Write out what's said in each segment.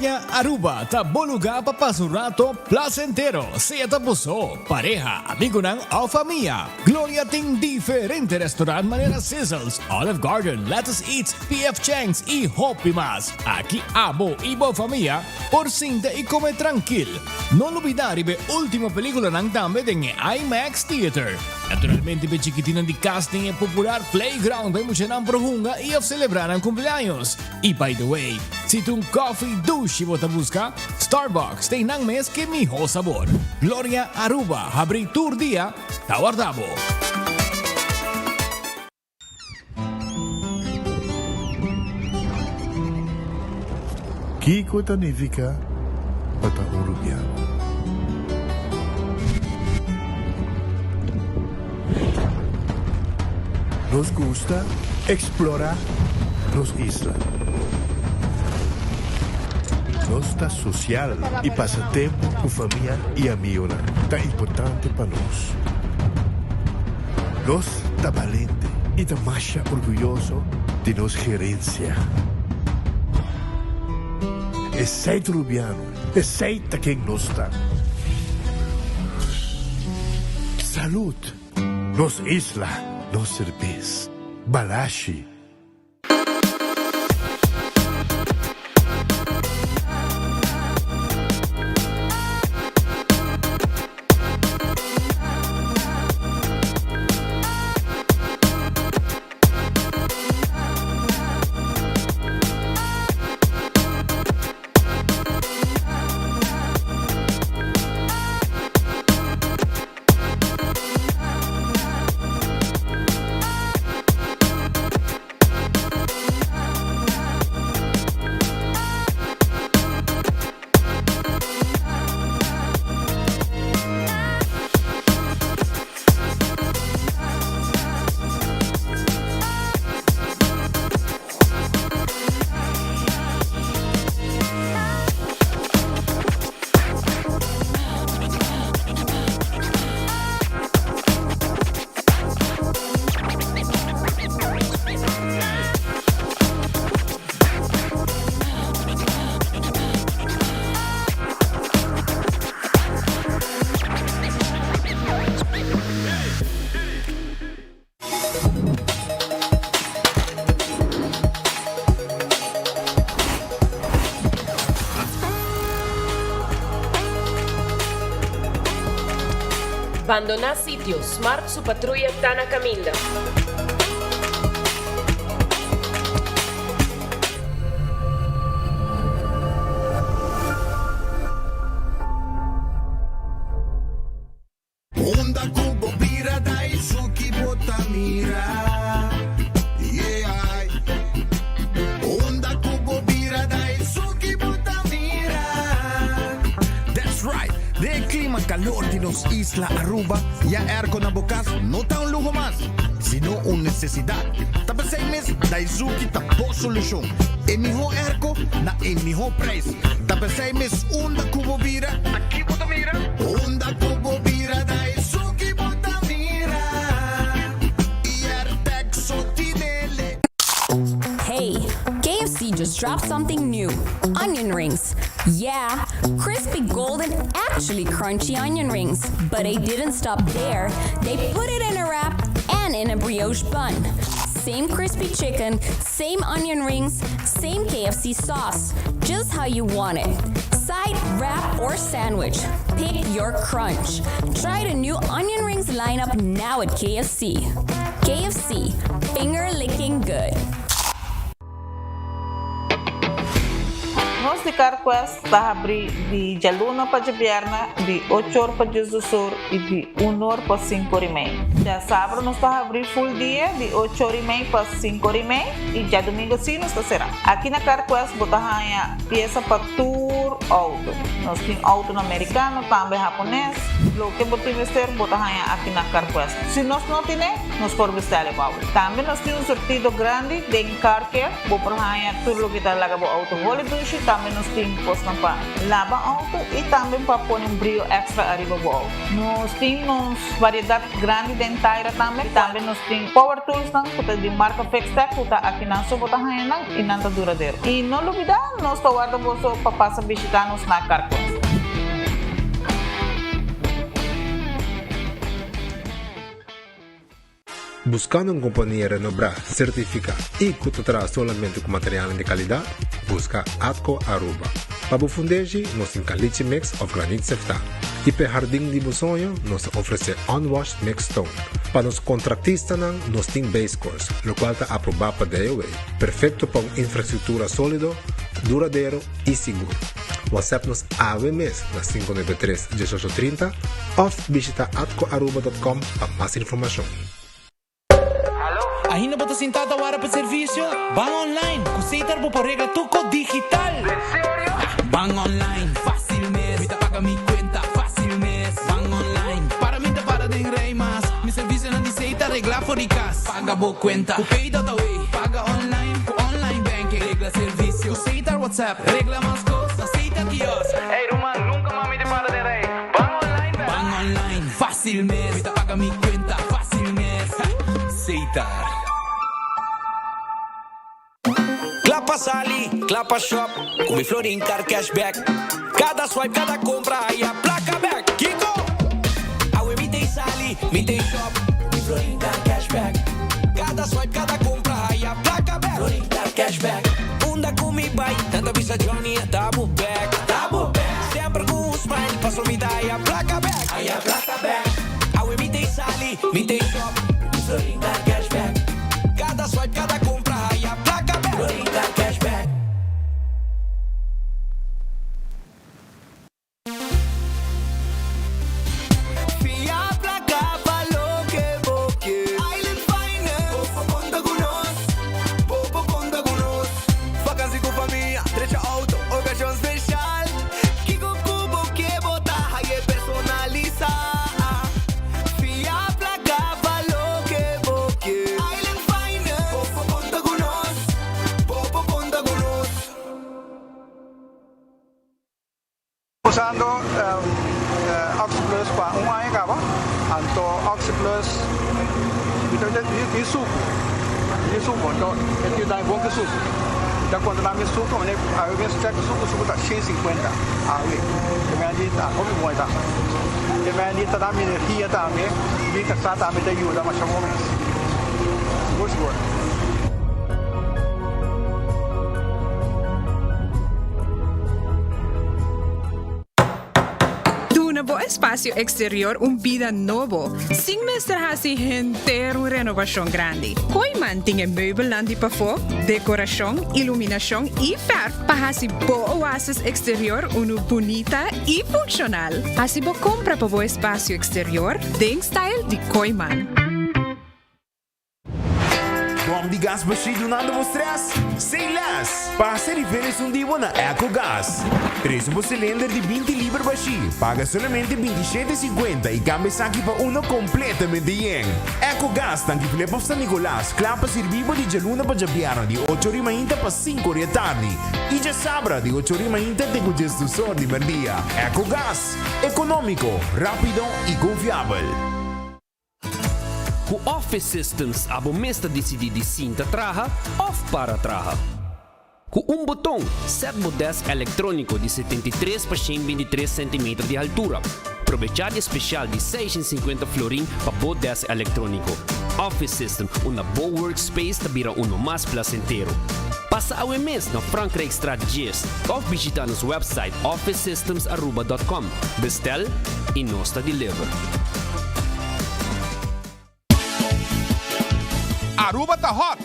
Gloria Aruba ta bo lugar pa pasa un rato placentero, sea ta bo so, pareha, amigonan of famia. Gloria tin diferente restaurant manera Sizzles, Olive Garden, Lettuce Eats, PF Chang's y hopi mas. Aki abo y bo famia por sinta y come trankil. No lubida riba e ultimo peliculanan tambe den e IMAX Theater. Naturalmente p'e chikitinnan di cas tin e popular playground pa e muchanan por hunga y of celebra nan cumpleaños. Y by the way, si ta un coffee dushi bo ta busca, Starbucks ta einan mes ke miho sabor. Gloria Aruba habri tur dia, ta warda bo! Kiko ta nifiká pa ta un rubiano? Nos gusta eksplorá nos isla. Nos ta sosial i pasa tempu ku famia i amigonan ta importante pa nos. Nos ta balente i ta masha orguyoso di nos gerensia. Esei ta Rubiano, esei ta ken nos ta. Salud! Nos isla, nos serbes. Balashi. Bandoná sitio, Smart su patruya ta na kaminda. Unda ku bo bira Daisuki bo ta mira Yeah Unda ku bo bira Daisuki bo ta mira That's right! Den e klima kalor di nos isla Aruba, ya airco na bo kas no ta un luho mas, sino un nesesidat. Ta p'esei mes Daizuki ta bo solushon. E mihó airco na e mihó prijs. Ta p'esei mes unda ku bo bira, Aki bo ta mira. Unda ku bo bira Daizuki bo ta mira. Airtec so tinele. Hey, KFC just dropped something new. Onion rings. Yeah, crispy golden, actually crunchy onion rings. But they didn't stop there. They put it in a wrap and in a brioche bun. Same crispy chicken, same onion rings, same KFC sauce. Just how you want it. Side, wrap, or sandwich. Pick your crunch. Try the new onion rings lineup now at KFC. KFC, finger licking good. Nos di CarQuest ta habri di djaluna pa djabièrnè di ocho or pa 12 or i di un or pa sinku or i mei. Djasabra nos ta habri full dia di ocho or i mei pa sinku or i mei i djadumingu si nos ta será. Aki na CarQuest bo ta haña piesa pa tur outo. Nos tin outonan merikano, tambe hapones. Loke bo tin mester bo ta haña aki na CarQuest. Si nos no tine, nos por bestèl e pa bo. Tambe nos tin un surtido grandi den Car Care. Bo por haña tur loke ta laga bo outo holi dushi. Tambe. nos tin kosnan pa laba outo i tambe pa pone un brio èkstra ariba bo outo. Nos tin nos variedat grandi den taira tambe. Tambe nos tin power toolsnan ku ta di marka Fixtech ku ta akinan so bo ta haña nan i nan ta duradero. I no lubidá nos ta warda boso pa pasa bishitá nos na Carquest. Buscando un compania renobrá, certificá y cu ta traha solamente cu materialnan di calidad? Busca Atco Aruba. Pa bo fundeshi, nos tin caliche mix of granit seftá. Y p'e hardin di bo soño, nos ta ofrece unwashed mixed stone. Pa nos contractistanan, nos tin base course, locual ta aprobá pa DOW, perfecto pa un infrastructura solido, duradero y sigur. WhatsApp nos awe mes na 593 18 30 of bishita atcoaruba.com pa mas informacion. Ainda bo ta sinta ta wara pa servicio? Ban online! Cu Setar bo por regla tur cos digital! En serio? Ban online, facil mes! Mi ta paga mi cuenta, facil mes! Ban online, para mi ta para den rij mas! Mi servicionan di Setar regla for di cas! Paga bo cuenta cu Pay.awe! Paga online cu online banking! Regla servicio cu Setar WhatsApp! Regla mas cos na Setar Kiosk! Ey ruman, nunca mas mi ta para den rij! Ban online bek! Ban online, facil mes! Mi ta paga mi cuenta, facil mes! Setar. Kla pa sali, kla pa shop, ku mi Florin Card Cashback. Kada swipe, kada kompra, haya plaka bek. Kiko? Awe mi t'ei sali, mi t'ei shop, mi Florin Card Cashback. Kada swipe, kada kompra, haya plaka bek. Florin Card Cashback. Unda ku mi bai, nan ta bisa Johnny a ta bo bek. Ta bo bek. Semper ku un smile, paso mi ta haya plaka bek. Haya plaka bek. Awe mi t'ei sali, mi t'ei shop, mi Florin Card Cashback. Kada swipe, kada kompra, haya plaka bek. Florin Card Cashback. Fia plaka pa loke bo ke. Island Finance. Bo por konta ku nos. Bo por konta ku nos. Vakansi ku famia, drecha outo, okashon speshal. Kiko ku bo ke bo ta haye personalisá. Fia plaka pa loke bo ke. Island Finance. Bo por konta ku nos. Bo por konta ku nos. Usando Oxyplus pa un aña caba, anto Oxyplus mi ta tin sucu, tin sucu, anto e tin dai bon ki sucu. Mi ta controla mi sucu, mi awe mi check sucu, sucu ta shen sinkuenta awe, te mende di ta hopi bon e ta. Te mende ta da mi energia tambe, mi casa tambe ta yuda masha bon mes, sigur sigur. Duna bo espasio eksterior un bida nobo, sin mester hasi henter un renobashon grandi. Kooiman tin e meubelnan di pafó, dekorashon, iluminashon i fèrf pa hasi bo oasis eksterior unu bunita i funshonal. Hasi bo kompra pa bo espasio eksterior den style di Kooiman. Bom di gas bashí dunando bo stress? Say less! Pasa e rifer esun di bo na Ecogas. Trese bo cilinder di 20 liber bashí, paga solamente 27,50 y cambia esaki pa uno completamente yen. Ecogas, tanki Flip of San Nicolas, kla pa sirbi bo di djaluna pa djabièrnè di ocho ori mainta pa sinku ori e tardi y djasabra di ocho ori mainta te cu djesdus or di merdia. Ecogas, economico, rapido y confiabel. Ku Office Systems abo mes ta disidí di sinta traha òf para traha. Ku un boton, sèt bo dèsk elektróniko di 73 pa 123 sentimeter di haltura. Probechá di e spesial di 650 florin pa bo dèsk elektróniko. Office System, unda bo workspace ta bira uno mas plasentero. Pasa awe mes na Frankrijkstraat 10 òf bishitá nos wèpsait officesystemsaruba.com. Bestel i nos ta deliver. Aruba ta hot!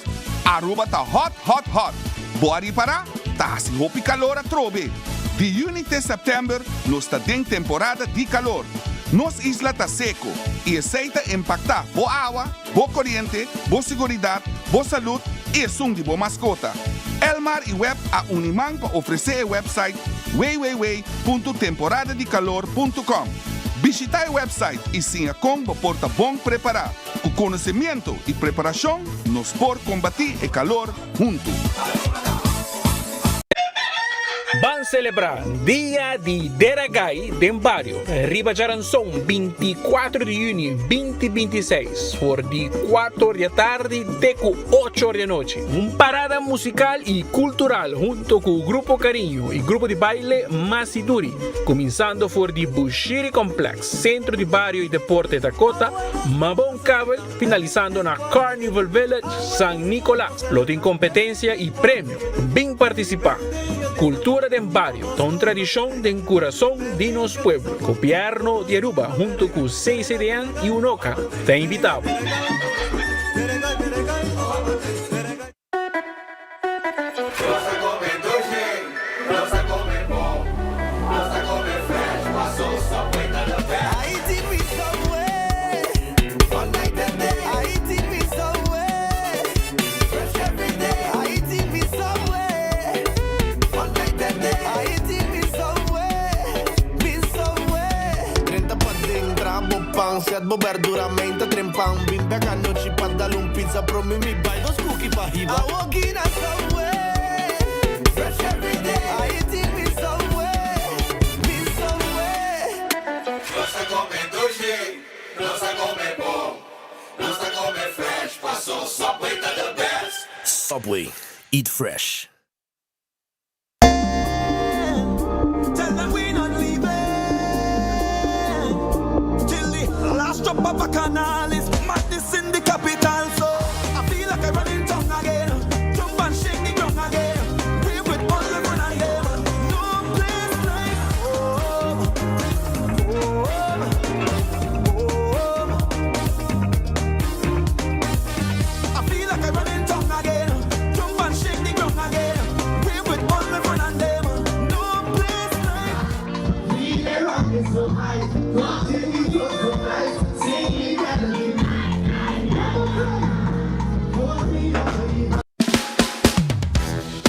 Aruba ta hot hot hot! Bo a ripara? Ta hasi hopi calor atrobe! Di juni te september nos ta den temporada di calor. Nos isla ta seco y esey ta impacta bo awa, bo coriente, bo siguridad, bo salud y esun di bo mascota. Elmar y web a uni man pa ofrece e website www punto temporada di calor punto com. Bishita e website y siña con bo por ta bon prepara. Cu conocimiento y preparacion nos por combati e calor hunto. Ban selebrá Dia di Deragai den bario riba djaranson 24 di yüni 2026 for di kuater or di atardi te ku ocho or di anochi. Un parada musikal i kultural hunto ku Grupo Cariño i grupo di baile Masiduri, kuminsando for di Bushiri Complex, Sentro di Bario i Deporte Dakota, Mabon Kabel, finalisando na Carnival Village, San Nicolas. Lo tin competencia y premio. Bin participa! Cultura den bario ta un tradicion den curason di nos pueblo. Gobierno di Aruba hunto cu CCDN y UNOCA ta invita bo. Subway, eat fresh. Tell them we not leaving till the last drop of a canal is madness in the capital. So I feel like I'm running town again. Jump and shake the ground again. We with all the run and them. No place like home. Home. Home. I feel like I'm running town again. Jump and shake the ground again. We with all the run and them. No place like. We the rock is so high, rocking the floor so nice, singing melody. Never cry for me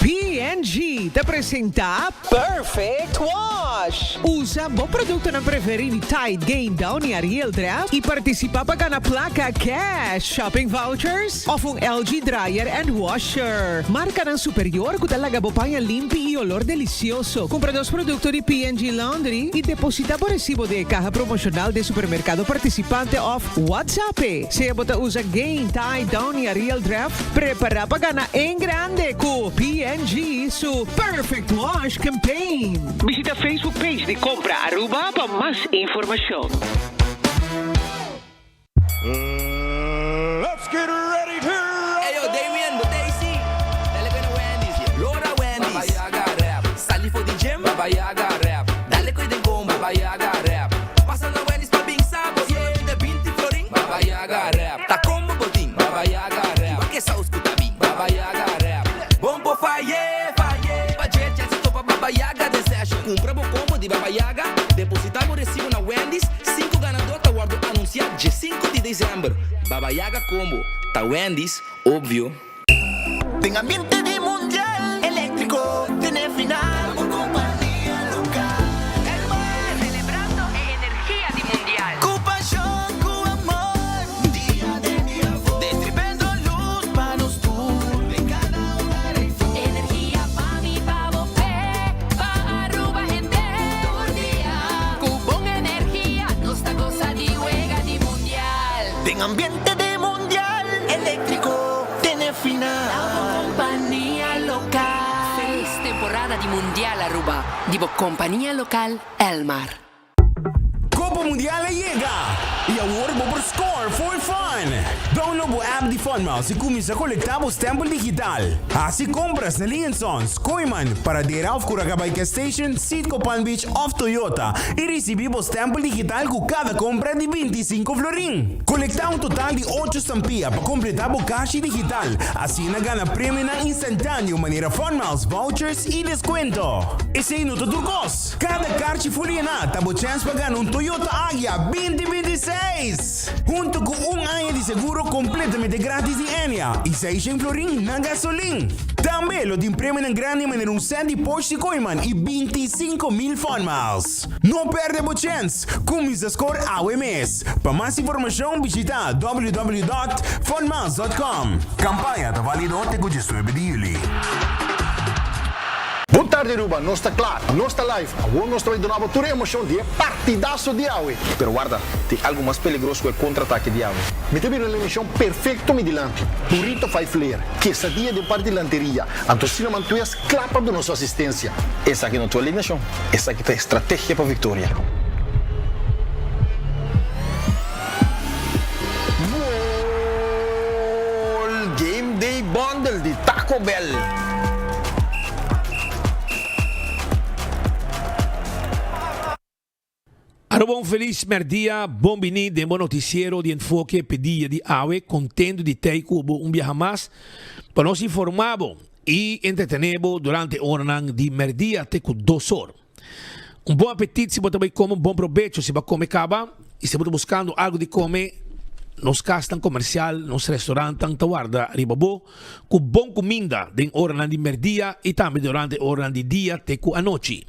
P&G ta presenta Perfect Wash! Usa bo productonan preferi di Tide, Gain, Downy, Ariel, Dreft y participa pa gana placa cash, shopping vouchers of un LG dryer and washer. Marcanan superior cu ta laga bo paña limpi y olor delicioso. Cumpra nos producto di P&G Laundry y deposita bo recibo den e caha promocional den supermercado participante of WhatsApp. Sea bo ta usa Gain, Tide, Downy, Ariel, Dreft, Prepara pa gana en grande cu P&G su Perfect Wash Campaign. Bishita Facebook page di Compra Aruba pa mas informacion. Let's get ready to Eyo, Damien, bo Daisy. Dale cu na Wendy's, yeah. Lora Wendy's. Baba Yaga rap. Sali for di gym. Baba Yaga rap. Dale cu den combo. Baba Yaga rap. Pasa na Wendy's pa bin sabo. Solamente 20 florin. Baba Yaga rap. Ta combo bo tin. Baba Yaga rap. Wak e saus cu ta bin. Baba Yaga rap. Bon por faye, faye. Pa dje chance topa Baba Yaga den session. Cumpra bo combo di Baba Yaga, deposita bo recibo na Wendy's. Cinco ganador ta wordo anuncia dje cinco di december. Baba Yaga combo ta Wendy's, obvio. Den ambiente di mundial eléctrico tene final un compania local Elmar. Celebrando e energia di mundial. Cu pasion, cu amor, dia den dia for. Destribendo luz pa nos tur den cada hogar ey for. Energia pa mi, pa bo, p'e, pa Aruba hende tur dia. Cu bon energia nos ta goza di wega di mundial. Den ambiente di mundial eléctrico tene final. Ta bo compania local. Feliz temporada di mundial Aruba di bo compania local Elmar. Copa Mundial a yega! Y awor bo por score for fun! Download bo app di FunMiles y cuminsa colecta bo stempel digital. Haci compras na Lee Sons, Kooyman, Paradera of Curacabay Gas Station, Citgo Palm Beach of Toyota y ricibi bo stempel digital cu cada compra di 25 florin. Colecta un total di ocho stampia pa completa bo cashi digital, asina gana premionan instantaneo manera FunMiles, vouchers y descuento. Esey no ta tur cos! Cada carchi full yena ta bo chance pa gana un Toyota Agya 2026! Hunto cu un aña di seguro completamente gratis di Enya y seishen florin na gasolin. Tambe lo tin premionan grandi manera un set di Porsche Kooiman y 25,000 Fun Miles. No perde bo chance! Cuminsa score awe mes! Pa mas informacion bishita www.funmiles.com. Campaña ta valido te cu 19 di juli. Bon tardi Aruba, nos ta kla, nos ta live, awor nos ta bai duna bo tur e emocion di e partidazo di awe. Pero warda, tin algo mas peligroso ku e kontra-atake di awe. Mi ta bira un emocion perfecto mi dilanti, burrito five layer, quesadilla den parti dilanteria, anto cinnamon twist kla pa duna su asistencia. Esaki no ta un alineacion, esaki ta e strategia pa victoria. Gol! Game Day Bundle di Taco Bell! Aruba un felis merdia, bon bini den bo noticiero di Enfoke p'e dia di awe, contento di tei cu bo un biaha mas pa nos informa bo y entretene bo durante oranan di merdia te cu dos or. Un bon apetit si bo ta bai come, un bon probecho si bo a come caba y si bo ta buscando algo di come, nos casnan comercial, nos restaurantnan ta warda riba bo cu bon cuminda den oranan di merdia y tambe durante oranan di dia te cu anochi.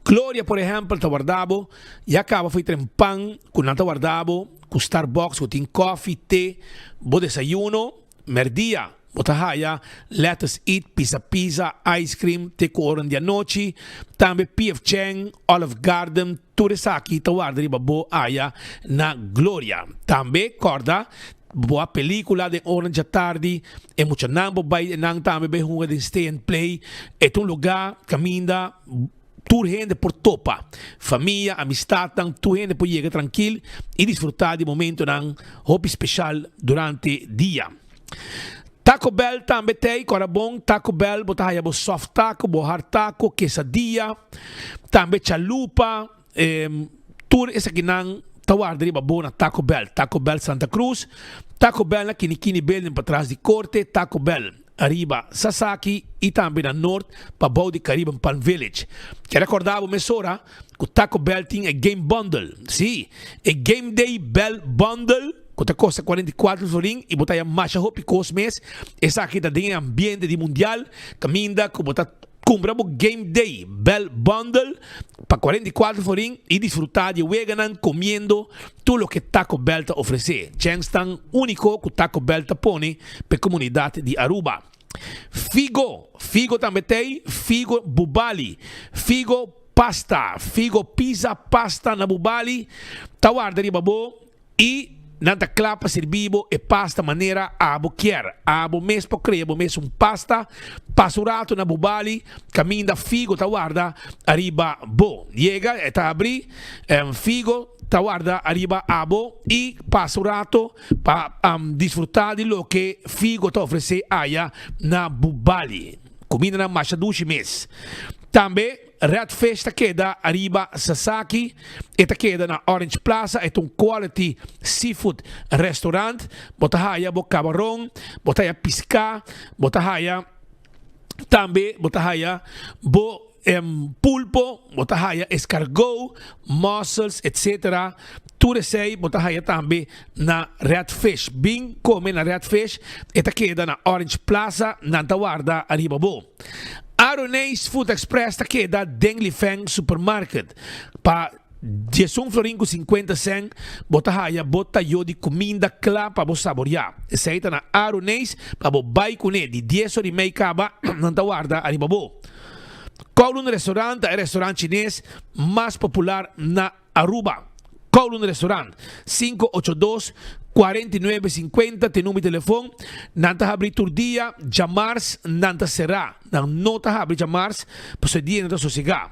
Gloria por ehempel ta warda bo, ya caba fo'i tren pan cu nan ta warda bo cu Starbucks cu tin koffie, te, bo desayuno, Merdia, bo ta haya Let Us Eat, Pizza Pizza, Ice Cream te ku oran di anochi. Tambe PF Chang, Olive Garden, tur esaki ta warda riba bo aya na Gloria. Tambe kòrda bo a pelikula den oran djatardi, e muchanan bo bai nan tambe bai hunga den Stay and Play. E ta un lugá kaminda. Tur hende por topa. Famia, amistatnan, tur hende por yega trankil i disfrutá di momentonan hopi speshal durante dia. Taco Bell tambe t'ei, kòrda bon, Taco Bell bo ta haya bo soft taco, bo hard taco, quesadilla, tambe chalupa, tur esakinan ta warda riba bo na Taco Bell. Taco Bell Santa Cruz, Taco Bell na Kinikini Building patras di Korte, Taco Bell. Ariba Sasaki y tambe na Noord pa bou di Caribbean Palm Village. Kier recorda bo mesora cu Taco Bell tin e Game Bundle. Si, e Game Day Bell Bundle cu ta costa 44 florin y bo ta haya masha hopi cos mes. Esaki ta den e ambiente di mundial caminda cu bo ta cumpra bo Game Day Bell Bundle pa 44 florin y disfruta di e weganan comiendo Tur loke Taco Bell ta ofresé, chènsnan úniko ku Taco Bell ta pone pa e komunidat di Aruba. Figo, Figo tambe t'ei, Figo Bubali, Figo Pasta, Figo Pizza Pasta na Bubali ta warda riba bo i nan ta kla pa sirbi bo e pasta manera abo kier. Abo mes por krea bo mes un pasta. Pasa un ratu na Bubali kaminda Figo ta warda ariba bo. Yega e ta abri Figo. Ta warda ariba abo y pasa un rato pa disfruta di loke Figo ta ofrece aya na Bubali. Cumindanan masha dushi mes. Tambe Red Fish ta keda ariba Sasaki, e ta keda na Orange Plaza, e ta un quality seafood restaurant. Bo ta haya bo cabaron, bo ta haya pisca, bo ta haya tambe bo ta haya bo. Pulpo, bo ta haya escargot, mussels, etc. Tur esey bo ta haya tambe na Red Fish. Bin come na Red Fish, e ta keda na Orange Plaza, nan ta warda ariba bo. Aroneis Food Express ta keda den Lifeng Supermarket. Pa diesun florin ku sinkuenta sèn bo ta haya bo tayo di kuminda kla pa bo saboriá. Esei ta na Aroneis pa bo bai kuné di dies ora i mei kaba nan ta warda ariba bo. Kowloon Restaurant ta e restaurant chines mas popular na Aruba. Kowloon Restaurant, 582 49 50 t'e number di telefon. Nan ta habri tur dia, djamars nan ta será. Nan no ta habri djamars pasobra e dia nan ta sosegá.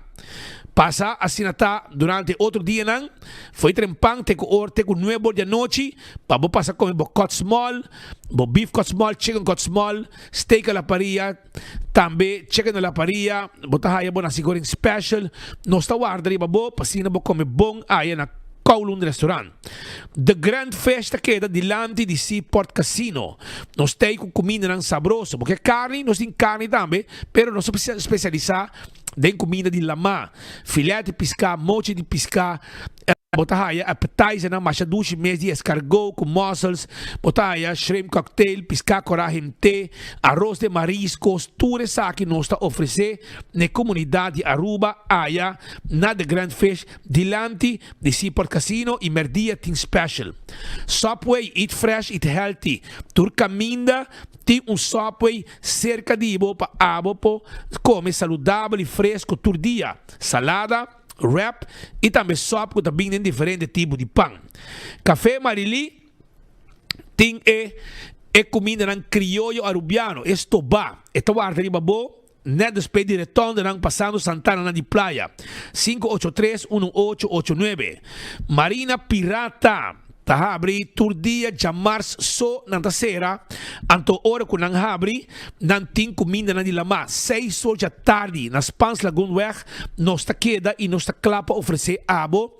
Pasa asina ta durante e otro dianan, fo'i trempan te ku or te ku nuebe or di anochi pa bo pasa kome bo cut small, bo beef cut small, chicken cut small, steak a la parilla, Tambe chicken a la parilla, bo ta haya bo nasi goreng special. Nos ta warda riba bo pa asina bo come bon aya na Kowloon Restaurant. The Grand Fish ta keda dilanti di Seaport Casino. Nos ta ei cu cumindanan sabroso. Bo ke carni? Nos tin carni tambe, pero nos ta specialisa den cuminda di lama. Filet di pisca, mochi di pisca. Bo ta haya appetizernan masha dushi mes di escargot cu mussels, bo ta haya shrimp cocktail, pisca cora hente, arroz de mariscos, tur esaki nos ta ofrece n'e comunidad di Aruba aya na The Grand Fish dilanti di Seaport Casino y merdia tin special. Subway, eat fresh, eat healthy, tur caminda tin un Subway cerca di bo pa abo por come saludabel y fresco tur dia, salada, wrap y tambe sop cu ta bin den diferente tipo di pan. Café Marilí tin e e cumindanan crioyo Arubiano, e stobá. E ta warda riba bo net despues di retondenan pasando Santana di Playa. 583 1889. Marina Pirata Ta habri tur dia djamars so nan ta sera, anto ora ku nan habri, nan tin kumindanan di lamá. Seis or djatardi na Spaans Lagoonweg nos ta keda i nos ta kla pa ofresé abo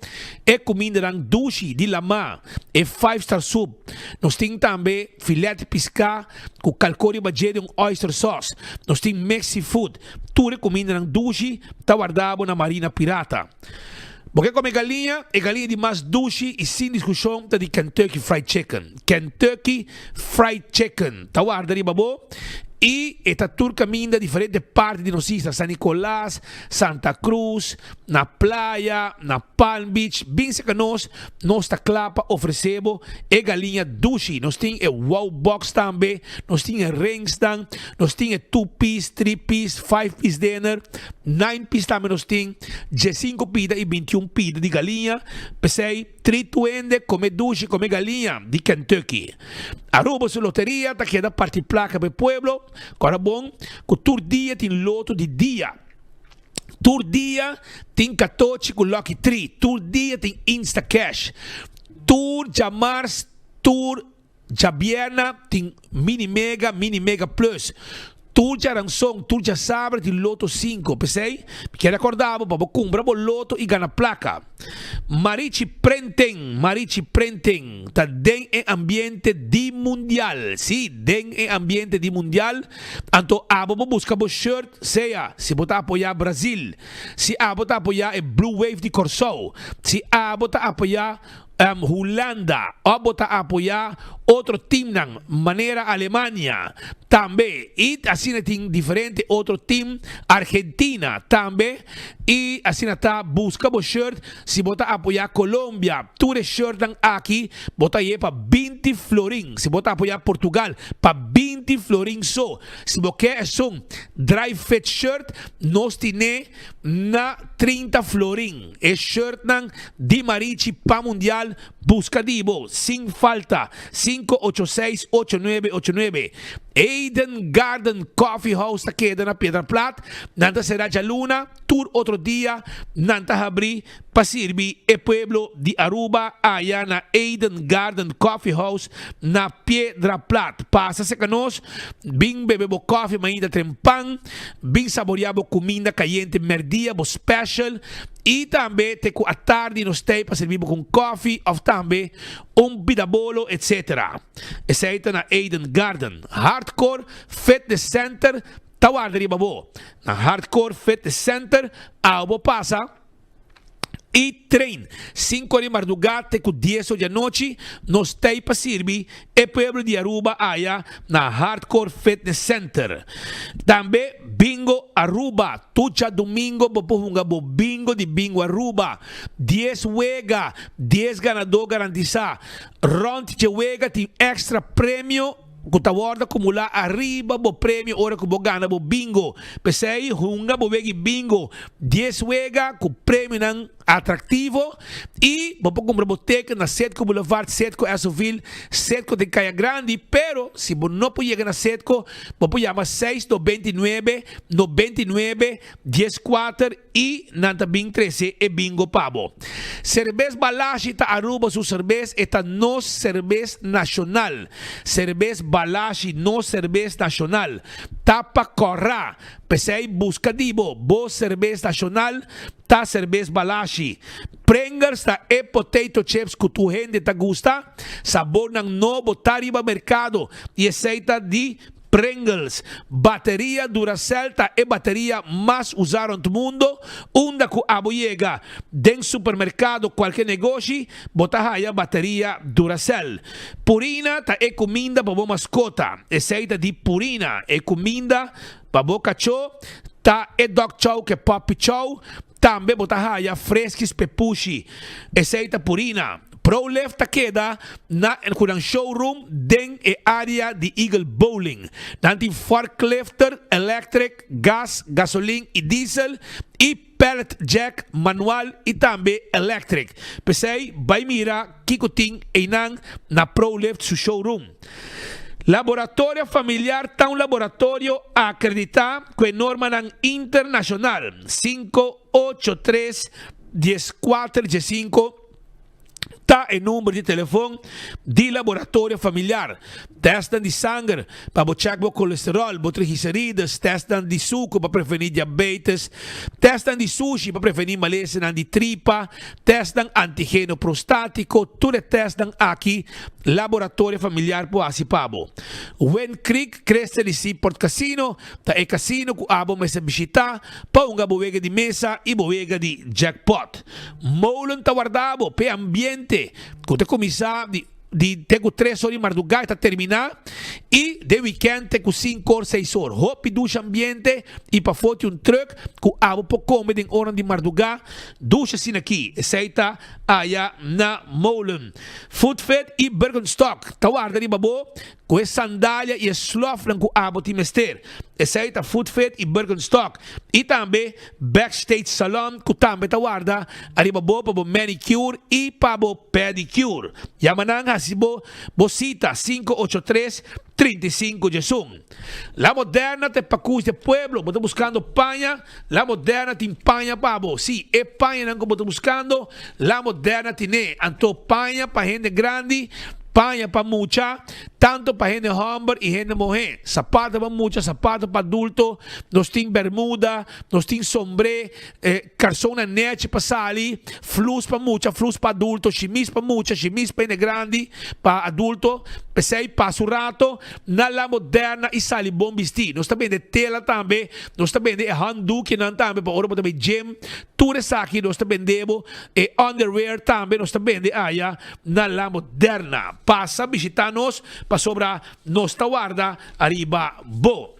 e kumindanan dushi di lamá, e five star soup. Nos tin tambe filet di piská ku kalkó riba dje den un oyster sauce. Nos tin mixed seafood. Tur e kumindanan dushi ta warda bo na Marina Pirata. Bo ke kome galiña? E galiña di mas dushi i sin diskushon ta di Kentucky Fried Chicken. Kentucky Fried Chicken ta warda riba bo i e ta tur kaminda diferente parti di nos isla, San Nicolas, Santa Cruz, na playa, na Palm Beach. Bin seka nos, nos ta kla pa ofresé bo e galiña dushi. Nos tin e wow box tambe, nos tin e ringsnan, nos tin e two piece, three piece, five piece dinner. Nine pis tambe nos tin diesinco pida y bintiun pida di galiña, p'esey tri tuende come dushi come galiña di Kentucky. Aruba su loteria ta keda parti placa pa e pueblo, cora bon cu tur dia tin loto di dia. Tur dia tin catochi cu lucky tri, tur dia tin insta cash. Tur djamars, tur Djabierna tin Mini Mega, Mini Mega Plus. Tur djaranson, tur djasabra tin Loto 5. P'esei, mi kier recorda bo pa bo cumpra bo loto y gana placa. Marichi Printing, Marichi Printing ta den e ambiente di Mundial. Si, den e ambiente di Mundial. Anto abo bo busca bo shirt, sea si bo ta apoya Brazil, si abo ta apoya e Blue Wave di Corsou, si abo ta apoya Hulanda of bo ta apoya otro teamnan manera Alemania tambe y asina tin diferente otro team Argentina tambe y asina ta busca bo shirt si bo ta apoya Colombia tur e shirtnan aki bo ta haye pa binti florin si bo ta apoya Portugal pa binti florin so si bo ke esun dry fit shirt nos tine na 30 florin. E shirtnan di Marichi pa Mundial busca di bo sin falta 586 8989. Eden Garden Coffee House ta keda na Piedra Plat, nan ta sera djaluna, tur otro dia nan ta habri pa sirbi e pueblo di Aruba aya na Eden Garden Coffee House na Piedra Plat. Pasa serka nos, bin bebe bo koffie mainta trempan, bin saboria bo kuminda kayente merdia, bo special, i tambe te ku atardi nos tei pa sirbi bo ku un koffie of tambe un bidabolo etc. Esei ta na Eden Garden. Hardcore Fitness Center ta warda riba bo. Na Hardcore Fitness Center awo bo pasa. I train sinku ora di mardugá te ku dies or di anochi, nos t'ei pa sirbi e pueblo di Aruba aya na Hardcore Fitness Center. Tambe Bingo Aruba, tur djadumingo bo por hunga bo bingo di Bingo Aruba. Dies wega, dies ganadó garantisá. Rònt dje wega tin èkstra premio ku ta wòrdu akumulá ariba bo premio ora ku bo gana bo bingo. P'esei, hunga bo wega i bingo dies wega ku premionan atraktivo i bo por kumpra bo teken na Setco Boulevard, Setco Esoville, Setco den Kaya Grandi. Pero, si bo no por yega na Setco, bo por yama seis 99 99 14 I nan ta bin trece e bingo pa bo. Cerbes Balashi ta Aruba su cerbes, e ta nos cerbes nacional. Cerbes Balashi, nos cerbes nacional. Ta pa cora. P'esey busca di bo, bo cerbes nacional ta Cerbes Balashi. Pringles ta e potato chips cu tur hende ta gusta. Sabornan nobo ta riba mercado y esey ta di. Pringles. Bateria Duracell ta e bateria mas usa rond mundo, unda cu abo yega den supermercado cualke negoshi bo ta haya bateria Duracell. Purina ta e cuminda pa bo mascota, esey ta di Purina, e cuminda pa bo cacho ta e dog chow ke puppy chow, Tambe bo ta haya freskis p'e pushi. Esei ta Purina. Prolift ta keda na ku nan showroom den e area di Eagle Bowling. Nan tin forklifter, electric, gas, gasolin i diesel i pallet jack manual i tambe electric. P'esei bai mira kiko tin einan na Prolift su showroom. Laboratorio Familiar ta un laboratorio akreditá ku e normanan internashonal 583 14 15 ta e number di telefon di Laboratorio Familiar. Tèstnan di sanger pa bo chèk bo kolesteròl, bo triglicerides, tèstnan di suku pa prevení diabetes, tèstnan di sushi pa prevení malesanan di tripa, Testnan antigeno prostátiko, tur e testnan aki Laboratorio Familiar por hasi pa bo. Wind Creek Crystal di Seaport Casino ta e casino ku abo mester bishitá pa hunga bo wega di mesa i bo wega di jackpot. Molen ta warda bo p'e ambiente ku ta kuminsá di di te ku tres or di mardugá e ta terminá i den wikènt te ku sinku or seis or. Hopi dushi ambiente i pafó tin un trùk ku abo por kome den oran di mardugá. Dushi asina aki. Esei ta aya na Molen. Footfit i Birkenstock ta warda riba bo ku e sandalia i e slòfnan ku abo tin mester. Esei ta Footfit i Birkenstock. I tambe Backstage Salon ku tambe ta warda ariba bo pa bo manicure i pa bo pedicure. Yama nan hasi bo bo sita 583 35 11. La Moderna ta e pakus di e pueblo. Bo ta buskando paña? La Moderna tin paña pa bo. Sí, e pañanan ku bo ta buskando, La Moderna tine. Anto paña pa hende grandi, paña pa mucha, tanto pa hende hòmber i hende muhé. Sapato pa mucha, sapato pa adulto. Nos tin bermuda, nos tin sombré, karsonnan nèchi pa sali, flus pa mucha, flus pa adulto, shimis pa mucha, shimis pa hende grandi, pa adulto. P'esei pasa un rato na La Moderna i sali bon bistí. Nos ta bende tela tambe, nos ta bende e handdoekjenan tambe pa ora bo ta bai gym. Tur esaki nos ta bende bo. E underwear tambe nos ta bende aya na La Moderna. Pasa bishita nos pasobra nos ta warda ariba bo.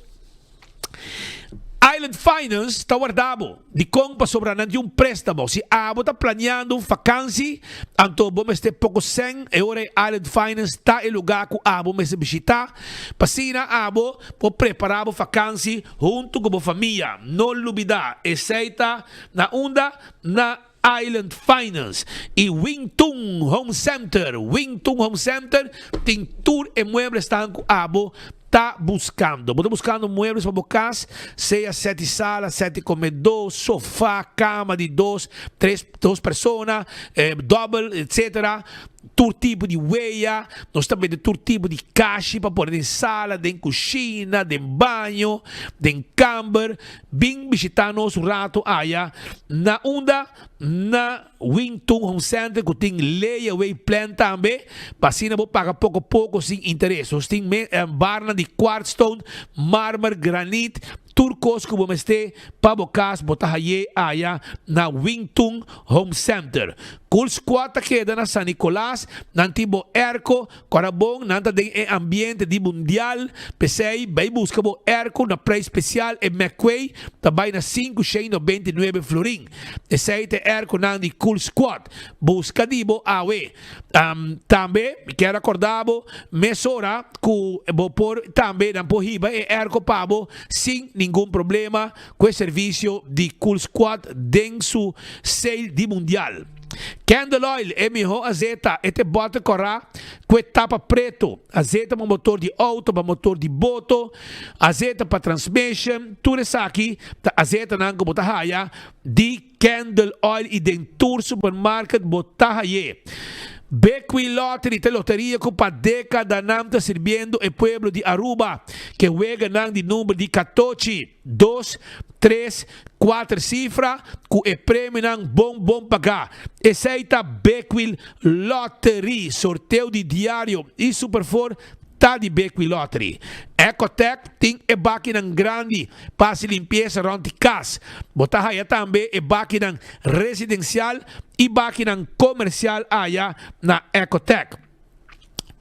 Island Finance ta warda bo. Dikon? Pasobra nan tin un préstamo. Si abo ta planeando un fakansi, anto bo mester poko sèn, e ora e Island Finance ta e lugá ku abo mester bishitá. Pa asina abo por prepará bo fakansi huntu ku bo famia. No lubidá, esei ta na unda? Na Island Finance y Wing Tung Home Center. Wing Tung Home Center tin tur e mueblesnan cu abo ta buscando. Bo ta buscando muebles pa bo cas, sea set di sala, set di comedor, sofa, cama di dos, tres, dos persona, dobbel, etc. Tur tipo di weya, nos ta bende tur tipo di kashi pa pone den sala, den kushina, den baño, den kamber. Bin bishita nos un rato aya na unda na Wing Tung Home Center ku tin layaway plan tambe pa asina bo paga poko poko sin interes. Nos tin barnan di quartzstone, marmer, granit, Tur kos ku bo mester pa bo kas bo ta haye aya na Wing Tung Home Center. Cool Squad ta keda na San Nicolas, nan tin bo airco, kora bon nan ta den e ambiente di mundial, p'esei bai buska bo airco na prijs special e McQuay ta bai na sinku shei nobenta i nuebe florin. Esei ta e airconan di Cool Squad. Buska di bo awe. Tambe mi kier acorda bo mesora cu bo por tambe nan por hiba e airco pa bo sin ningun problema cu e servicio di Cool Squad den su sale di mundial. Candle Oil e miho azeta e te bote cora cu e tapa preto, azeta pa motor di auto, pa motor di boto, azeta pa transmission, tur esaki ta azetanan cu bo ta haya di Candle oil y den tur supermarket bo ta haye. Bequi Lottery ta loteria cu pa decadanan ta sirbiendo e pueblo di Aruba ke weganan di number di catochi, dos, tres, cuater cifra cu e premionan bon bon paga. Esey ta Bequil Lottery. Sorteo di diario y Superfour. ta di Bequi Lottery. Ecotec tin e bakinan grandi pa hasi limpiesa rond di kas. Bo ta haya tambe e bakinan residencial y bakinan comercial aya na Ecotec.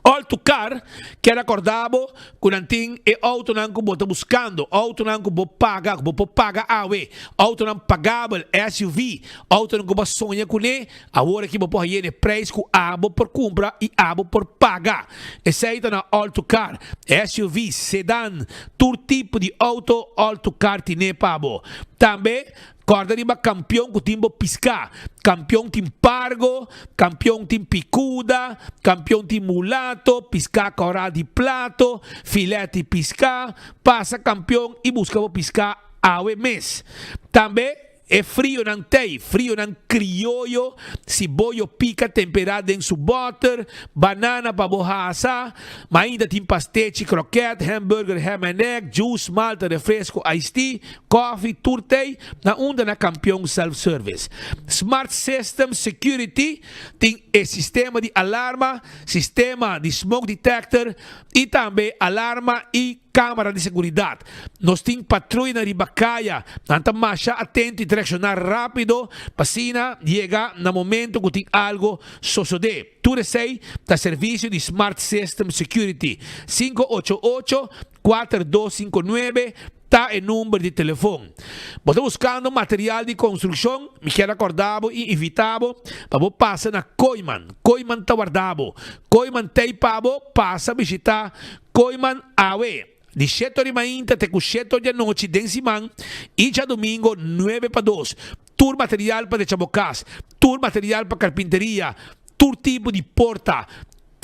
All to Car kier acorda bo cu nan tin e autonan cu bo ta buscando, autonan cu bo paga, cu bo por paga awe, autonan pagabel, SUV, autonan cu bo a soña cune, awor aki bo por haye n'e prijs cu abo por cumpra y abo por paga. Esey ta na All to Car, SUV, sedan, tur tipo di auto All to Car tine pa bo. Tambe Kòrda riba kampion ku tin bo piská. Kampion tin pargo, kampion tin pikuda, kampion tin mulato, piská kòrá di plato, filèt di piská. Pasa kampion i buska bo piská awe mes. Tambe e frionan tei, frionan krioyo, siboyo pika temperá den su bòter, banana pa bo hasa, ma ainda tin pastechi, krokèt, hamburger, ham and egg, juice, malta, refresco, iced tea, Koffie tur tei na unda na Kampion Self Service. Smart System Security tin e sistema di alarma, sistema di smoke detector y tambe alarma y camara di seguridad. Nos tin patruyanan riba caya, nan ta masha atento y ta reacciona rapido pa asina yega na momento cu tin algo sosode. Tur esey ta servicio di Smart System Security. 588 4259 ta e number di telefon. Bo ta buskando material di konstrukshon? Mi kier akorda bo i invita bo pa bo pasa na Kooyman. Kooyman ta warda bo. Kooyman t'ei pa bo pasa bishita Kooyman awe di shete or di mainta te ku shete or di anochi den siman i djadumingo nuebe pa dos. Tur material pa decha bo kas, tur material pa karpinteria, tur tipo di porta,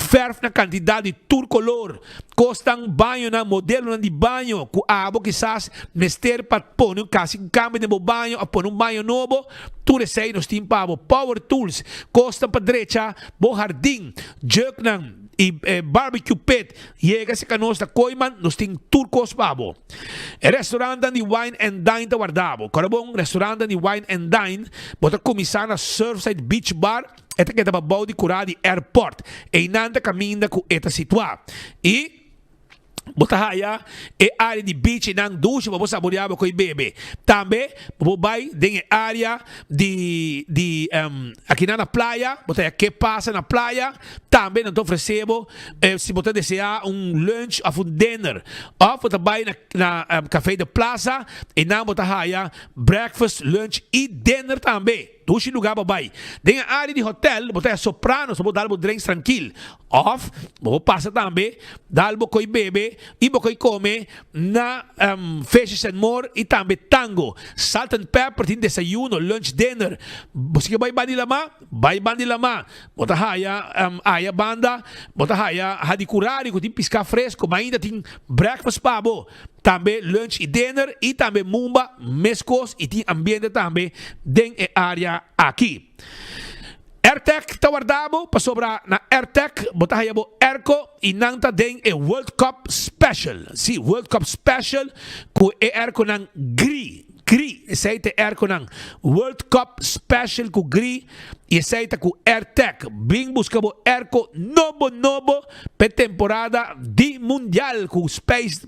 Verf na kantidat di tur kolor, kosnan bañonan, modelonan di baño ku abo kisas mester pa pone un kasi un kambio den bo baño òf pone un baño nobo, tur esei nos tin pa bo. Power tools, kosnan pa drecha bo hardin, juknan i barbecue pit, yega serka nos na Kooiman, nos tin tur kos pa bo. E restaurantnan di Wine and Dine ta warda bo. Kòrda bon, restaurantnan di Wine and Dine, bo ta kuminsá na Surfside Beach Bar, E ta keda pabou di kurá di airport. Einan ta kaminda ku e ta situá. I bo ta haya e área di beach einan dushi pa bo saboreá bo koi bebe. Tambe bo por bai den e área di di akinan na playa, bo ta haya ke pasa na playa. Tambe nan ta ofresé bo si bo ta deseá un lunch òf un dinner. Òf bo ta bai na na Café de Plaza, einan bo ta haya breakfast, lunch i dinner tambe. Dushi luga bo bai. Den e área di hotel bo ta haya Sopranos pa bo dal bo drinks trankil. Òf bo por pasa tambe dal bo koi bebe i bo koi kome na Fishes and More i tambe Tango. Salt and Pepper tin desayuno, lunch, dinner. Bo si ke bai banda di lamá, bai banda di lamá. Bo ta haya aya banda, bo ta haya Hadicurari ku tin piská fresko, ma ainda tin breakfast pa bo. Tambe lunch y dinner y tambe mumba mescos y tin ambiente tambe den e area aki. Airtec ta warda bo pasobra na Airtec bo ta haya bo airco y nan ta den e World Cup Special. Si, World Cup Special cu e airconan gri. Gri, esey ta e airconan. World Cup Special cu gri y esey ta cu Airtec. Bin busca bo airco nobo nobo p'e temporada di Mundial cu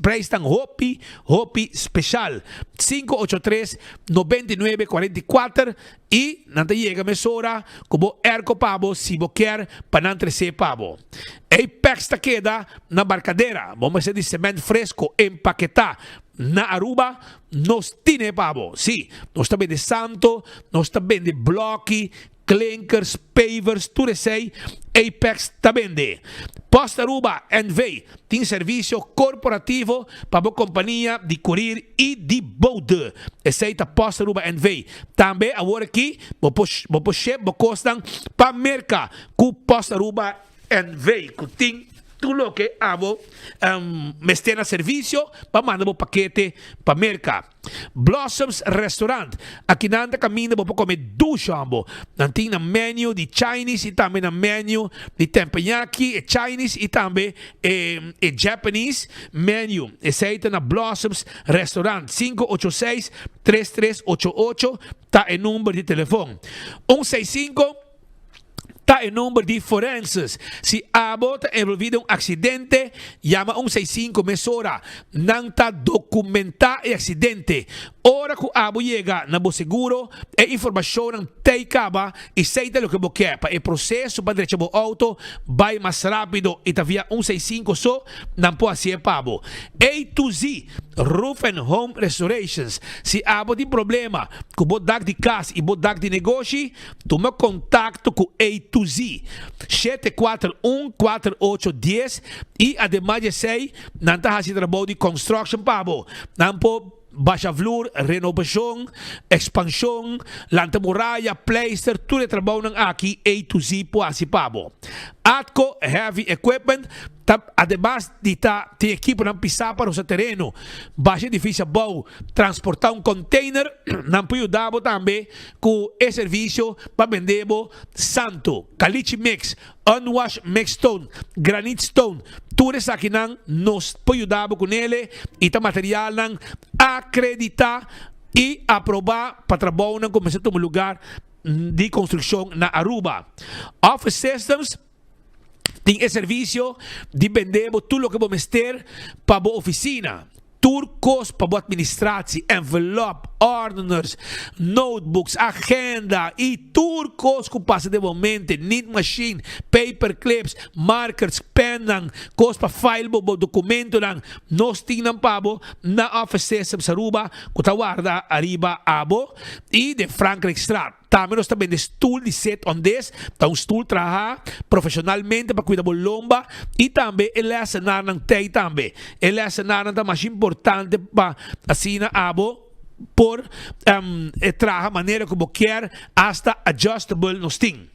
prijsnan hopi hopi special. 583 99 44 y nan ta yega mesora cu bo airco pa bo si bo kier pa nan trece pa bo. Apex ta keda na Barcadera. Bo mester di cement fresco empaketa na Aruba? Nos tine pa bo. Sí, nos ta bende santo, nos ta bende bloki, klinkers, pavers, tur esei Apex ta bende. Post Aruba NV tin servisio korporativo pa bo kompania di kurir i di bode. Esei ta Post Aruba NV. Tambe awor aki bo por bo por ship bo kosnan pa Merka ku Post Aruba NV ku tin tur loke abo mester na servisio pa manda bo pakete pa Merka. Blossoms Restaurant, akinan ta kaminda bo por kome dushi hombo. Nan tin nan menu di Chinese i tambe nan menu di teppanyaki, e Chinese i tambe e e Japanese menu. Esei ta na Blossoms Restaurant, 586 3388 ta e number di telefon. Un seis sinku. Ta e number di forenses. Si abo ta envolvi den un accidente, yama 165 mesora. Nan ta documenta e accidente. Ora cu abo yega na bo seguro, e informacionnan t'ey caba y esey ta loke bo ke pa e proceso pa drecha bo auto bay mas rapido y ta via 165 so nan por haci'e pa bo. A to Z Roof and Home Restorations Si abo tin problema cu bo dak di cas y bo dak di negoshi, Tuma kontakto ku A to Z, 741 4810 i ademas di esei nan ta hasi trabou di construction pa bo. Nan por basha vloer, renobashon, ekspanshon, lanta muraya, pleister, tur e trabounan aki A to Z por hasi pa bo. Atco Heavy Equipment ta ademas di ta tin ekiponan pisá pa rosa tereno, basha edifisio abou, transportá un container, nan por yuda bo tambe Ku e servisio pa bende bo santo, caliche mix, unwash mix stone, granite stone, tur esakinan nos por yuda bo ku nele i ta materialnan akreditá i aprobá pa trabounan ku mester tuma lugar di konstrukshon na Aruba. Office Systems tin e servisio di bende bo tur loke bo mester pa bo ofisina. Tur kos pa bo administratie, envelop, ordeners, notebooks, agenda y tur kos ku pasa den bo mente, nit machine, paper clips, markers, pennan, kos pa file bo bo dokumentonan, nos tin nan pa bo na Office Systems Aruba ku ta warda ariba abo y den Frankrijkstraat. Tambe nos ta bende stoel di sit on this, ta un stoel traha profesionalmente pa cuida bo lomba y tambe e lessenarnan tey tambe. E lessenarnan ta masha importante pa asina abo por traha manera cu bo kier, hasta adjustable nos tin.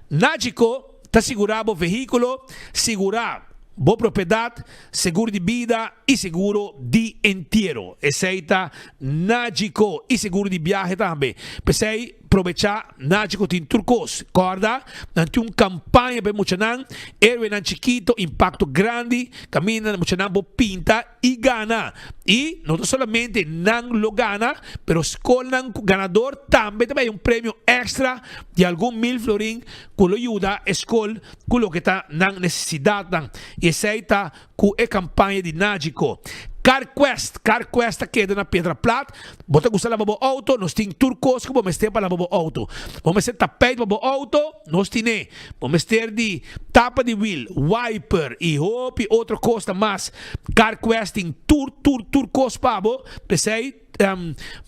Nagico ta sigura bo vehiculo, sigura bo propiedad, seguro di bida y seguro di entiero. Esey ta Nagico y seguro di biahe tambe. P'esey probecha Nagico tin tur cos. Corda, nan tin un campaña pa e muchanan, Héroenan Chikito, Impacto Grandi, caminda muchanan por pinta y gana. Y no ta solamente nan lo gana, pero scolnan cu ganador tambe ta bay un premio extra di algun mil florin cu lo yuda e scol cu loke ta nan necesidadnan. Y esey ta cu e campaña di Nagico. CarQuest, CarQuest ta keda na Piedra Plat. Bo ta gusta laba bo auto? Nos tin tur cos cu bo mester pa laba bo auto. Bo mester tapijt pa bo auto? Nos tine. Bo mester di tapa di wiel, wiper y hopi otro cos ta mas. CarQuest tin tur, tur, tur cos pa bo. P'esey.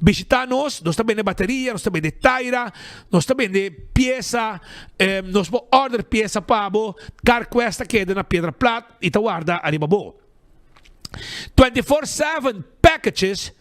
Bishita nos, nos ta bende bateria, nos ta bende taira, nos ta bende piesa, nos por order piesa pa bo, CarQuest ta keda na Piedra Plat y ta warda ariba bo. 24/7 Packages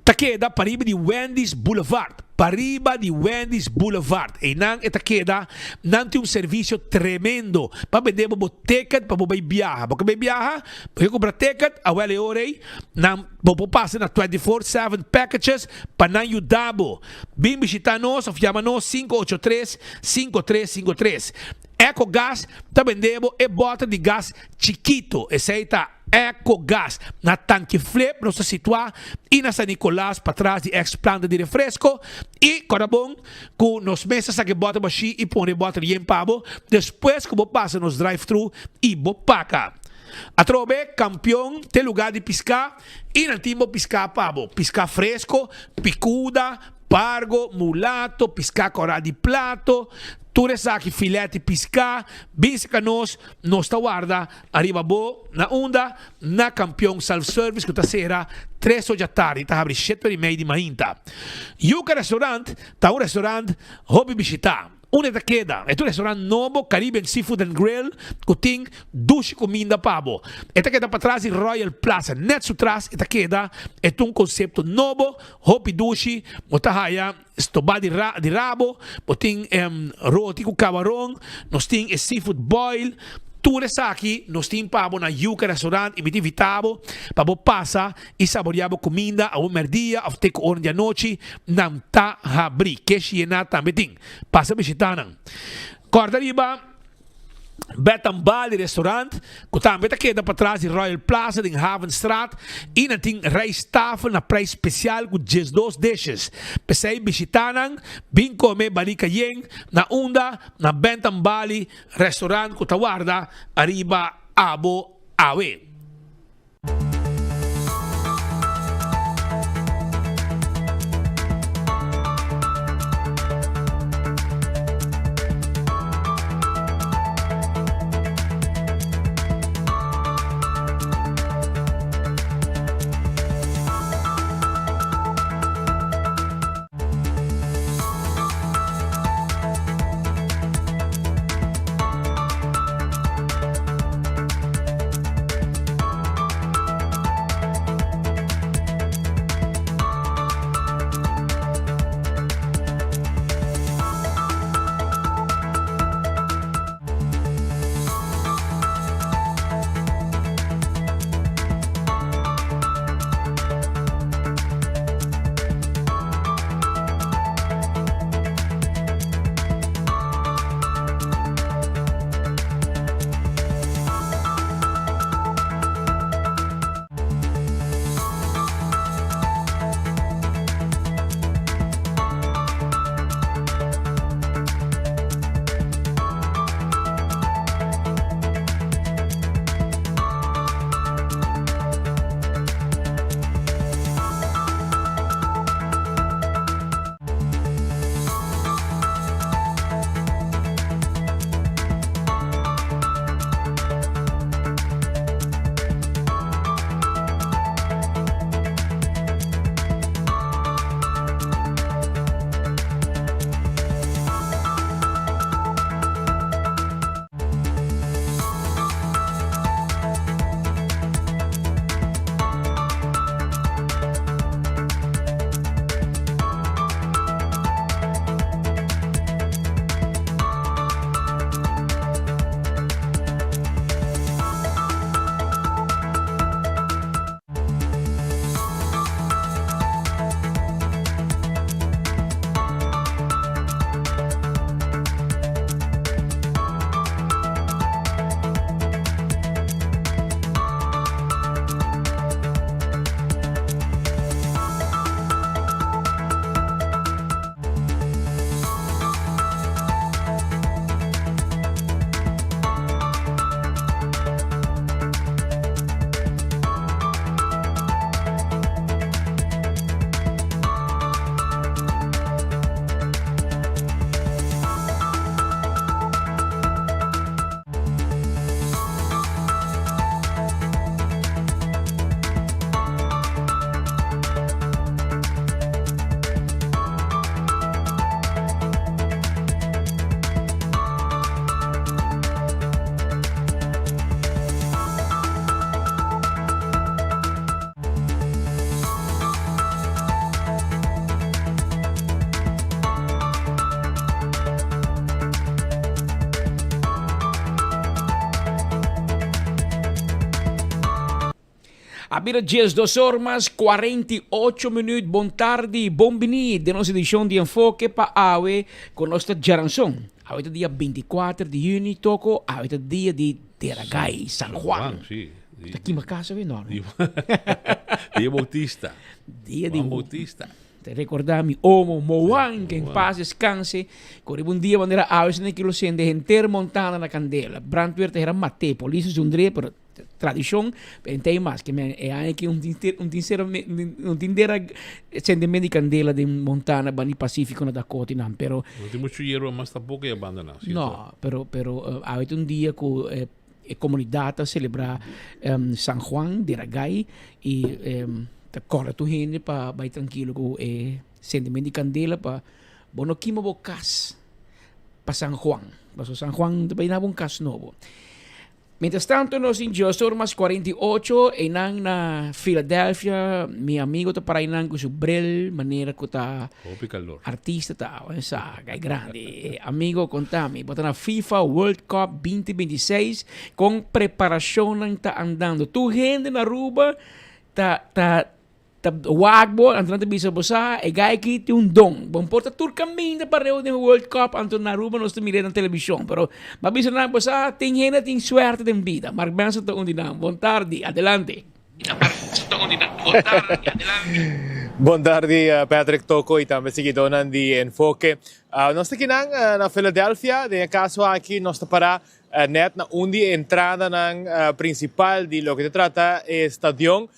ta keda pariba di Wendy's Boulevard, pariba di Wendy's Boulevard, eynan e ta keda, nan tin un servicio tremendo pa bende bo bo ticket pa bo bay biaha, bo ke bay biaha, bo ke cumpra ticket, awel e ora ey nan. Bo por pasa na 24/7 Packages pa nan yuda bo. Bin bishita nos of yama nos 583 5353. Ecogas ta bende bo e bòter di gas chikito. Esei ta Ecogas. Na Tanki Flip nos ta situá i na San Nicolas patras di ex planta di refresco. I kòrda bon ku nos mes ta saka e bòter bashí i pone e bòter yen pa bo despues ku bo pasa nos drive-thru i bo paka. Atrobe kampion te luga di piská i nan tin bo piská pa bo, piská fresko, pikuda, pargo, mulato, piská kòrá di plato, tur esaki filèt di piská, bin seka nos, nos ta warda ariba bo na unda? Na Kampion Self Service ku ta sera tres or djatardi, ta habri shete or i mei di mainta. Yuka Restaurant ta un restaurant hopi bishitá. Unda e ta keda? E ta un restaurant nobo, Caribbean Seafood and Grill, ku tin dushi kuminda pa bo. E ta keda patras di Royal Plaza, nèt su tras e ta keda. E ta un konsepto nobo, hopi dushi. Bo ta haya stobá di di rabo, bo tin roti ku kabaron, nos tin e seafood boil. Tur esaki nos tin pa bo na Yuca Restaurant i mi ta invitá bo pa bo pasa i saboreá bo kuminda awe mèrdia òf te ku ora di anochi. Nan ta habrí. Keshi yená tambe tin. Pasa bishitá nan. Kòrda riba. Betan Bali Restaurant, ku tambe ta keda patras di Royal Plaza den Havenstraat i nan tin rijsttafel na prijs spesial ku 12 dishes. P'esei bishitá nan, bin kome barika yen na unda na Bentan Bali Restaurant ku ta warda ariba abo awe. A bira 12 or mas 48 minuut. Bon tardi, bon bini den nos edicion di Enfoke pa awe cu nos ta djaranson. Awe ta dia 24 di juni toko, awe ta dia di Deragay, San Juan. San Juan, si. Ta kima casa we no? Dia Bautista. Dia di Juan Bautista. Te recorda mi omo Moan, que en paz descanse. Corre un dia manera awe se ne kilo sende henter Montana na candela. Brandweer te era mate, polis zundre, pero tradicion, pero tem mas que me e aña que un tin un tin cero un tin dera sende di candela de Montana bani Pacifico na Dakota nan, pero No tin mucho hierba mas tampoco e banda nan, cierto? No, pero pero uh, awe un dia cu eh, e comunidad ta celebra um, San Juan de Ragay y um, ta corda tu hende pa bai tranquilo cu e sendimento di candela pa bo no kima bo cas pa San Juan. Paso San Juan ta bai na bo un cas nobo. Mientras tanto nos tin Josor mas 48 einan na Philadelphia mi amigo ta para einan cu su bril manera cu ta Hopi calor. artista ta sa gai grandi. Amigo contami bo ta na FIFA World Cup 2026 con preparacionnan ta andando tur hende na Aruba ta ta. Ta wak bo, anto nan ta bisa bo sa, e guy aki tin un don. Bo por ta tur caminda pareu den World Cup, anto na Aruba nos ta mir'é na television. Pero bo a bisa nan, bo sa, tin hende tin suerte den bida. Mark Benson ta un di nan. Bon tardi, adelante. Bon tardi Patrick Toko y tambe siguidónan di Enfoke. Nos ta kinan na Philadelphia, den e caso aki nos ta para net na un di e entradanan principal di loke ta trata e stadion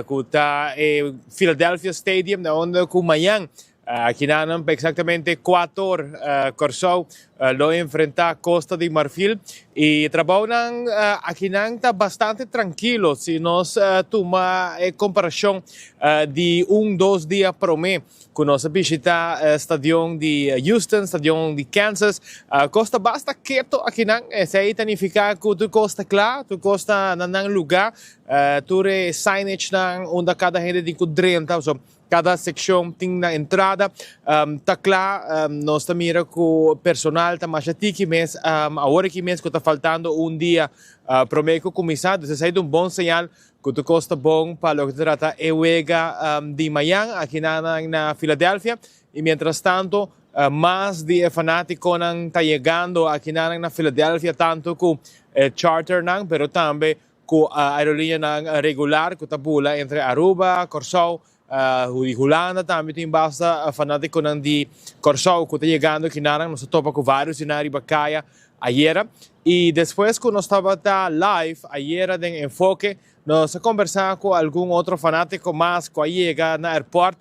Cu ta e Philadelphia Stadium na unda cu mañan akinanan pa exactamente cuator Corsou lo enfrenta Costa di Marfil y trabounan akinan ta bastante trankilo si nos tuma e comparacion di un dos dia prome Ku nos a bishita stadion di Houston, stadion di Kansas. Kos ta basta keto akinan. Esei ta nifiká ku tur kos ta kla, tur kos ta na nan lugá. Tur e signagenan unda kada hende tin ku drenta, so kada sekshon tin nan entrada ta kla. Nos ta mira ku personal ta masha tiki mes awor aki mes ku ta faltando un dia promé ku kuminsá. Dus esei ta un bon señal Ku tur kos ta bon pa loke ta trata e wega di mañan aki na Philadelphia y mientras tanto mas di e fanaticonan ta yegando aki na Philadelphia tanto cu e charternan pero tambe cu aerolineanan regular cu ta bula entre Aruba, Corsou di Hulanda tambe tin basta fanaticonan di Corsou cu ta yegando aki nan. Nos a topa cu varios di nan riba caya ayera y despues cu nos tabata live ayera den Enfoke nos a conversa cu algun otro fanatico mas cu a yega na airport.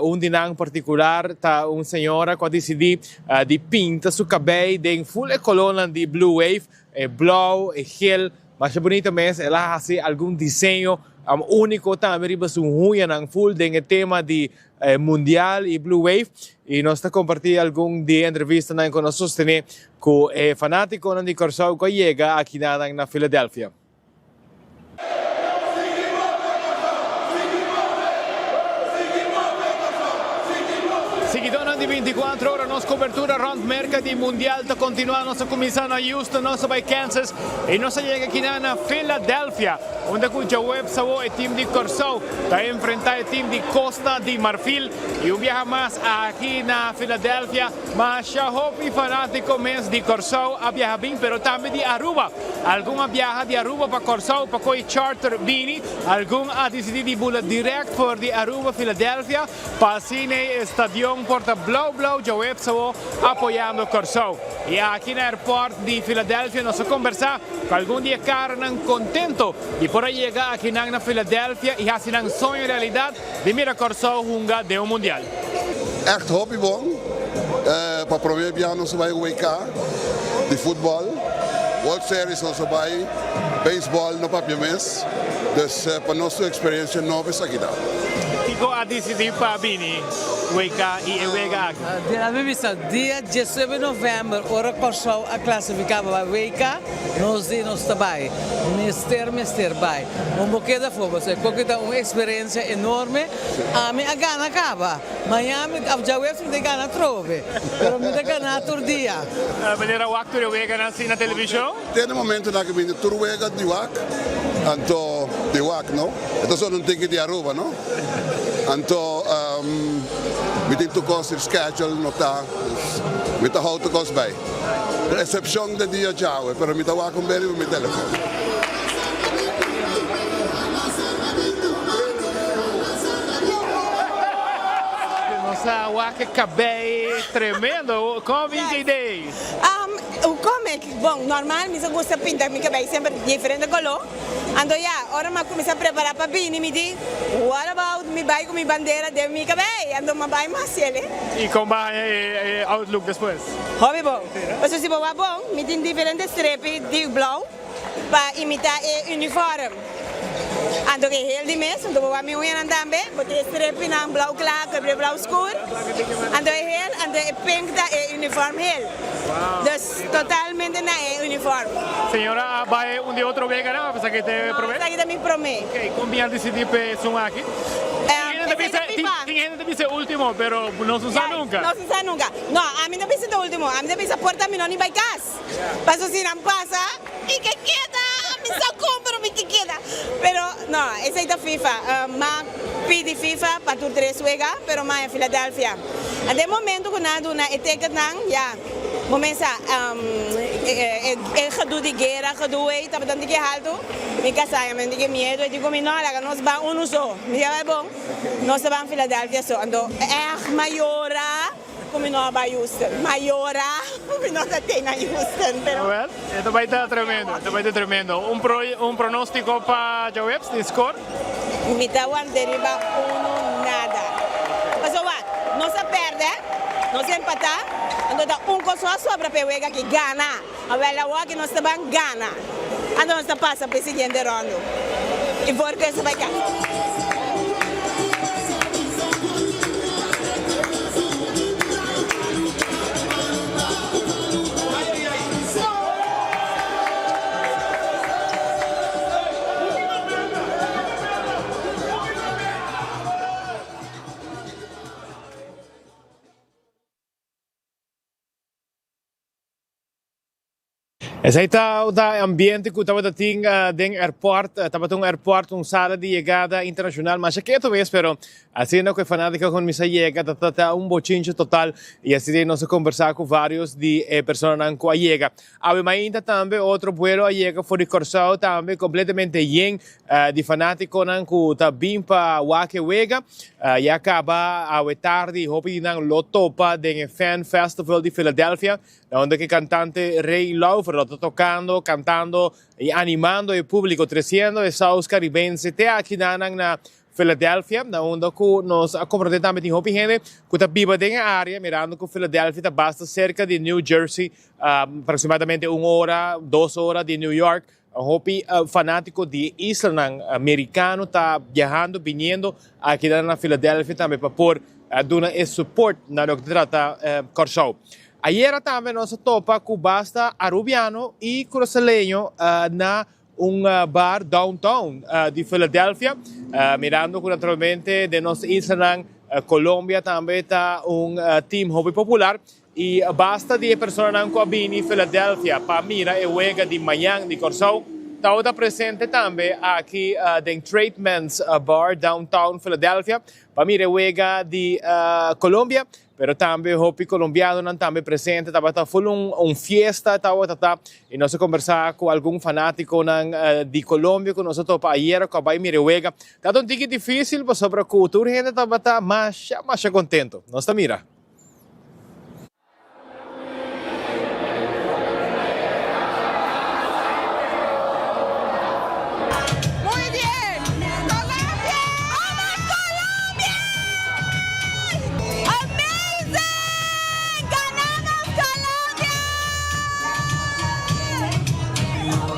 Un di nan particular ta un señora cu a dicidi di pinta su cabey den full e colornan di Blue Wave, e blauw, e geel. Masha bunita mes, el a haci algun diseño unico tambe riba su huñanan full den e tema di Mundial y Blue Wave y nos ta comparti algun di e entrevistanan cu nos sostene cu e fanaticonan di Corsou cu a yega akinanan na Philadelphia. Siguidónan di 24 ora nos cobertura rond Merca di Mundial ta continua. Nos a cuminsa na Houston, nos a bay Kansas y nos a yega aki na Philadelphia, unda cu djaweps awo e team di Corsou ta enfrenta e team di Costa di Marfil. Y un biaha mas aki na Philadelphia, masha hopi fanatico mes di Corsou a biaha bin, pero tambe di Aruba. Algun a biaha di Aruba pa Corsou pa coy charter bini, algun a dicidi di bula direct for di Aruba Philadelphia. Pa asina e stadion por ta blou blou djaweps awo apoyando Kòrsou. I aki na airport di Philadelphia nos a kombersá ku algun di e karanan kontento di por a yega akinan na Philadelphia i hasi nan soño realidat di mira Kòrsou hunga den un mundial. Echt hopi bon. Pa prome bia nos a bai WK di futbol. World Series nos a bai, baseball no papia mes. Dus pa nos tur experiencia nobo esaki ta. Kiko a disidí pa bini WK i e wega aki? Dela mi bisa, dia diesnuebe novèmber ora Kòrsou a klasifiká pa bai WK, nos di nos ta bai. Mester mester bai. Un bo keda afó pasobra e koki ta un eksperensia enorme. Ami a gana kaba. Mañan mi of djaweps mi ta gana atrobe, pero mi ta gana tur dia. Meneer a wak tur e weganan así na televishon? Te na momentonan ku bini tur wega di wak, anto di wak no, e ta solo un tiki di Aruba no, anto mi tin tur kos schedule nota, dus mi ta hou tur kos bij, ku eksepshon di dia djawe, pero mi ta wak un beri ku mi telefon. Nos a wak e cabey tremendo. Con bin ke idee? Um, come, bon, normal mi sa gusta pinta mi cabey semper diferente color. Anto ya, ora mi a cuminsa prepara pa bini mi di, what about mi bay cu mi bandera den mi cabey? Anto mi a bay mas ciele. Y con bo a haña e outlook despues? Hopi bon. Pasobra si bo wak bon, mi tin diferente strepi di blauw. Pa imita e uniform. Anto ke heel di mes, anto bo wak mi uñanan tambe, bo tin e strepinan blauw kla ku e blauw skur, anto e heel, anto e pink ta e uniform heel. Dus totalmente na e uniform. Señora a bai un di otro weganan of esaki ta e prome? No, esaki ta mi prome. Ok, kon bin a disidi pa esun aki? Tin hende ta bisa, tin. hende ta bisa e ultimo, pero nos no sa nunca. Nos no sa nunca. No, ami no bisa ta ultimo. Ami ta bisa por ta mi no ni bai cas. Paso si nan pasa, mi ke keda. Mi sa con, pero mi ke keda. Pero no, esey ta FIFA. M'a pidi FIFA pa tur tres wega, pero m'a en Philadelphia. Den momento cu nan a duna e ticketnan, ya, bo mesa e gedoe di guera, gedoe ey tabata un tiki halto. Mi casa a mi un tiki miedo, e di cu mi, no, laga nos ban uno so. Mi di, a bai bon, nos ta ban Philadelphia so. Anto, echt m'a yora cu mi no a bai Houston. M'a yora cu mi no ta te na Houston, pero. Well, e ta bai ta tremendo, e ta bai ta tremendo. Un pro, un pronostico pa djaweps di score? Mi ta wanta riba uno nada. Pasobra wak, nos a perde, nos a empata, anto ta un cos so a sobra pa e wega aki, gana. Awel awor nos ta ban gana, anto nos ta pasa pa e siguiente rondo. Y for cu esaki bai cas. Esei ta ta e ambiente ku tabata tin den airport. Tabata un airport, un sala di yegada internashonal masha ketu mes, pero asina ku e fanátiko kuminsá yega ta ta un bochinche total i asina nos a kombersá ku vários di e personanan ku a yega. Awe mainta tambe otro buelo a yega for di Kòrsou tambe kompletamente yen di fanátikonan ku ta bin pa wak e wega. Ya kaba awe tardi hopi di nan lo topa den e Fan Festival di Philadelphia na unda ku e kantante Ray Lauffer lo ta tokando, kantando i animando e públiko tresiendo e saus karibense te akinan na Philadelphia, na unda ku nos a komprondé tambe tin hopi hende ku ta biba den e área, mirando ku Philadelphia ta basta serka di New Jersey, aproksimadamente un ora, dos ora di New York. Hopi fanátiko di e islanan merikano ta biahando, biniendo aki na Philadelphia tambe pa por duna e support na loke ta trata Kòrsou. Ayera tambe nos a topa ku basta arubiano i kurasaleño na un bar downtown di Philadelphia, mirando cu naturalmente den nos islanan Colombia tambe ta un team hopi popular y basta di e personanan cu a bini Philadelphia pa mira e wega di mañan di Corsou tabata presente tambe aki den Trademans Bar downtown Philadelphia pa mira e wega di Colombia. Pero tambe hopi colombianonan tambe presente, tabata full un un fiesta tabata ta y nos a conversa cu algun fanaticonan di Colombia cu nos a topa ayera cu a bay mira e wega. Tabata un tiki dificil pasobra cu tur hende tabata masha masha contento. Nos ta mira. Muy bien! Colombia! Vamos Colombia! Amazing! Ganamos Colombia!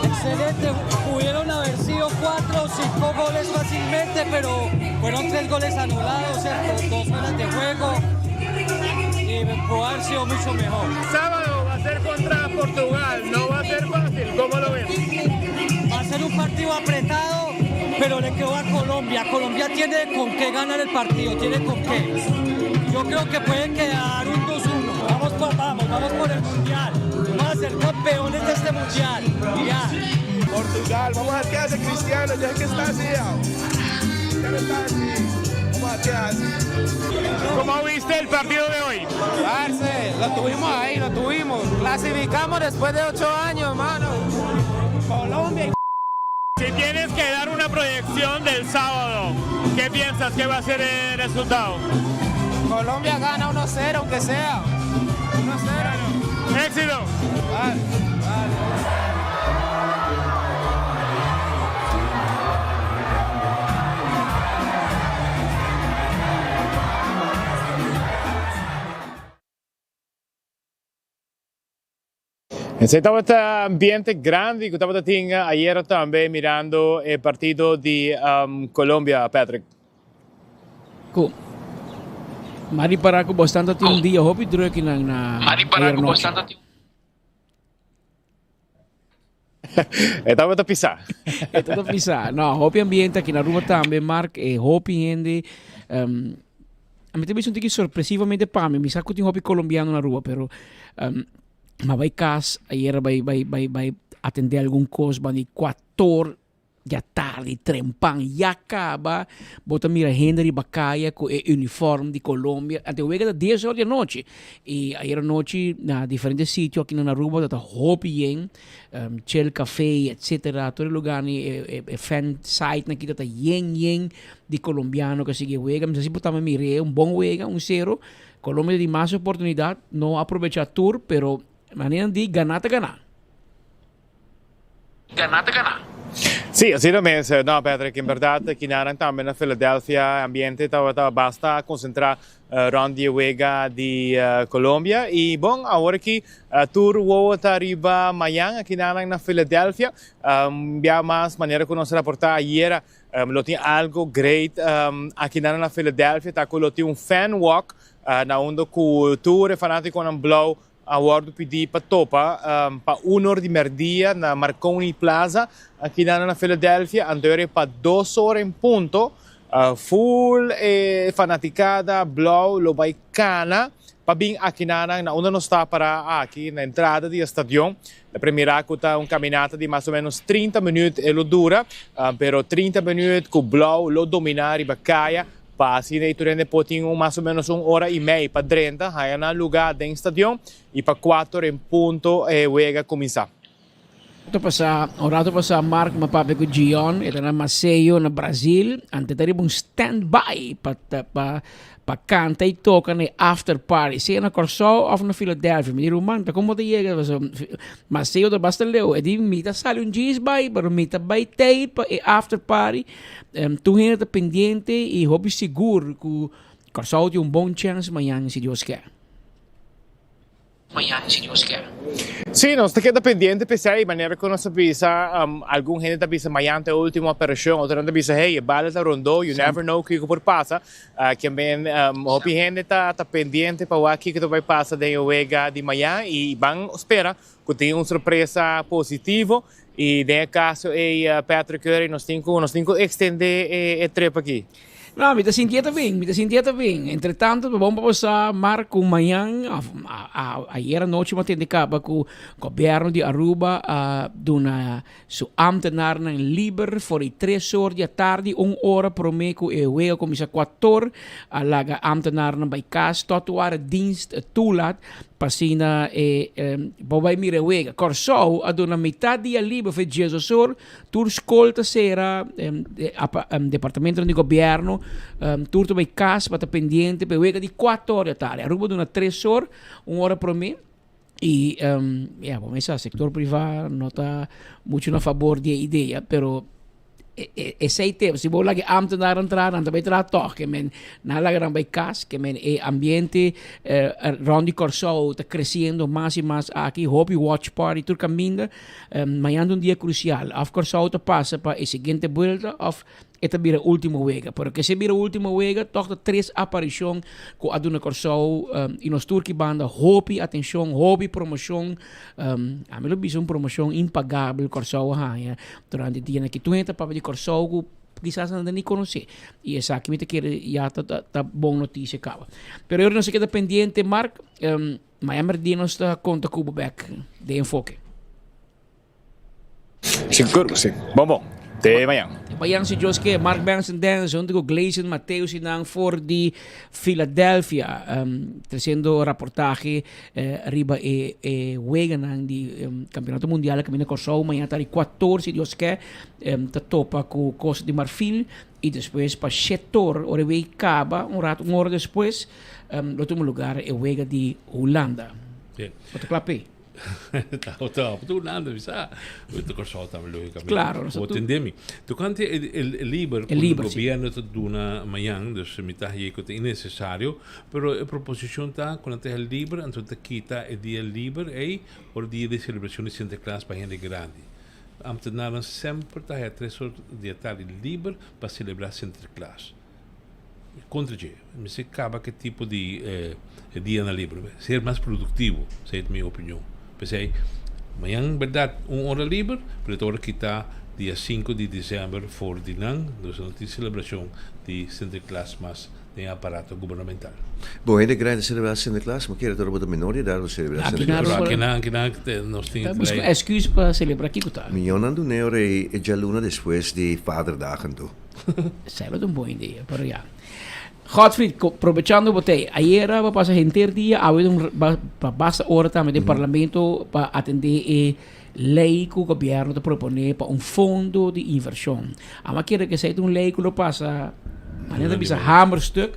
Excelente, pudieron haber sido cuatro o cinco goles fácilmente, pero fueron tres goles anulados, ¿cierto? Dos fueras de juego y pudo haber sido mucho mejor. Sábado va a ser contra Portugal, no va a ser fácil, ¿cómo lo ves? Va a ser un partido apretado, pero le quedó a Colombia. Colombia tiene con qué ganar el partido, tiene con qué. Yo creo que puede quedar un 2-1. Vamos, por, vamos, vamos por el Mundial. Vamos a ser campeones de este Mundial. Ya. Portugal, vamos a ver qué hace Cristiano, ya que está así. Ya. Ya está así. Vamos a ver qué hace. ¿Cómo viste el partido de hoy? Parce, lo tuvimos ahí, lo tuvimos. Clasificamos después de ocho años, mano. Colombia y Si tienes que dar una proyección del sábado, ¿qué piensas que va a ser el resultado? Colombia gana 1-0, aunque sea. 1-0. Éxito. Vale, vale. Esei tabata ambiente grandi ku tabata tin ayera tambe mirando e partido di Colombia, Patrick. Ku M'a ripará ku bosnan ta tin un dia hopi druk nan na ayer nochi. E tabata pisá. E tabata pisá. No, hopi ambiente aki na Aruba tambe, Mark. E hopi hende. Ami ta bisa un tiki sorpresivamente pa mi, mi sa ku tin hopi kolombiano na Aruba, pero um, m'a bai kas ayera bai bai bai bai atendé algun kos banda di kuator di atardi trempan ya kaba bo ta mira hende riba kaya ku e uniform di Colombia anto e wega ta dies or di anochi i ayera nochi na diferente sitio aki na Aruba ta hopi yen Chill Cafe etcetera tur e lugar ni e fan site nan kita ta yen yen di colombiano ku a sigui e wega mi sa si bo tamba mir'é un bon wega un sero Colombia ta tin mas oportunidad no a aprobecha tur pero manera di gana ta gana. Gana ta gana. Sí, asina mes. No, Patrick, en berdad kinanan tambe na Philadelphia e ambiente tabata basta concentra rond di e wega di Colombia. Y bon, awor aki tur wowo ta riba mayan akinanan na Philadelphia. Bia mas manera cu nos raporta ayera, lo tin algo great akinanan na Philadelphia, ta cu lo tin un fan walk na unda cu tur e fanaticonan blauw a wordo pidi pa topa pa un or di merdia na Marconi Plaza akinan na Philadelphia. Anto ora pa dos or en punto full e fanaticada blauw lo bay cana pa bin akinanan na unda nos ta para aki na entrada di e stadion. Ta premira cu ta un caminata di mas o menos 30 minuut e lo dura, pero 30 minuut cu blauw lo domina riba caya. Pa asina ei tur hende por tin un mas o menos un ora i mei pa drenta, haña nan lugá den stadion i pa kuater en punto e wega kuminsá. Rato pasá, un rato pasá Mark m'a papia ku Gion, e ta na Maceió na Brazil, ante ta riba un stand by pa pa pa kanta i toka na e after party, sea na Kòrsou òf na Philadelphia. Mi di, Ruman, ta kon bo ta yega? Pasobra Maceió ta basta leu. E di, Mi ta sali un djis bai, pero mi ta bai tei pa e after party. Tur hende ta pendiente y hopi sigur cu Curaçao tin un bon chance mañan si Dios kier. Mañan si Dios kier. Sí, nos ta keda pendiente p'esei, manera cu nos a bisa, algun hende ta bisa mañan ta e ultimo aparición, otronan ta bisa hey, e bala ta rondó, you never know kico por pasa. Kiamen hopi hende ta pendiente pa wak kico ta bay pasa den e wega di mañan y ban spera cu tin un sorpresa positivo y den e caso ey Patrick Curry nos tin cu nos tin cu extende e trip aki. No, mi ta sinti e ta bin, mi ta sinti e ta bin. Entre tanto ta bon pa bo sa Mark cu mañan of ayer anochi mi a tende caba cu gobierno di Aruba a duna su ambtenaarnan liber for di tres or di atardi, un ora prome cu e wega cuminsa cuator, a laga ambtenaarnan bay cas tot ora dienst toelaat pa asina e bo bay mira e wega. Kòrsou a duna mitad dia liber for diesdos or, tur skol ta sera, departamentonan di gobierno tur ta bay cas pa ta pendiente pa e wega di cuator di atardi. Aruba duna tres or, un ora prome. Y ya, bo mesa, sector priva no ta mucho na favor di e idea, pero esey te, si bo laga e ambtenaar entra, nan ta bay traha toch, ke men nan laga nan bay cas, ke men e ambiente rond di Kòrsou ta creciendo mas y mas aki, hopi watch party tur caminda, mañana ta un dia crucial, of Kòrsou ta pasa pa e siguiente buelta of E ta bira ultimo wega. Pero ke se bira ultimo wega, tòg ta tres aparishon ku a duna Kòrsou i nos tur ki banda hopi atenshon, hopi promoshon. Ami lo bisa un promoshon impagabel Kòrsou a haña durante e dianan aki. Tur hende ta papia di Kòrsou ku kisas nan ta ni konosé. I esaki mi ta kere ya ta ta bon notisia kaba. Pero nos a keda pendiente, Mark. Mañana mèrdia nos ta konta ku bo bèk den Enfoke. Sigur ku si. Bon bon. Te mañan. Te mañan si Dios ke. Mark Benson Dennis hunto ku Gleison Mateus i nan for di Philadelphia tresiendo raportahe riba e e weganan di Campeonato Mundial kaminda Kòrsou mañan ta di kuator si Dios ke ta topa ku Costa di Marfil i despues pa shetor ora e wega kaba un rato un ora despues lo tuma lugar e wega di Hulanda. Bo ta kla p'e? Ta ta tu Hulanda mi sa. Tu Kòrsou tambe lógicamente. Claro, Bo tende mi. Tocante e e liber E liber, ku si. gobierno ta duna mañan, dus mi ta haye ku ta innecesario, pero e proposicion ta ku nan ta haye liber, anto ta kita e dia liber ei ora dia di celebracion di Sinterklaas pa hende grandi. Ambtenarnan semper ta haye tres or di e tardi liber pa celebra Sinterklaas. Kontra dje, mester kaba ku e tipo di dianan liber. Ser mas produktivo, esei ta mi opinion. P'esei, mañan bèrdat un ora liber, pero e ta ora kita dia sinku di desèmber for di nan, nos no tin selebrashon di Sinterklaas mas. Den e aparato gubernamental. Bon, hende grandi selebrá Sinterklaas, ma kere ta ora bo ta menor di edad bo selebrá Sinterklaas. Pero akinan, akinan nos tin Ta busca excuse pa selebrá kiko ta. Miyonan dun'é ora ei e djaluna despues di Vaderdagen toe. Esei lo ta un bon idea, pero ya. Godfried, probechando bo t'ei, ayera bo pasa henter dia, awe ta un pa basta ora tambe den parlamento pa atendé e lei ku gobièrnu ta proponé pa un fondo di invershon. Amo a kere ku esei ta un lei ku lo pasa, manera ta bisa hamerstuk,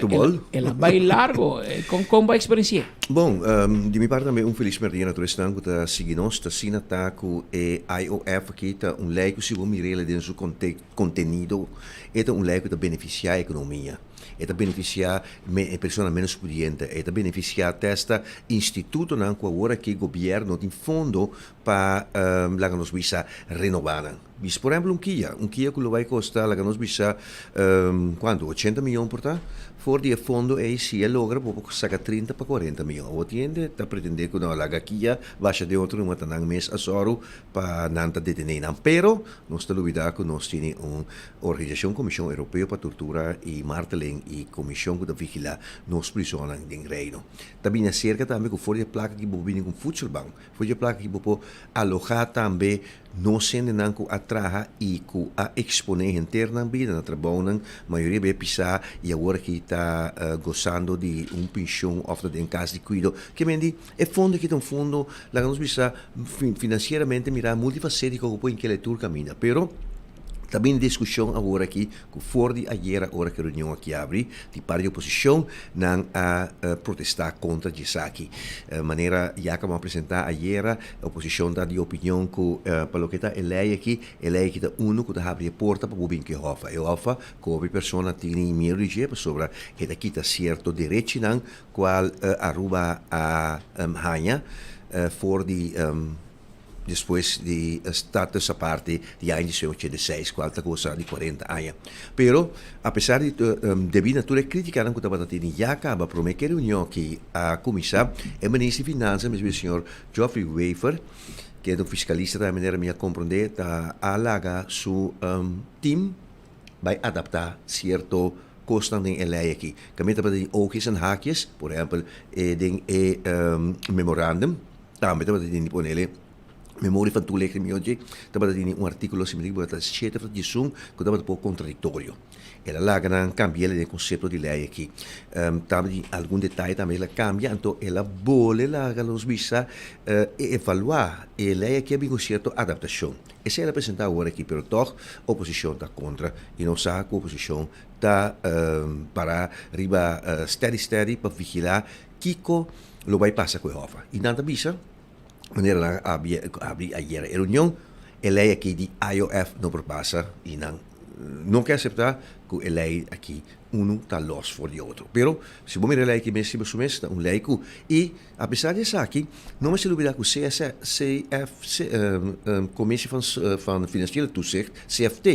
pero el a bai largo. Kon kon bo a eksperensi'é? Bon, di mi parti tambe un felis mèrdia na tur esnan ku ta sigui nos. Ta asina ta ku e IOF aki ta un lei ku si bo mir'el den su kontenido e ta un lei ku ta benefisiá ekonomia. E ta benefisiá e persona ménos pudiente. E ta benefisiá testa institutonan ku awor aki gobièrnu no tin fondo pa laga nos bisa renobá nan. Bisa por ehèmpel un kia, un kia ku lo bai kosta laga nos bisa kuantu ochenta miyon por ta? For di e fondo ei si e logra bo por saka trinta pa kuarenta miyon. Awor tin hende ta pretendé ku no laga kia basha den otro numa ta nan mes a sòru pa nan ta detené nan. Pero nos ta lubidá ku nos tene un organisashon Komishon Europeo pa Tortura i Marteling i komishon ku ta vigilá nos prisonnan den Reino. Ta bini aserka tambe ku for di e plaka aki bo por bini ku un voedselbank. For di e plaka aki bo por alohá tambe nos hendenan ku a traha i ku a eksponé henter nan bida na trabounan, mayoria bia pisá i awor aki ta gosando di un penshon òf ta den kas di kuido. Ke men di e fondo aki ta un fondo, laga nos bisa, finansieramente mirá multifasétiko ku por inkele tur kaminda. Pero ta bini diskushon awor aki ku for di ayera ora ku e reunion aki abri, di parti di oposishon nan a protestá kontra di esaki. Manera ya ku a presentá ayera, oposishon ta di opinion ku pa loke ta e lei aki, e lei aki ta unu ku ta habri e porta pa bo bin ku e hòf. E hòf ku hopi persona tini miedu di dje pasobra e ta kita sierto derechinan kual Aruba a haña for di despues di status aparte di aña diesnuebe ochenta i seis, kual ta gosa di kuarenta aña. Pero, apesar di debí na tur e kritikanan ku tabata tene ya kaba promé ku e reunion aki a kuminsá, e minister di Finansa, mesmo señor Geoffrey Wever, kende ta un fiskalista tambe manera mi a komprondé, ta a laga su team bai adaptá sierto kosnan den e lei aki. Kaminda tabata tin oogjes en haakjes, por ehèmpel den e memorandum, Tambe tabata tini ponele memoria van toelichting mi oye tabata tini un artículo si mi ta ekiboká ta shete of ta diesun ku tabata poko kontradiktorio. El a laga nan kambi'el den e konsepto di lei aki. Tabatin algun detaye tambe el a kambia anto el a bole laga nos bisa e evaluá e lei aki a bin ku sierto adaptashon. Esei el a presentá awor aki pero tòg oposishon ta kontra i nos sa ku oposishon ta para riba steady steady pa vigilá Kiko lo bai pasa ku e hòf? I nan ta bisa, manera nan a habri ayera e reunion, e lei aki di IOF no por pasa i nan no ke aseptá ku e lei aki unu ta lòs for di otro. Pero si bo mira e lei aki mes riba su mes ta un lei ku i apesar di esaki no mester lubidá ku CS CFC Commissie van Financiële Toezicht, CFT,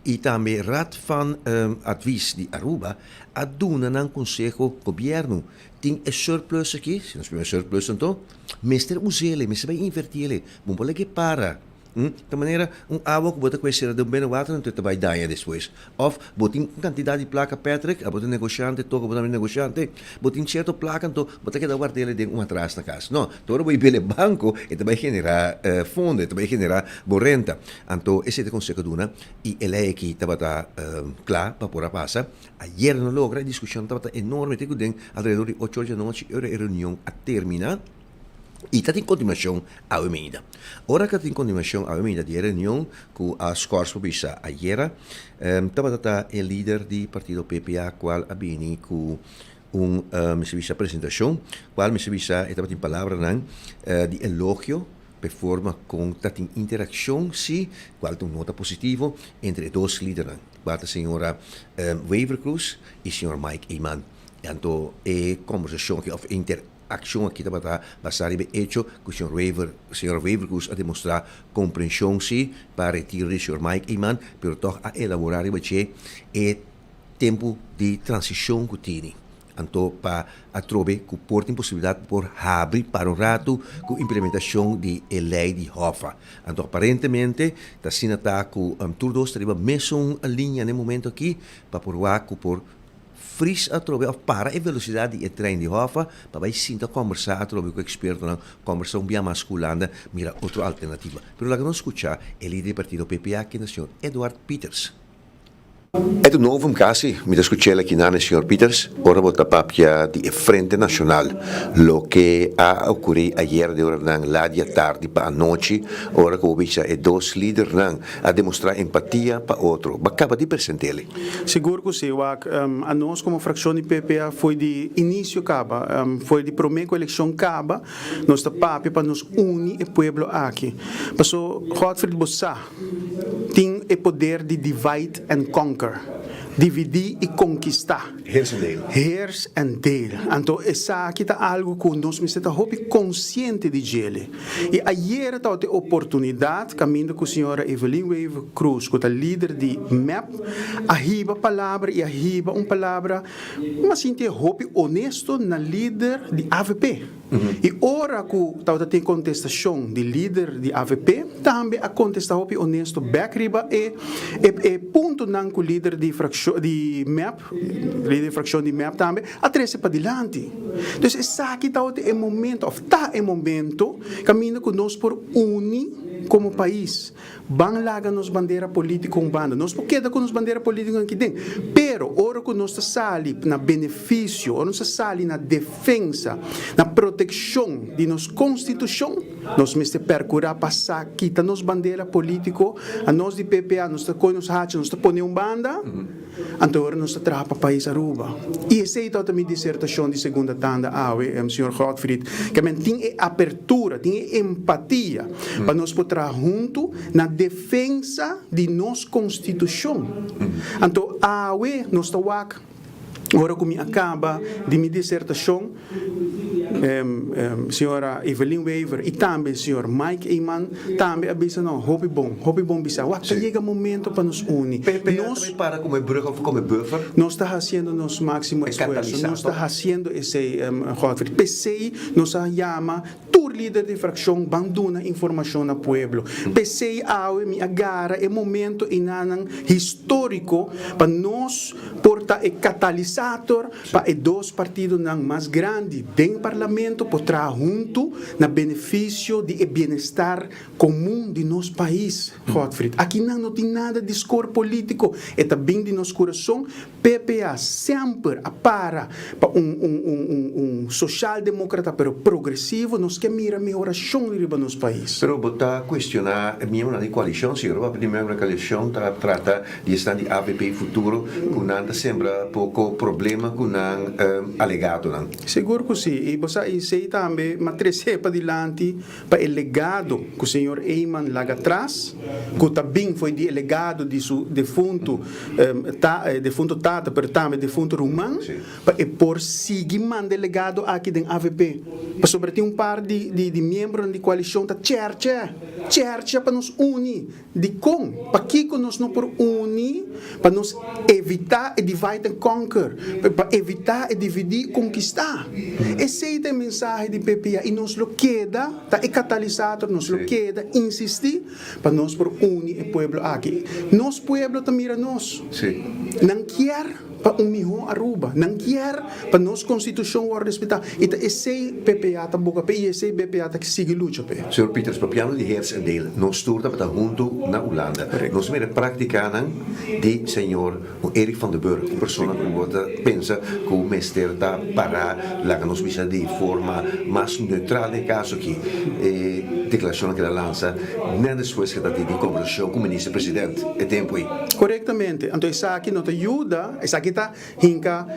i tambe Raad van Advies di Aruba a duna nan konseho, Gobièrnu tin e surplus aki, si nos pone surplus anto mester us'el, mester bai inverti'el, bo no por laga e para. Ta manera un awa ku bo ta kuesera den un bena water anto e ta bai daña despues. Òf bo tin un kantidat di plaka Patrick, abo ta negoshante, Toco bo tambe negoshante, bo tin sierto plaka anto bo ta keda ward'el den un atras na kas. No, te ora bo i bel e banko e ta bai generá fondo, e ta bai generá bo renta. Anto esei ta e konseho duna i e lei aki tabata kla pa por a pasa. Ayer no logra, e diskushon tabata enorme te ku den alrededor di ocho or di anochi ora e reunion a termina i ta tin kontinuashon awe mainta. Ora ku a tin kontinuashon awe mainta di e reunion ku a skòrs por bisa ayera, tabata ta e lider di partido PPA kual a bini ku un mester bisa presentashon kual mester bisa e tabatin palabranan di elogio p'e forma kon ta tin interakshon si kual ta un nota positivo entre e dos lidernan. Bata señora Wever Croes y señor Mike Eman. Anto e conversacion aki of interaccion aki tabata basa riba e hecho cu señor Wever, señora Wever Croes a demostra comprension si pa retiro di señor Mike Eman, pero toch a elabora riba dje e tempo di transicion cu tini. Anto pa atrobe ku por tin posibilidat por habri para un ratu ku implementashon di e lei di Hoffa. Anto aparentemente ta asina ta ku tur dos ta riba mesun liña na e momento aki pa por wak ku por fris atrobe òf para e velosidat di e trein di Hoffa pa bai sinta kòmbersá atrobe ku ekspertonan, kòmbersá un bia mas ku Hulanda, mira otro alternativa. Pero laga nos skuchá e lider di partido PPA, kende señor Eduard Pieters. E ta novum kasi, mi ta skuch'el aki nan e señor Pieters, ora bo ta papia di e Frente Nacional, loke a ocurri ayer den oranan laat di atardi pa anochi, ora ku bo bisa e dos lidernan a demostra empatia pa otro. Bo a kaba di present'el. Sigur ku si, wak, anos komo frakshon di PPA foi di inisio kaba, foi di promé ku elekshon kaba, nos ta papia pa nos uni e pueblo aki. Paso, Godfried bo sa. Tin e poder di divide and conquer, dividí i konkistá. Heers en deel. Heers en deel. Anto esaki ta algu ku nos mester ta hopi konsiente di djele. I ayera tabata e oportunidat kaminda ku señora Evelyn Wever Croes ku ta lider di mep a hiba palabra i a hiba un palabra mi a sinti e hopi honesto na lider di avp. I ora ku tabata tin kontestashon di lider di avp, tambe a kontestá hopi onesto bèk riba e e puntonan ku lider di frakshon di mep, lider di frakshon di mep tambe a trese padilanti. Dus esaki tabata e momento òf ta e momento kaminda ku nos por uni komo pais. Ban laga nos bandera politico un banda. Nos por keda cu nos bandera politico aki den, pero ora cu nos ta sali na beneficio, ora nos ta sali na defensa, na proteccion di nos constitucion, nos mester percura pa sa kita nos bandera politico, anos di PPA nos ta coge nos hacha, nos ta pone un banda, Anto ora nos ta traha pa pais Aruba. Y esey tabata mi disertacion di segunda tanda awe, señor Godfried, ke men tin e apertura, tin e empatia pa nos por traha hunto na defensa di nos Constitucion. Anto awe nos ta wak, ora cu mi a caba di mi disertacion, Señora Evelyn Wever y tambe señor Mike Eman tambe a bisa no hopi bon, hopi bon bisa. Wak ta yega momento pa nos uni. PPA ta bay para como e brug of como e buffer? Nos ta haciendo nos maximo esfuerzo, nos ta haciendo esey Godfrey. P'esey nos a yama tur lider di fraccion ban duna informacion na pueblo. P'esey awe mi a gara e momento enanan historico pa nos por ta e catalisator Pa e dos partidonan mas grandi den Parlamento por traha huntu na benefisio di e bienestar komun di nos pais, Godfried. Akinan no tin nada di skor polítiko, e ta bin di nos kurason. PPA semper a para pa un un un un un sosialdemókrata pero progresivo, nos ke mira mehorashon riba nos pais. Pero bo ta kuestioná e miembronan di koalishon? Si ora bo a pidi miembro di koalishon ta trata Di esnan di avp Futuro ku nan ta sembra poko problema ku nan alegatonan. Sigur ku si, i bo sa esei tambe m'a tresé padilanti pa e legado ku señor Eman laga tras, ku ta bin fo'i di e legado di su defuntu defuntu tata pero tambe defuntu ruman, pa e por sigui manda e legado aki den avp. Pasobra tin un par di di miembronan di koalishon ta chèrchè, chèrchè pa nos uni. Dikon? Pakiko nos no por uni pa nos evitá e divide and conquer, pa evitá e dividí i konkistá? Esei ta e mensahe di PPA i nos lo keda ta e katalisator, nos lo keda insistí pa nos por uni e pueblo aki. Nos pueblo ta mira nos. Nan kier. Pa un mihó Aruba. Nan kier pa nos Constitucion wòrdu respetá i ta esei PPA ta boga p'e i esei BPA ta sigui lucha p'e. Señor Pieters, papiando di heers en deel, nos tur tabata huntu na Hulanda. Nos mira e práktikanan di señor Eric van der Burg, un persona ku bo ta pensa ku mester ta pará, laga nos bisa di forma mas neutral den e kaso aki. E deklarashonnan ku el a lansa nèt despues ku e ta tin di kombersashon ku minister president e tempu ei. Korektamente. Anto esaki no ta yuda, esaki ta hinka,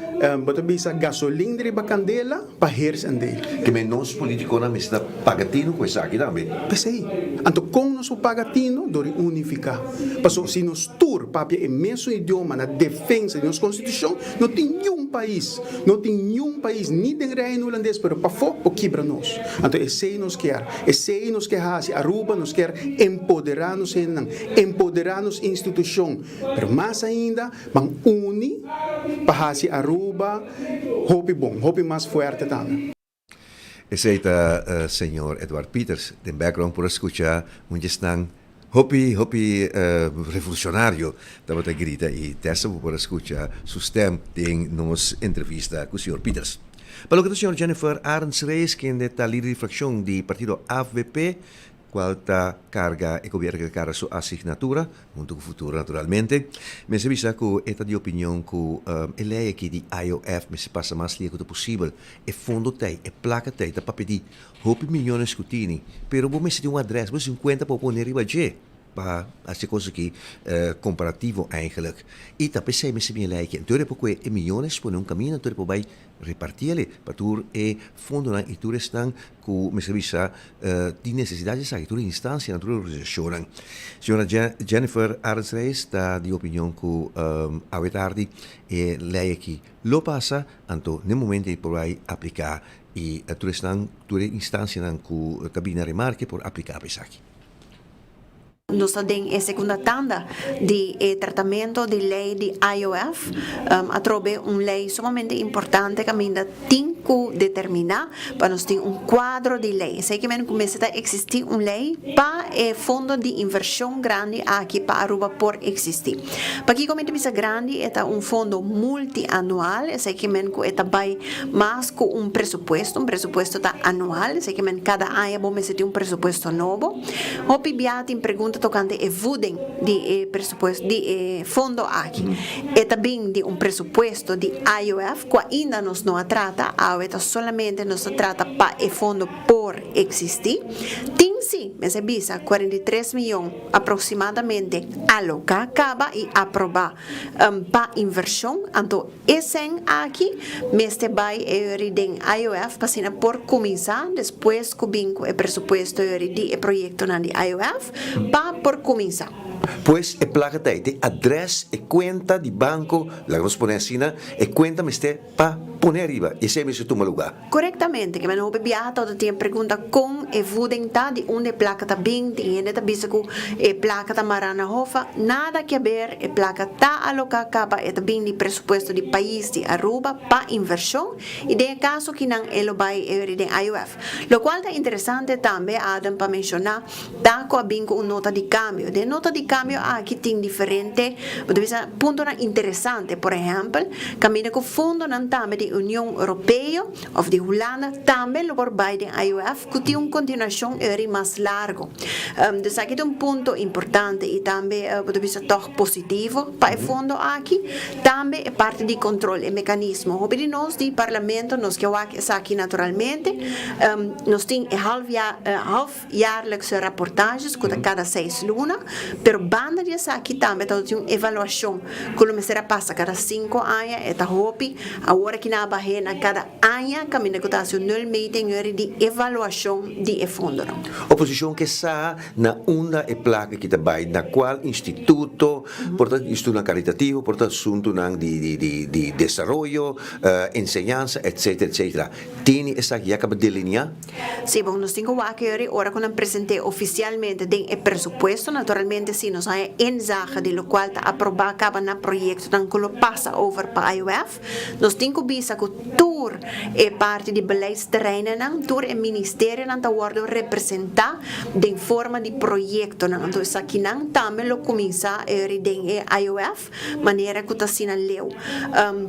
bo ta bisa, gasolin riba kandela pa hers en deel. Ke men nos politikonan mester ta paga tinu ku esaki tambe. P'esei. Anto kon nos por paga tinu? Dor di unifiká. Pasobra si nos tur papia e mesun idioma na defensa di nos konstitushon, no tin niun pais, no tin niun pais, ni den Reino Hulandes pero pafó, por kibra nos. Anto esei nos kier. Esei nos ke hasi. Aruba nos kier empoderá nos hendenan. Empoderá nos institucion, pero mas ainda ban uni pa haci Aruba hopi bon, hopi mas fuerte tambe. Esey ta señor Eduard Pieters. Den background por a scucha un djesnan. Hopi, hopi revolucionario tabata grita y testa bo por a scucha su stem den nos entrevista cu señor Pieters. Pa loke ta señor Jennifer Arends Reyes kende ta lider di fraccion di partido avp cual ta carga e gobierno ta carga su asignatura, hunto cu Futuro naturalmente, mester bisa cu e ta di opinion cu e ley aki di IOF mester pasa mas lia cu ta posibel. E fondo t'ey, e placa t'ey, ta papia di Hopi miyones ku tini, pero bo mester tin un adres, bo mester tin un kuenta pa bo pone riba dje pa hasi e kos aki komparativo eigenlijk. I ta p'esei mester bin e lei aki. Anto por kue e miyones pone un kaminda, anto por bai reparti el'e pa tur e fondonan i tur esnan ku mester bisa tin nesesidat di esaki, tur e instansianan, tur e organisashonnan. Señora Jennifer Arends Reyes ta di opinion ku awe tardi e lei aki lo pasa, anto n'e momento ei por bai apliká I tur esnan, tur e instancianan cu ta bini na remarke por aplica pa esaki. Nos ta den e segunda tanda di e tratamento di ley di IOF. Atrobe un ley sumamente importante caminda tin cu determina pa nos tin un cuadro di ley. Esey ke men cu mester ta existi un ley pa e fondo di inversion grandi aki pa Aruba por existi. Pakico mi ta bisa grandi? E ta un fondo multianual, esey ke men cu e ta bay Mas ku un presupuesto, un presupuesto ta anual, esei ke men kada aña bo mester tin un presupuesto nobo. Hopi bia tin pregunta tokante e voeding di e presupuesto di e fondo aki. E ta bin di un presupuesto di IOF ku ainda nos no a trata, awe ta solamente nos ta trata pa e fondo por eksistí. Tin si, mester bisa, 43 miyon aproksimadamente aloká kaba i aprobá pa invershon, anto E sèn aki mester bai euri den IOF pa asina por kuminsá despues ku bin ku e presupuesto euri di e proyektonan di IOF pa por kuminsá. Pues e plaka ta ei, te adrès, e kuenta di banko, laga nos pone asina, e kuenta mester pa pone ariba i esei mester tuma lugá. Korektamente, ke men hopi biaha ta tin e pregunta kon e voeding ta, di unda e plaka ta bin, tin hende ta bisa ku e plaka ta mará na hofa, nada ke aber, e plaka ta aloká kaba e ta bin di presupuesto di pais di Aruba pa invershon i den e kaso kinan e lo bai e den IOF. Lokual ta interesante tambe Adam pa menshoná ta ku a bin ku un nota di kambio. Den e nota di kambio aki tin diferente, bo ta bisa, puntonan interesante. Por ehèmpel, kaminda ku fondonan tambe di Union Europeo òf di Hulanda tambe lo por bai den IOF ku tin un kontinuashon eri mas largu. Dus aki ta un punto importante i tambe bo ta bisa tòg positivo pa e fondo aki. Tambe e parti di kontrol, e mekanismo. Hopi di nos di Parlamento nos ke wak esaki naturalmente. Nos tin e half jaarlijkse rapportages ku ta kada seis luna, pero banda di esaki tambe ta tin un evaluashon ku lo mester a pasa kada sinku aña, e ta hopi, awor aki nan a bah'é na kada aña kaminda ku ta hasi un nulmeting yori di evaluashon di e fondonan. Oposishon ke sa na unda e plaka ki ta bai, na kual instituto, por ta institutonan karitativo, por ta asuntunan di di desaroyo, enseñansa, etcetera, etcetera. Tini esaki ya kaba delineá? Sí, bon, nos tin ku wak yori ora ku nan present'é ofisialmente den e presupuesto. Naturalmente si nos haña inzage di lokual ta aprobá kaba na proyektonan ku lo pasa over pa IOF. Nos tin ku bisa ku tur e parti di beleidsterreinennan, tur e ministerionan ta wòrdu representá den forma di proyektonan. Anto esakinan tambe lo kuminsá yori den e IOF. Manera cu ta asina leu.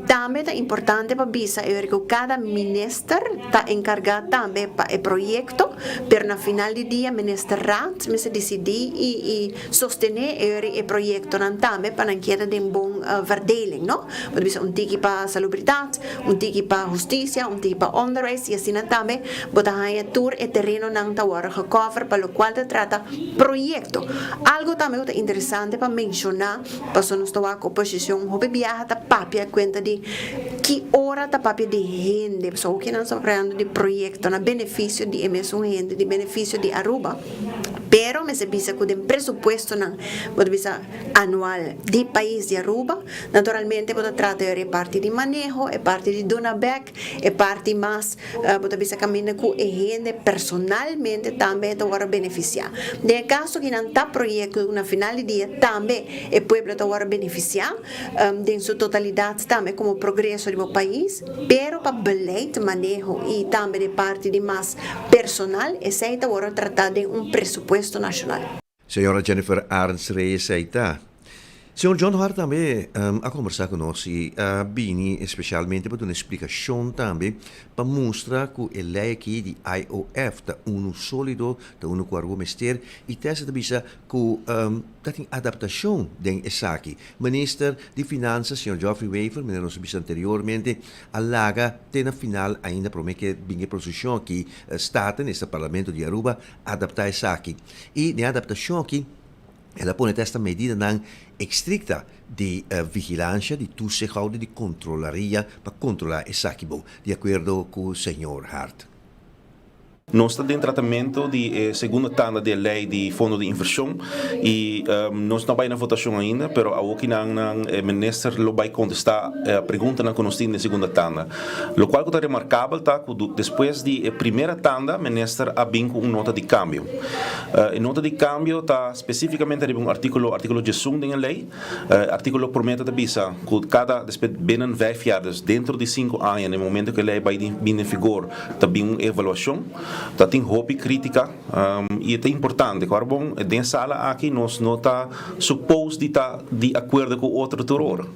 Tambe ta importante pa bisa eur cu cada minister ta encarga tambe pa e proyecto, pero na final di dia ministerraad mester dicidi y y sostene eur e proyectonan tambe pa nan keda den bon verdeling, no? Bo ta bisa un tiki pa salubridad, un tiki pa husticia, un tiki pa onderwijs y asina tambe bo ta haya tur e terenonan ta wordo gecover pa locual ta trata proyecto. Algo tambe cu ta interesante pa menciona. Pasobra nos ta wak oposicion hopi biaha ta papia cuenta di ki ora ta papia di hende, pasobra hopi nan ta papiando di proyecto na beneficio di e mesun hende, di beneficio di Aruba, pero mester bisa cu den presupuestonan bo ta bisa anual di pais di Aruba, naturalmente bo ta trata e parti di maneho, e parti di duna bek, e parti mas Bo ta bisa kaminda ku e hende personalmente tambe ta wòrdu benefisiá. Den e kaso ki nan ta proyekto ku na final di dia tambe e pueblo ta wòrdu benefisiá den su totalidat tambe komo progreso di bo pais, pero pa beleid, maneho i tambe di parti di mas personal esei ta wòrdu tratá den un presupuesto nashonal. Señora Jennifer Arends Reyes ei ta. Señor John Hart tambe a kombersá ku nos i a bini espesialmente pa duna splikashon tambe pa mustra ku e lei aki di IOF ta unu sólido, ta unu ku Aruba mester i Tessa ta bisa ku ta tin adaptashon den esaki. Minister di Finansa, señor Geoffrey Wever, manera nos a bisa anteriormente, a laga te na final ainda promé ke bin e proseshon aki Staten, esta Parlamento di Aruba, adaptá esaki. I den e adaptashon aki el a pone ta esta medidanan estrikta di vigilansha, di toezichthouder, di kontrolaria pa kontrolá esaki bon, di akuerdo ku señor Hart. Nos ta den tratamento di e segundo tanda di e ley di fondo di inversion y nos no a bay na votacion ainda, pero awokinan nan e minister lo bay contesta preguntanan cu nos tin den segunda tanda. Locual cu ta remarcabel ta cu despues di e primera tanda minister a bin cu un nota di cambio. E nota di cambio ta specificamente riba un articulo, articulo diesun den e ley. E articulo promete ta bisa cu cada despues binnen vijf jaar, dus dentro di cinco aña na e momento cu e ley bay bin den vigor, ta bin un evaluacion. Ta tin hopi critica y e ta importante. Cu bon, den e sala aki nos no ta suppose di ta di acuerdo cu otro tur ora.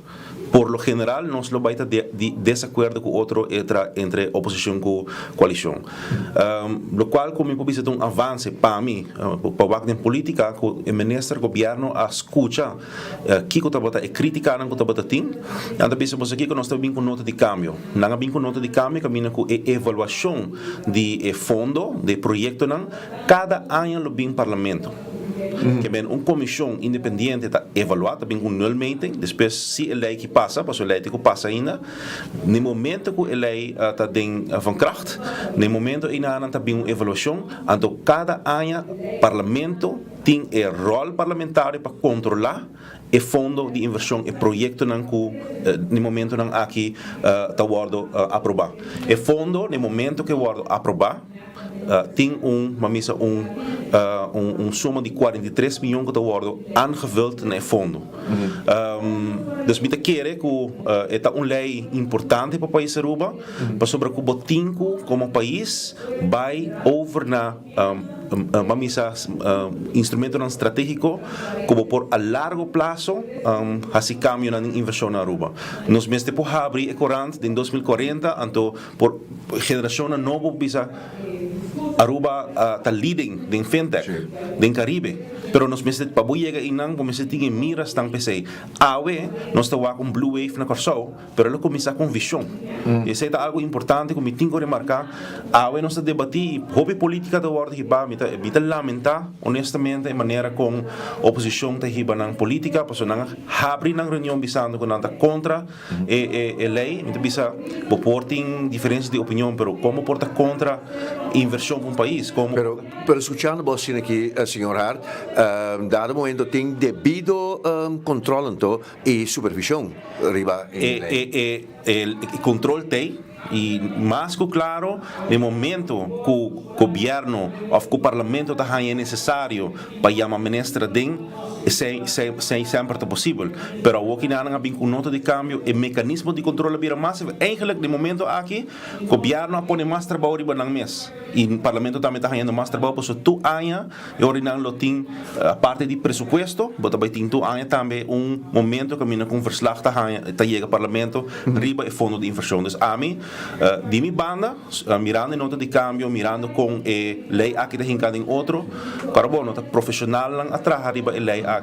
Por lo general nos lo bai ta di desacuerdo cu otro entre oposicion cu coalicion. Locual cu mi por bisa ta un avance pa mi, pa wak den politica, cu e minister, gobierno a scucha kico tabata e criticanan cu tabata tin. Nan ta bisa boso kico nos ta bin cu nota di cambio. Nan a bin cu nota di cambio caminda cu e evaluacion di e fondo, di e proyectonan, cada aña lo bin parlamento. Ke men un komishon independiente ta evaluá, ta bin ku un nulmeting, despues si e lei ki pasa, pasobra e lei tin ku pasa ainda, na e momento ku e lei ta den van kracht, na e momento einan nan ta bin un evaluashon, anto kada aña parlamento tin e ròl parlamentario pa kontrolá e fondo di invershon, e proyektonan ku na e momentonan aki ta wòrdu aprobá. E fondo na e momento ku e wòrdu aprobá, Tin un, ma misa un, un suma di 43 miyon ku ta wòrdu aangevuld na e fondo. Dus mi ta kere ku e ta un lei importante pa pais Aruba, pasobra ku bo tin ku komo pais bai over na, ma misa instrumentonan strategiko ku bo por a largo plaso hasi kambionan den invershon na Aruba. Nos mester por habri e korant den 2040 anto Por generacionnan nobo bisa Aruba ta leading den fintech den Caribe, pero nos mester pa bo yega einan bo mester tin e miras tan p'esei. Awe nos ta wak un blue wave na Kòrsou, pero el a kuminsá ku un vishon. I esei ta algu importante ku mi tin ku remarká. Awe nos ta debatí i hopi polítika ta wòrdu hibá. Mi ta mi ta lamentá honestamente e manera kon oposishon ta hiba nan polítika pasobra nan a habri nan reunion bisando ku nan ta kontra E e ley, mi ta bisa, bo por tin diferencia di opinion, pero como por ta contra inversion pa un pais? Como Pero, pero escuchando bo asina aki, señor Hart, dado momento tin debido control anto y supervision riba e ley. E e e control t'ey y mas cu claro den momento cu gobierno of cu parlamento ta haña e necesario pa yama minister aden, Esei esei semper ta posibel, pero awor ki nan a bin ku nota di kambio, e mekanismo di kontrol a bira mas Eigenlijk den momento aki gobièrnu a pone mas trabou riba nan mes i parlamento tambe ta hañando mas trabou pasobra tur aña e ora di nan lo tin aparte di presupuesto bo ta bai tin tur aña tambe un momento kaminda ku un verslag ta haña ta yega parlamento riba e fondo di invershon. Dus ami di mi banda Mirando e nota di cambio, mirando con e ley aki ta hinca den otro, pero bo no ta profesionalnan a traha riba e ley aki.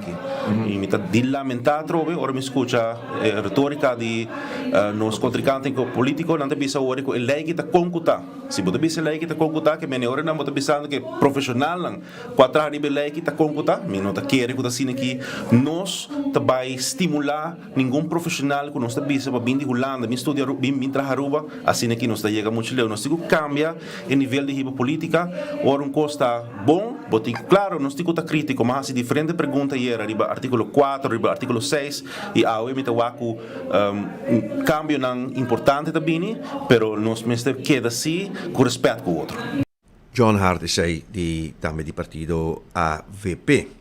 Y mi ta di lamenta atrobe ora mi scucha e retorica di nos contrincante politico, nan ta bisa awor cu e ley aki ta con cu ta. Si bo ta bisa e ley aki ta con cu ta, ke mene ora nan bo ta bisando cu e profesionalnan cu a traha riba e ley aki ta con cu ta, mi no ta kere cu ta asina aki nos ta bay stimula. Ningun profesional cu nos ta bisa pa bin di Hulanda, bin studia Aruba, bin bin traha Aruba, asina ki nos ta yega mucho leu. Nos tin cu cambia e nivel di hiba politica. Ora un cos ta bon, bo tin cu, claro, nos tin cu ta critico, m'a haci diferente pregunta ayera riba articulo cuatro, riba articulo seis, y awe mi ta wak cu cambionan importante ta bini, pero nos mester keda si cu respet cu otro. John Hart esei di tambe di partido avp.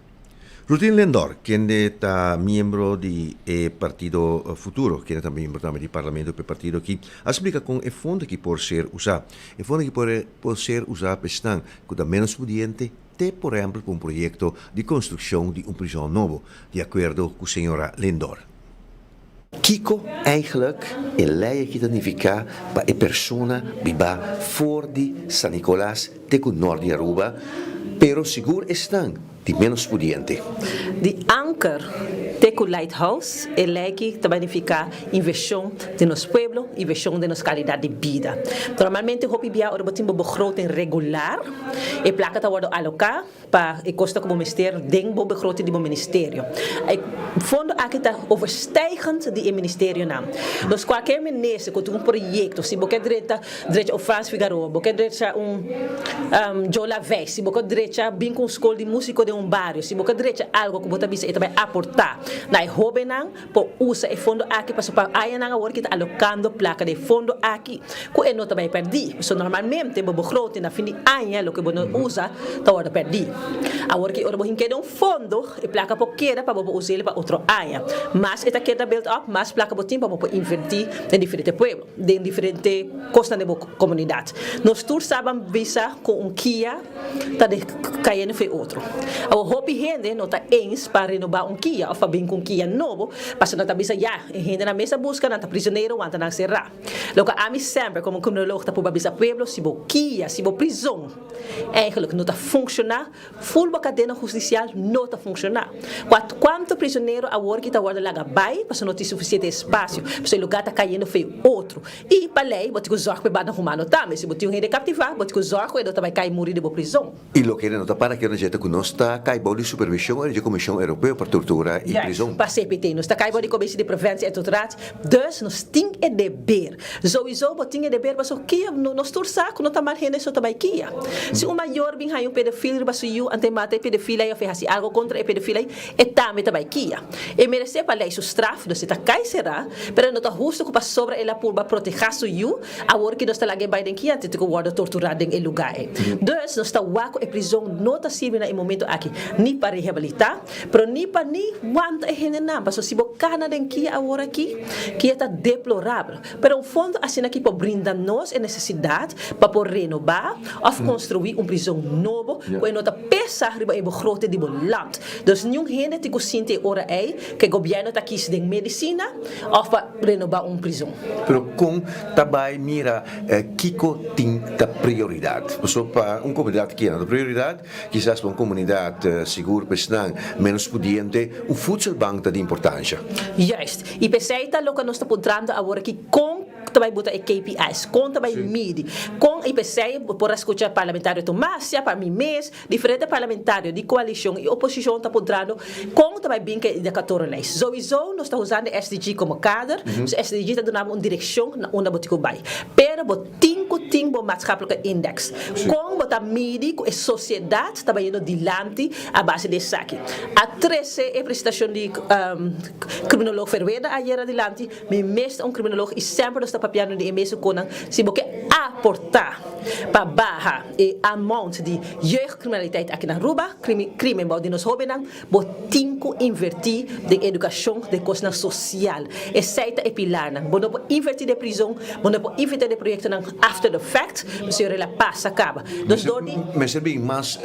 Rutin Lindor, kende ta miembro di e partido Futuro, kende ta miembro tambe di parlamento p'e partido aki, a splika kon e fondo aki por ser usá. E fondo aki por por ser usá pa esnan ku ta ménos pudiente. te por ehempel pa un proyecto di construccion di un prison nobo, di acuerdo cu señora Lindor. Kiko eigenlijk e lei aki ta nifiká pa e persona bibá for di San Nicolas te ku nort di Aruba, pero sigur esnan di ménos pudiente? Di Anker te ku Lighthouse, e lei aki ta bai nifiká invershon den nos pueblo, invershon den nos kalidat di bida. Normalmente hopi bia ora bo tin bo begroting regular, e plaka ta wòrdu aloká, Pa e kosta ku bo mester den bo begroting di bo ministerio. E fondo aki ta overstijgend di e ministerionan. Dus kualker minister ku tin un proyekto, si bo ke drenta drecha un Frans Figaroa, bo ke drecha un Joe Lavey, si bo ke drecha bin ku un skol di musiko den un bario, si bo ke drecha algo ku bo ta bisa e ta bai aporta na e hobennan, Por usa e fondo aki pasobra pa añanan awor ki ta alokando plaka den e fondo aki ku e no ta bai pèrdí. Pasobra normalmente bo begroting na fin di aña loke bo no usa ta wòrdu pèrdí. Awor ki ora bo hink'é den un fondo e plaka por keda pa bo por us'el pa otro aña. Mas e ta keda build up mas plaka bo tin pa bo por invertí den diferente pueblo, den diferente kosnan den bo komunidat. Nos tur sa ban bisa ku un kia ta de cayendo fe otro. Awor hopi hende no ta eens pa renoba un kia of pa bin cu un kia nobo, pasobra nan ta bisa ya, e hendenan mes a busca, nan ta prisonero, wanta nan cera. Loke ami semper como criminoloog ta purba bisa pueblo, si bo kia, si bo prison eigenlijk no ta funciona, full bo cadena husticial no ta funciona. Cua cuanto prisonero awor ki ta wordo laga bay pasobra no tin suficiente espacio, pasobra e lugar ta cayendo fe otro. I pa lei, bo tin ku zòrg pa e banda humano tambe. Si bo tin un hende kaptivá, bo tin ku zòrg ku e no ta bai kai muri den bo prizon. I loke no ta para kere dje ta ku nos ta kai bou di supervishon di Komishon Europeo pa Tortura i Prizon. Juist, pa CPT. Nos ta kai bou di Komisie di Preventie en Torturatie. Dus nos tin e deber. Souiso bo tin e deber pasobra kia nos tur sa ku no ta mal hende so ta bai kia. Si un mayor bin haña un pedofil riba su yu ante mata e pedofil ei òf e hasi algo kontra e pedofil ei, E tambe ta bai kia. E meresé pa lei su straf, dus e ta kai será, pero e no ta hustu ku pasobra el a purba protehá su yu, awor ki nos ta laga e bai den kia antes di ku wòrdu torturá den e lugá ei. Dus, nos ta wak ku e prizon no ta sirbi na e momento aki ni pa rehabilitá, pero ni pa ni wanta e hendenan, pasobra si bo kana den kia awor aki, kia ta deplorabel. Pero un fondo asina aki por brinda nos e nesesidat pa por renobá òf konstruí un prizon nobo ku e no ta pesa riba e begroting di bo land. Dus niun hende tin ku sinti e ora ei ku e gobièrnu ta kis den medisina òf pa renobá un prizon. Pero kon ta bai mira kiko tin ta prioridat? Pasobra pa un komunidat kier no ta prioridat, kisas pa un komunidat sigur pa esnan ménos pudiente un voedselbank ta di importansha. Juist. I p'esei ta loke nos ta puntrando awor aki, kon ta bai buta e KPI's, kon ta bai midi, kon, i p'esei bo por a skucha parlamentario Tomasia, pa mi mes, diferente parlamentario di koalishon i oposishon ta puntrando kon ta bai bin ku e indikatorenlijst. Souiso nos ta usando e SDG komo kader, so SDG ta duna bo un direkshon na unda bo tin ku bai. Pero bo tin ku tin bo maatschappelijke index. Kon bo ta midi ku e sosiedat ta bayendo dilanti a base di esaki. A trese e presentashon di Kriminolog Ferweda ayer adilanti, mi mes ta un kriminolog i semper nos ta papiando di e mesun konan, si bo ke aportá pa baha e amount di jeugdkriminaliteit aki na Aruba, krimen bou di nos hobennan, bo tin ku invertí den edukashon, den kosnan sosial. Esei ta e pilarnan. Bo no por invertí den prizon, bo no por invertí den proyektonan after the fact, pasobra el a pasa kaba. Dus dor di. Mester bin mas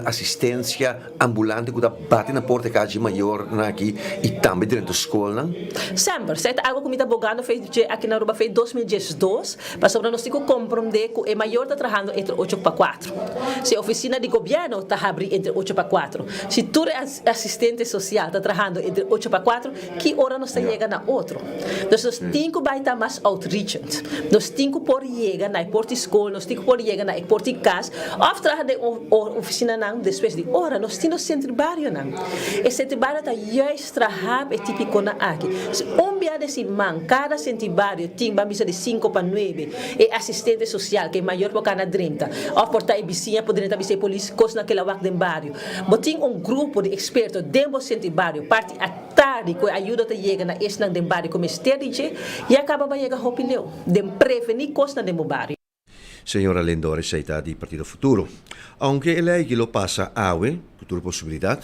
asistensia Ambulante ku ta bati na porta e kas dje mayornan aki i tambe drenta skolnan. Semper, esei ta algo ku mi ta bogando fe dje aki na Aruba fe 2012, pasobra nos tin ku komprondé ku e mayor ta trahando entre ocho pa kuatro. Si e ofisina di gobièrnu ta habrí entre ocho pa kuatro, si tur e asistente sosial ta trahando entre ocho pa kuatro, ki ora nos ta yega na otro? Dus nos tin ku bai ta mas outreachend. Nos tin ku por yega na e porta di skol, nos tin ku por yega na e porta di kas òf traha den ofisinanan despues di ora. Nos tin nos sentribarionan. E sentribario ta juist traha pa e tipikonan aki. Si un bia den siman kada sentribario tin ban bisa di sinku pa nuebe e asistente sosial ku e mayor por kana drenta òf por ta e bisiña por drenta bisa e polis kosnan ke la wak den bario. Bo tin un grupo di eksperto den bo sentribario parti a. Tardi ku e ayuda ta yega na esnan den bario ku mester di dje, ya kaba ba yega hopi leu den prevení kosnan den bo bario. Señora Lindor esei ta di Partido Futuro. Aunke e lei ki lo pasa awe, ku tur posibilidat.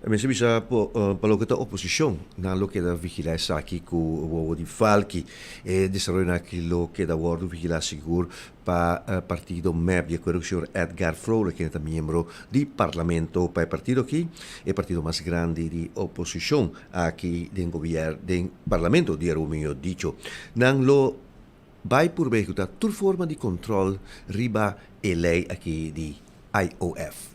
Mester bisa pa loke ta oposishon, nan lo keda vigilá esaki ku wowo di falki. E desaroyonan aki lo keda wòrdu vigilá sigur pa partido mep, di akuerdo ku señor Edgar Vrolijk, kende ta miembro di parlamento pa e partido aki, e partido mas grandi di oposishon aki den gobier den parlamento di Aruba mihó dicho. Nan lo bai purba ehekutá tur forma di kontròl riba e lei aki di IOF.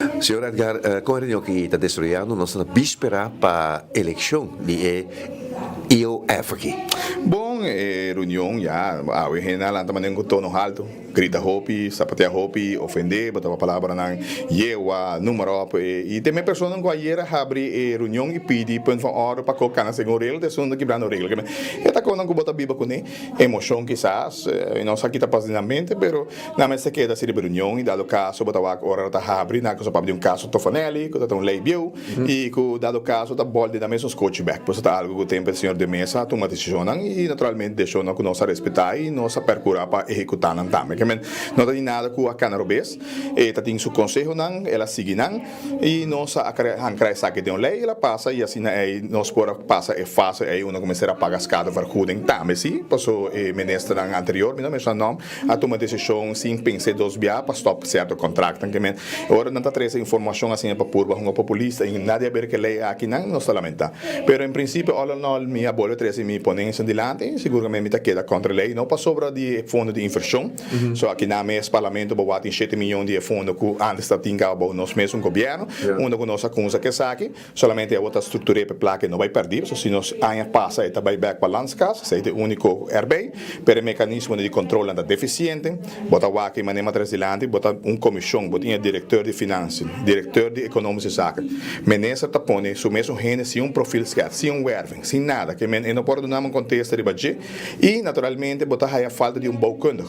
Señor Edgar, kon e reunion aki ta desaroyando? Nos ta na bíspera pa elekshon di e IOF aki. Bon, e reunion ya awe hende a lanta manera ku tono haltu, grita hopi, sapatea hopi, ofendé, botaba palabranan yewa, numa ròp. I te mes personanan ku ayer a habri e reunion i pidi punt van orde pa kok kana segun regla, ta esun ta kibrando regla. E ta konan ku bo ta biba kuné, emoshon kisas, nos a kita pas di nan mente, pero. Nan mester keda si riba reunion y dado caso bo ta wak ora ta habri nan cu sa papia di un caso Tofanelli cu ta ta un ley bieu y cu dado caso ta bolbe nan mesun scochi bek. Pues ta algo cu tempo e señor de Meza a tuma decisionnan y naturalmente decisionnan cu nos a respeta y nos a percura pa ehecuta nan tambe. Ke men no ta di nada cu a cana robes, e ta tin su consehonan, el a sigui nan y nos a hancra esaki den un ley, el a pasa y asina ey nos por a pasa e fase ey unda cu mester a paga schadevergoeding tambe si, paso e ministernan anterior, mi no menciona nom, A tuma desishon sin pens'é dos bia pa stòp sierto kontraktnan. Ke men, ora nan ta trese informashon asina pa purba hunga populista i nadie a ber ke lei akinan, nos ta lamentá. Pero en prinsipio all in all mi a bolbe trese mi ponensia dilanti i siguramente mi ta keda kontra e lei, no pasobra di e fondo di invershon, so akinan mes parlamento bo wak tin shete miyon di e fondo ku antes ta tin kaba bou nos mesun gobièrnu, unda ku nos a kumsa ku esaki. Solamente awor ta structur'é p'e placa e no bay perdí, pasobra si nos aña pasa e ta bay bek pa Landskas, esey ta e unico erbey, pero e mecanismonan di controlnan ta deficiente, bo ta wak e manera matras dilanti, bo ta un comision, bo tin e directeur di financiën, directeur di economische zaken, minister ta pone su mesun hende sin un profielschets, sin un werving, sin nada, ke men e no por duna un contesta riba dje, y naturalmente bo ta haya falta di un bouwkundig,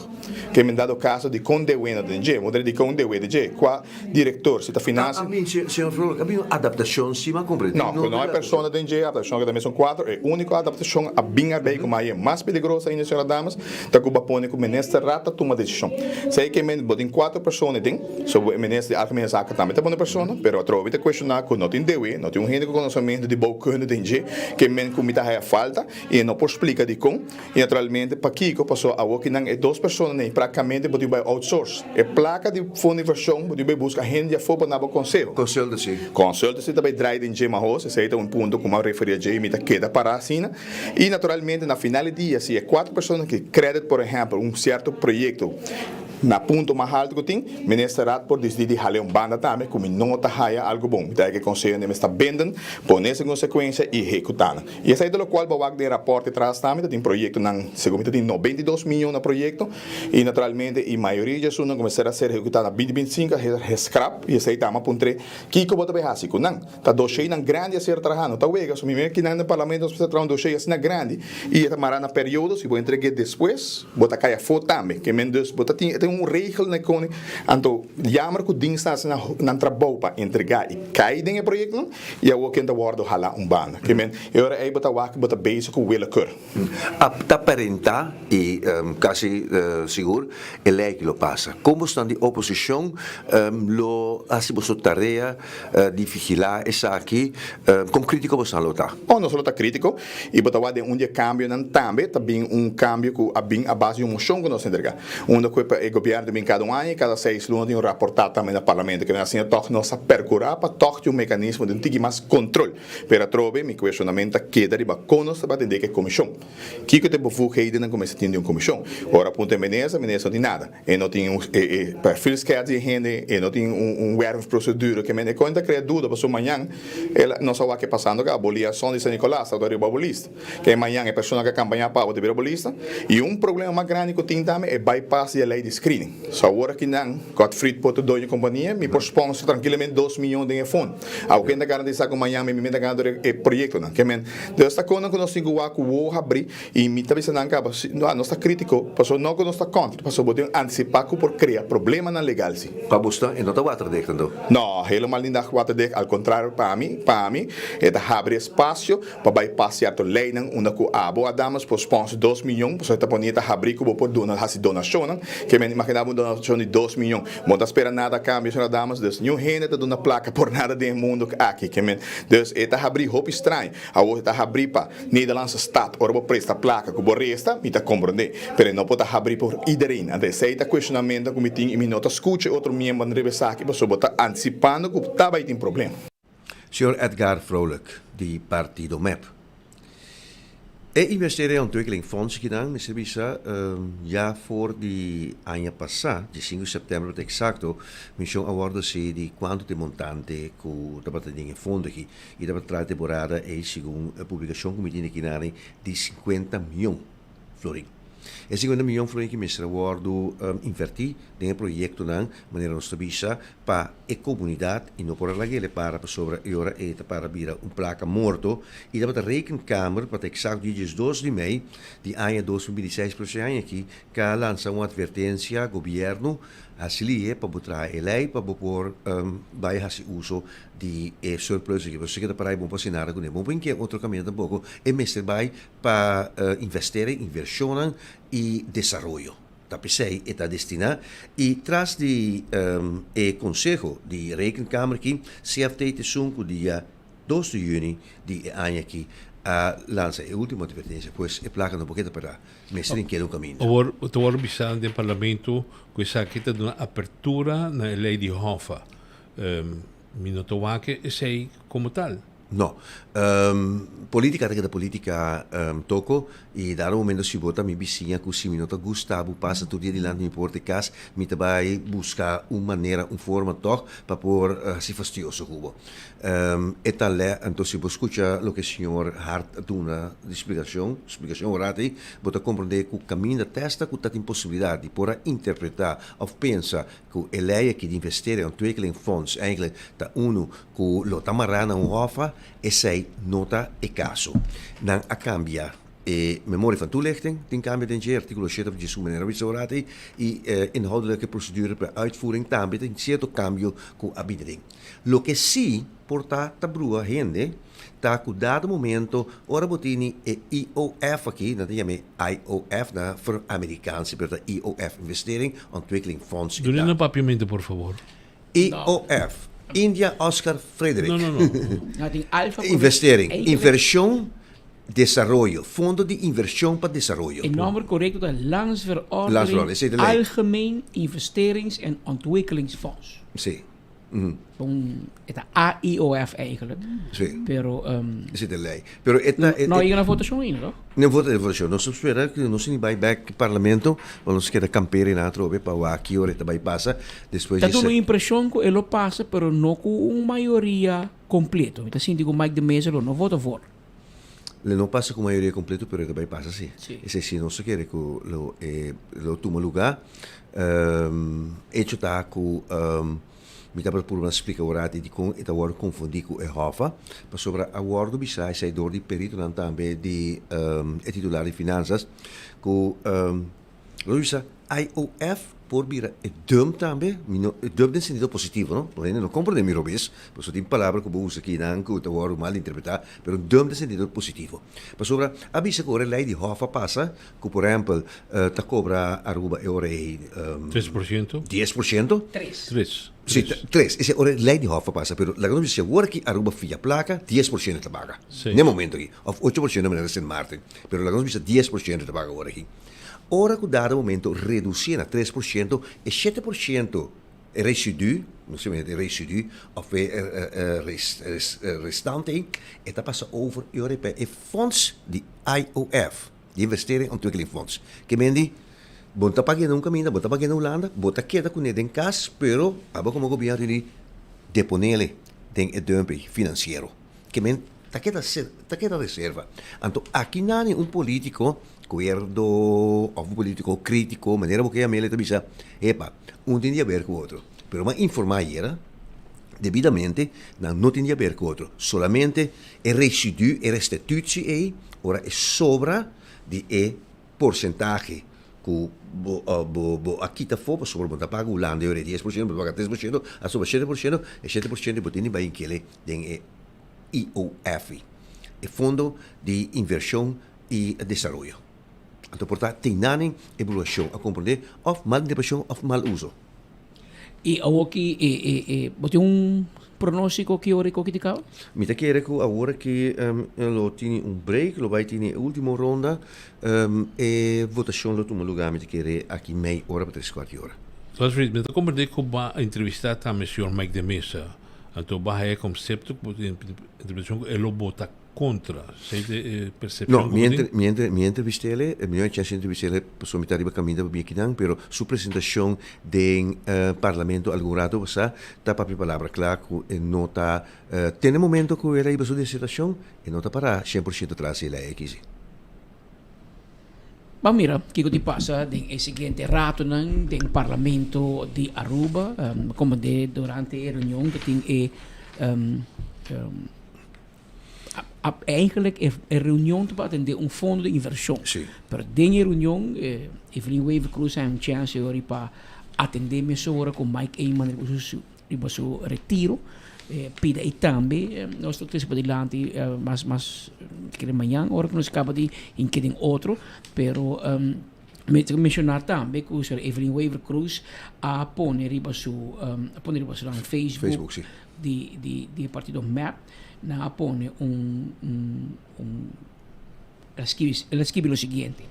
ke men dado caso di con dewe no den dje, bo ta di con dewe de dje, cua. Director, si ta financia. A mi, señor Vrolijk, a bin un adaptacion si m'a comprende. No, cu no hay persona den dje adaptacion cu ta mesun cuadro. E unico adaptacion a bin arbey cu mai e mas peligroso ainda, señora Damas, ta cu bo a pone cu minister Raad ta tuma decision. Esey ke men bo tin cuatro persona den, so bo e minister di Algemene Zaken tambe ta pone persona, pero atrobe ta cuestiona cu no tin dewe, no tin un hende cu conocemento di bouwkunde den dje, ke men cu mi ta haya falta y e no por splica dicon. Y naturalmente pakico, pasobra awor ki nan e dos personanan ey practicamente bo tin bay outsource. E placa di fondo di inversion bo tin bay busca hende di afo pa na bo conseho. Consultancy. Consultancy ta bay draai den dje mahos, esey ta un punto cu mi a referi a dje y mi ta keda para asina. Y naturalmente na final di dia si e cuatro personanan ki credit por ehempel un cierto proyecto na punto mas halto cu tin, Minister Raad por dicidi di hale un banda tambe cu mi no ta haya algo bon. Mi ta haya cu e conseho nan mester benden, pone segun secuencia y ehecuta nan. I esei ta lokual bo wak den rapòrt detrás tambe ta tin proyektonan, segun mi ta tin 92 miyon na proyekto i naturalmente i mayoria di esunnan ku mester a ser ehekutá na 2025 a ser geskrap i esei tama puntr'é kiko bo ta bai hasi ku nan. Ta dosheinan grandi a ser trahá, no ta wega, so mi mira kinan den parlamento nos mester traha un doshei asina grandi i e ta mará na periodo, si bo entreg'é despues bo ta kai afó tambe. Ke men dus bo ta tin e ta un regel na e koni anto jammer ku dienstnan hasi nan trabou pa entregá i kai den e proyektonan. I awor ken ta wòrdu halá un banda? Ke men, e ora ei bo ta wak bo ta bezig ku willekeur. A ta parentá i kasi sigur e lei ki lo pasa. Kon bosnan di oposishon lo hasi boso tarea di vigilá esaki? Kon krítiko bosnan lo ta? Oh, nos lo ta krítiko i bo ta wak den un di e kambionan tambe ta bin un kambio ku a bin a base di un moshon ku nos a entregá. Unda ku e gobièrnu ta bin kada un aña i kada seis luna tin un raportá tambe na parlamento. Ke men asina tòg nos a perkurá pa tòg tin un mekanismo di un tiki mas kontrol. Pero atrobe mi kueshonamentu ta keda riba kon nos ta batendé ku e komishon. Kiko ta e bevoeghedennan ku mester tin di un komishon? Ora punta e minister, minister no tin nada. E no tin un e perfilschets di e hende, e no tin un wervingsprocedure. Ke men e kon ta krea duda pasobra mañan el nos a wak e pasando ku a abolí a son di San Nicolas ta riba bo lista. Ke mañan e persona ku a kampañá pa bo ta bira bo lista. I un problema mas grandi ku tin tambe e bypass di e lei di screening. So awor aki nan, Godfried por ta doño kompania, mi por sponsor trankilamente dos miyon den e fondo. Awor ken ta garantisá ku mañan mi mi ta gana tur e proyektonan? Ke men, Dios ta konan ku nos tin ku wak ku wowo habrí i mi ta bisa nan kaba, nos ta krítiko, pasobra no ku nos ta kontra, pasobra bo tin antisipá ku por krea problemanan legal si. Pa bo sta e no ta waterdicht anto? No, helemaal niet waterdicht, al kontrario pa mi, pa mi e ta habri espasio Pa bai pa sierto leinan unda ku abo a damas por sponsor 2 miyon, pasobra ta pone ta habrí ku bo por duna hasi donashonnan, ke men. imagina bo un donacion di dos miyon. Bo no ta spera nada a cambio, señora damas, dus niun hende ta duna placa por nada den e mundo aki, ke men. Dus e ta habri hopi straño. Awor e ta habri pa Nederlandse Staat, ora bo presta placa cu bo resta, mi ta comprende, pero e no por ta habri por iedereen. Anto esey ta cuestionamento cu mi tin y mi no ta scucha e otro miembronan riba esaki pasobra bo ta anticipando cu ta bay tin problema. Señor Edgar Vrolijk di partido mep. E investering ontwikkeling fonds kinan mester bisa ya for di aña pasa, di sinku september pa ta exacto, mision a wordo haci di cuanto ta e montante cu tabata den e fondo aki y tabata traha temporada ey segun e publicacion cu mi tin aki nani di sinkuenta mion florin. E sinkuenta mion florin aki mester a wordo inverti den e proyectonan manera nos ta bisa pa e komunidat i no por a lag'el e para pasobra e ora ei ta para bira un plaka morto i tabata rekenkamer pa ta eksakto dia diesdos di mei di aña 2026 pero esei aña aki ka lansa un atvertensia gobièrnu hasi lihe pa bo traha e lei pa bo por bai hasi uso di e surplus aki pasobra esaki ta para i bo no por hasi nada kuné bo no por hinkia otro kaminda tampoko e mester bai pa investering invershonnan i desaroyo. Ta p'esei e ta destiná i tras di e konseho di Rekenkamer aki, CFT ta esun ku dia dos di yüni di e aña aki a lansa e último atvertensia, pues e plaka no por keda pará, mester tin keda un kaminda. Awor ta wòrdu bisá den parlamento ku esaki ta duna apertura na e lei di Hoffa. Mi no ta wak esei komo tal. No. Politica ta keda politica Toko y dado momento si bo ta mi bisiña cu si mi no ta gusta bo pasa tur dia dilanti mi porta e cas mi ta bay busca un manera un forma toch pa por haci fastioso cu bo. E ta le anto si bo scucha loke señor Hart a duna di splicacion splicacion un rato ey bo ta comprende cu caminda testa cu ta tin posibilidad di por a interpreta of pensa Ku e lei aki di investering ontwikkeling fonds eigenlijk ta unu ku lo ta mará na un hòfa, esei no ta e kaso. Nan a kambia e memoria van toelichting, tin kambio den dje, artíkulo shete of djesun manera bisa ora ei, i e inhoudelijke procedure pa uitvoering tambe tin sierto kambio ku a bini den. Loke sí por ta ta brua hende ta ku dado momento ora bo tini e IOF aki, nan ta yama e IOF na for Amerikaans pero ta IOF, Investering Ontwikkeling Fonds. Duna na papiamento por favor. IOF, India Oscar Frederik. No, no, no. No, tin Alfa por Investering, eigenlijk inversion, desaroyo, Fondo di Inversion pa Desaroyo. E nomber korekto ta Landsverordening Landsverordening, esei ta lei. Algemeen Investerings en Ontwikkelingsfonds. Sí. Un, e ta AIOF eigenlijk. Sí. Pero... Um, Esei ta lei. Pero e ta... No, no a yega na votacion ainda, toch? No vota na votacion. Nos ta spera cu nos ni bai bek parlamento, ma nos keda campera einan atrobe pa wak ki ora e ta bai pasa. Despues Ta di duna se. un impresion cu e lo pasa, pero no cu un mayoria completo. Mi ta sinti cu Mike de Meza lo no vota voor. Lo no pasa cu mayoria completo, pero e ta bai pasa si. Sí. Esei si nos ta kere cu lo e lo tuma luga. Hecho ta cu mi tabata purba splica ora di dicon e ta wordo confundi cu e Hoffa, pasobra a wordo bisa esei door di peritonan tambe di e titular di finanzas cu lo bisa IOF por bira e dump tambe, mi no, e dump den sentido positivo no, por hende no comprende mi robes, pasobra tin palabra cu bo usa akinan cu ta wordo mal interpreta, pero dump den sentido positivo. Pasobra a bisa cu ora e ley di Hoffa pasa, Ku por ehèmpel ta kobra Aruba e ora ei. Tres por siento? Dies por siento. Tres. Tres. Si, tres. Esei ora e lei di Hof a pasa. Pero laga nos bisa si awor aki Aruba fia plaka, dies por siento ta paga. Si. Na e momento aki. Òf ocho por siento manera Sint Maarten. Pero laga nos bisa dies por siento ta paga awor aki. Ora ku dado momento redusié na tres por siento, e shete por siento e residu, no sé e residu òf e restante ei, e ta pasa over e ora ei pa e fonds di IOF. Di Investering Ontwikkeling Fonds. Ke men di, bo no ta paga na un kaminda, bo ta paga na Hulanda, bo ta keda kuné den kas, pero abo komo gobièrnu di deponele den e dumping finansiero. Ke men ta keda ta keda reserva. Anto aki nani un polítiko kuerdo òf un polítiko krítiko, manera bo ke yam'el, e ta bisa, epa, un tin di haber ku otro. Pero bo a informá ayera debidamente, nan no tin di haber ku otro. Solamente E residu, e restitutie ei, ora e sobra di e porsentahe ku bo bo bo a kita afó pasobra bo ta paga Hulanda e ora e dies por siento, bo ta paga tres por siento, a sobra shete por siento, e 7% bo tin di bai inkele den e IOF, e Fondo di Invershon i Desaroyo. Anto por ta tin nan e bruashon a komprondé òf mal interpretashon òf mal uso. I awor ki e e e bo tin un pronóstiko ki ora i koki di kaba? Mi ta kere ku awor aki lo tini un break, lo bai tini e último ronda. E votashon lo tuma lugá mi ta kere aki mei ora pa tres kuart di ora. Osfried, mi ta komprendé ku bo a entrevistá tambe señor Mike de Meza. Anto bo a haya e konsepto ku bo tin interpretashon ku e lo bota kontra. Esei ta e persepshon No, ku bo mi tin? mi mi entrevist'é, mi no a chèns di entrevist'é pasobra mi ta riba kaminda pa bin akinan, pero su presentashon den parlamento algun rato pasá ta papia palabra kla ku e no ta tene momento ku el a hiba su disertashon e no ta pará 100% tras di e lei aki si. Ban mira kiko di pasa den e siguiente ratonan den Parlamento di Aruba. Como de durante e reunion ta tin e eigenlijk e reunion ta pa atende un fondo di inversion. Pero den e reunion Evelyn Wever-Croes a un chance ori pa atende mesora cu Mike Eman riba su retiro. Pida y tambe nos ta trece padilanti mas mas kere mañan ora cu nos caba di hinca den otro pero mi ta menciona tambe cu señor Evelyn Wever Croes a pone riba su a pone riba su Facebook di di di partido mep nan a pone un un un el a skibi el a skibi lo siguiente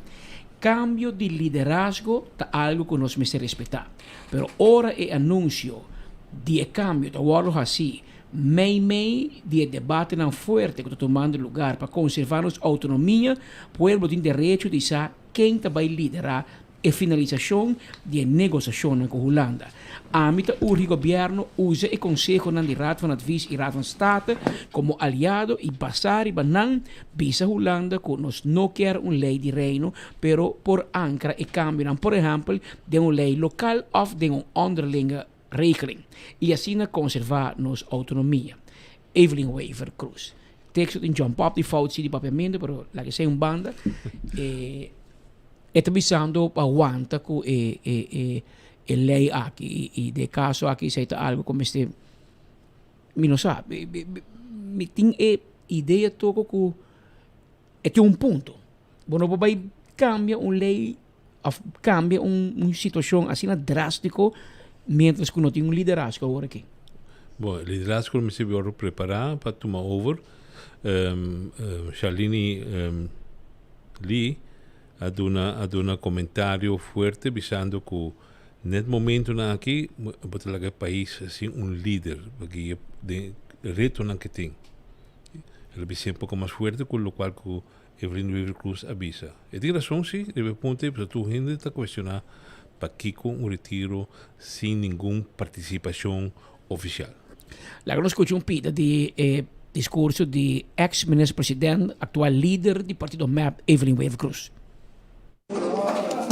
cambio di liderazgo ta algo cu nos mester respeta pero ora e anuncio di e cambio ta wordo haci mei mei di e debatenan fuerte cu ta tumando lugar pa conserva nos autonomia pueblo tin derecho di sa ken ta bay lidera e finalisacion di e negociacionnan cu Hulanda. Ami ta urgi gobierno usa e consehonan di Raad van Advies y Raad van State como aliado y basa riba nan bisa Hulanda cu nos no kier un ley di Reino pero por ancra e cambionan por ehempel den un ley local of den un onderlinge regeling y asina conserva nos autonomia. Evelyn Wever Croes. Texto tin jump up di fout si di papiamento pero laga esey un banda. E E ta bisando pa wanta ku e e e e lei aki i i den e kaso aki esei ta algu ku mester mi no sa mi tin e idea toko ku e tin un punto bo no por bai kambia un lei òf kambia un un situashon asina drastiko mientras ku no tin un liderazgo awor aki. Bo, e liderazgo lo mester wòrdu prepará pa tuma over. Shalini Lee a duna a duna comentario fuerte bisando cu net momentonan aki bo ta laga e pais sin un lider pa guia den retonan ke tin. El a bisa un poco mas fuerte cu locual cu Evelyn Wever Croes a bisa. E tin razon si riba e punto ey pasobra tur hende ta cuestiona pakico un retiro sin ningun participacion oficial. Laga nos scucha un pida di e discurso di ex minister president, actual lider di partido mep, Evelyn Wever-Croes.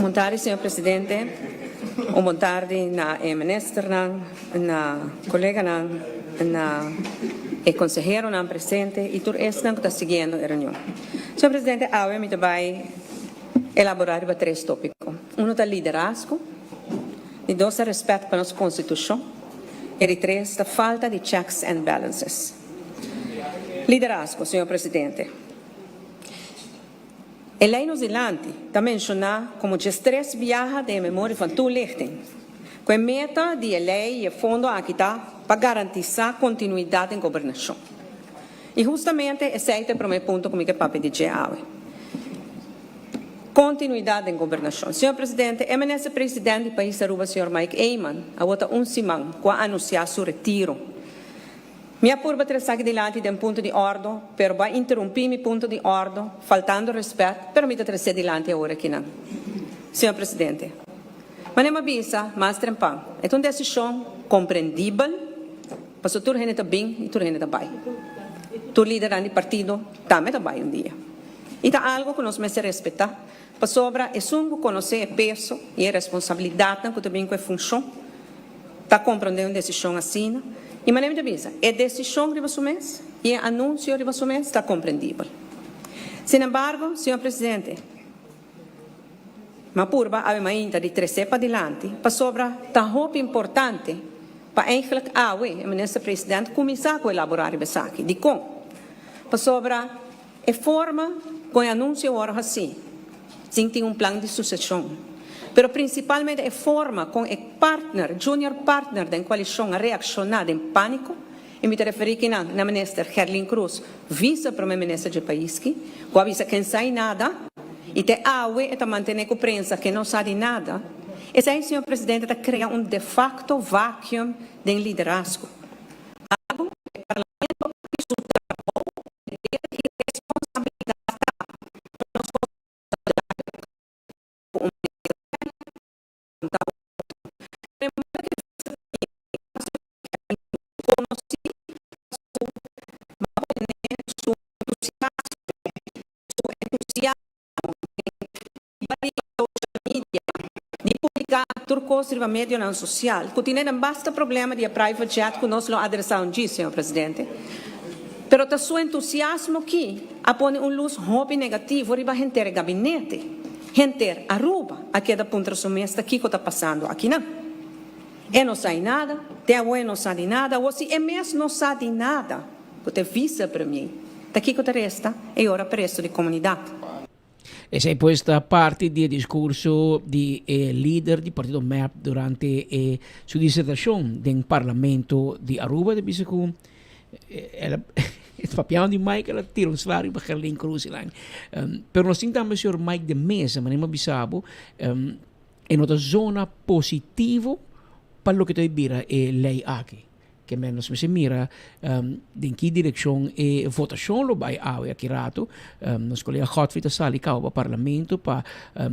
Bon tardi señor presidente, un bon tardi na e ministernan, na coleganan, na e conseheronan presente y tur esnan cu ta siguiendo e reunion. Señor presidente, awe mi ta bay elabora riba tres topico. Uno ta liderazgo, di dos ta respet pa nos constitucion, E di tres ta falta di checks and balances. Liderazgo, señor presidente. E ley nos dilanti ta menciona como djestres biaha den e memoria van toelichting cu e meta di e ley y e fondo aki ta pa garantisa continuidad den gobernacion. Y hustamente esey ta e prome punto cu mi ke papia di dje awe. Continuidad den gobernacion. Señor Presidente, e Minister President di pais Aruba señor Mike Eman a wota un siman cu a anuncia su retiro. Mi a purba trece aki dilanti den punto di ordo, pero bo a interumpi mi punto di ordo, faltando respet, pero mi ta trece dilanti awor akinan. Señor Presidente, manera mi a bisa mas trempan, e ta un decision comprendibel, pasobra tur hende ta bin y tur hende ta bay. Tur lidernan di partido tambe ta bay un dia. I ta algu ku nos mester respetá, pasobra esun ku konosé e peso i e responsabilidatnan ku ta bin ku e funshon ta komprondé un desishon asina. I manera mi ta bisa, e desishon riba su mes i e anunsio riba su mes ta komprendibel. Sinembargo, señor presidente, mi a purba awe mainta di tres'é padilanti pasobra ta hopi importante pa eigentlik awe e minister president kuminsá ku elaborá riba esaki. Dikon? Pasobra E forma con e anuncio worde haci. Sin tin un plan di sucesión. Pero principalmente e forma con e partner, junior partner den coalicion a reacciona den panico, y mi ta referi kinan na Minister Gerlin Croes, vice prome minister dje pais ki, cu a bisa ken sa y nada, y te awe e ta mantene cu prensa ke no sa di nada. Esey, señor Presidente, ta crea un de facto vacuum den liderazgo. Algo cu e Parlamento aki su trabou, deber y responsabilidad ta pa nos cu un minister ta otro. Pero e manera cu vicepremier conoci pa su mantener su entusiasmo, su entusiasmo den social media, di publica tur cos riba medionan social, cu tine nan basta problema di e private jet cu nos lo adresa un djis, señor presidente. Pero ta su entusiasmo ki a pone un luz hopi negativo riba henter e gabinete. Henter Aruba a keda puntra su mes ta kico ta pasando akinan. E no sa di nada, te awo e no sa di nada, awo si e mes no sa di nada, cu ta e vice premier, ta kico ta resta e ora pa resto di comunidad. Esei pues ta parti di e discurso di e lider di partido mep durante e su disertacion den Parlamento di Aruba. Ta bisa cu el a e papiando di Mike el a tira un sla riba Gerlin Croes y lan. Pero nos tin tambe señor Mike de Meza, manera mi a bisa bo, e no ta zona positivo pa loke ta bira e ley aki. Ke men nos mester mira den ki direkshon e votashon lo bai awe aki rato. Nos kolega Godfrey ta sali kaba pa parlamento pa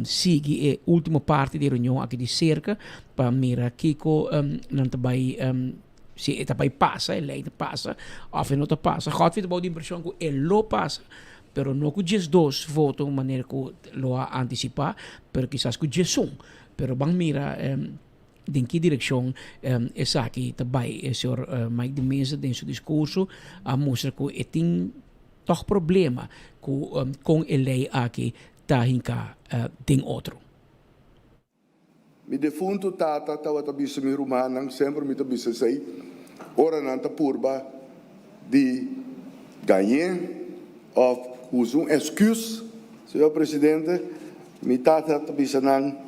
sigui e ultimo parti di e reunion aki di serka pa mira kiko nan ta bai si e ta bai pasa, e lei ta pasa of e no ta pasa. Godfrey ta bou di impreshon ku e lo pasa pero no ku diesdos voto manera ku lo a antisipá pero kisas ku diesun. Pero ban mira. Den ki direkshon esaki ta bai? E señor Mike de Meza den su diskurso a mustra ku e tin tòg problema ku kon e lei aki ta hinká den otro. Mi defuntu tata tabata bisa mi rumannan, semper mi ta bisa esei, ora nan ta purba di gañ'é òf usa un èsküs, señor presidente, mi tata ta bisa nan,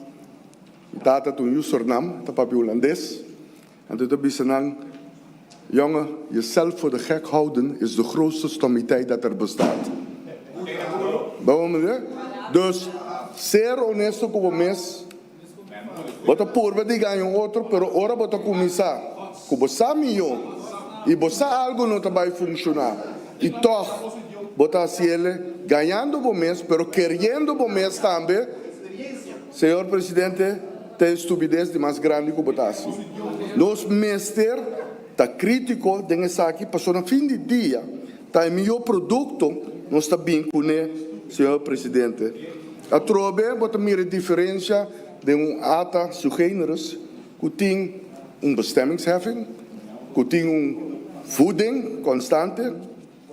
Mi tata ta un yu Surnam, ta papia Hulandes. Anto e ta bisa nan, Jongen, jezelf voor de gek houden is de grootste stommiteit dat er bestaat. Bo mira? Dus, ser honesto ku bo mes. Bo ta purba di gaña un otro, pero ora bo ta kuminsá ku bo sa mihó i bo sa algu no ta bai funshoná i tòg bo ta hasiel gañando bo mes, pero keriendo bo mes tambe, Señor Presidente, ta e stupidez di mas grandi cu bo ta haci. Nos mester ta critico den esaki pasobra na fin di dia ta e miyo producto nos ta bin cune, Señor Presidente. Atrobe bo ta mira e diferencia den un ata su generis cu tin un bestemmingsheffing, cu tin un voeding constante.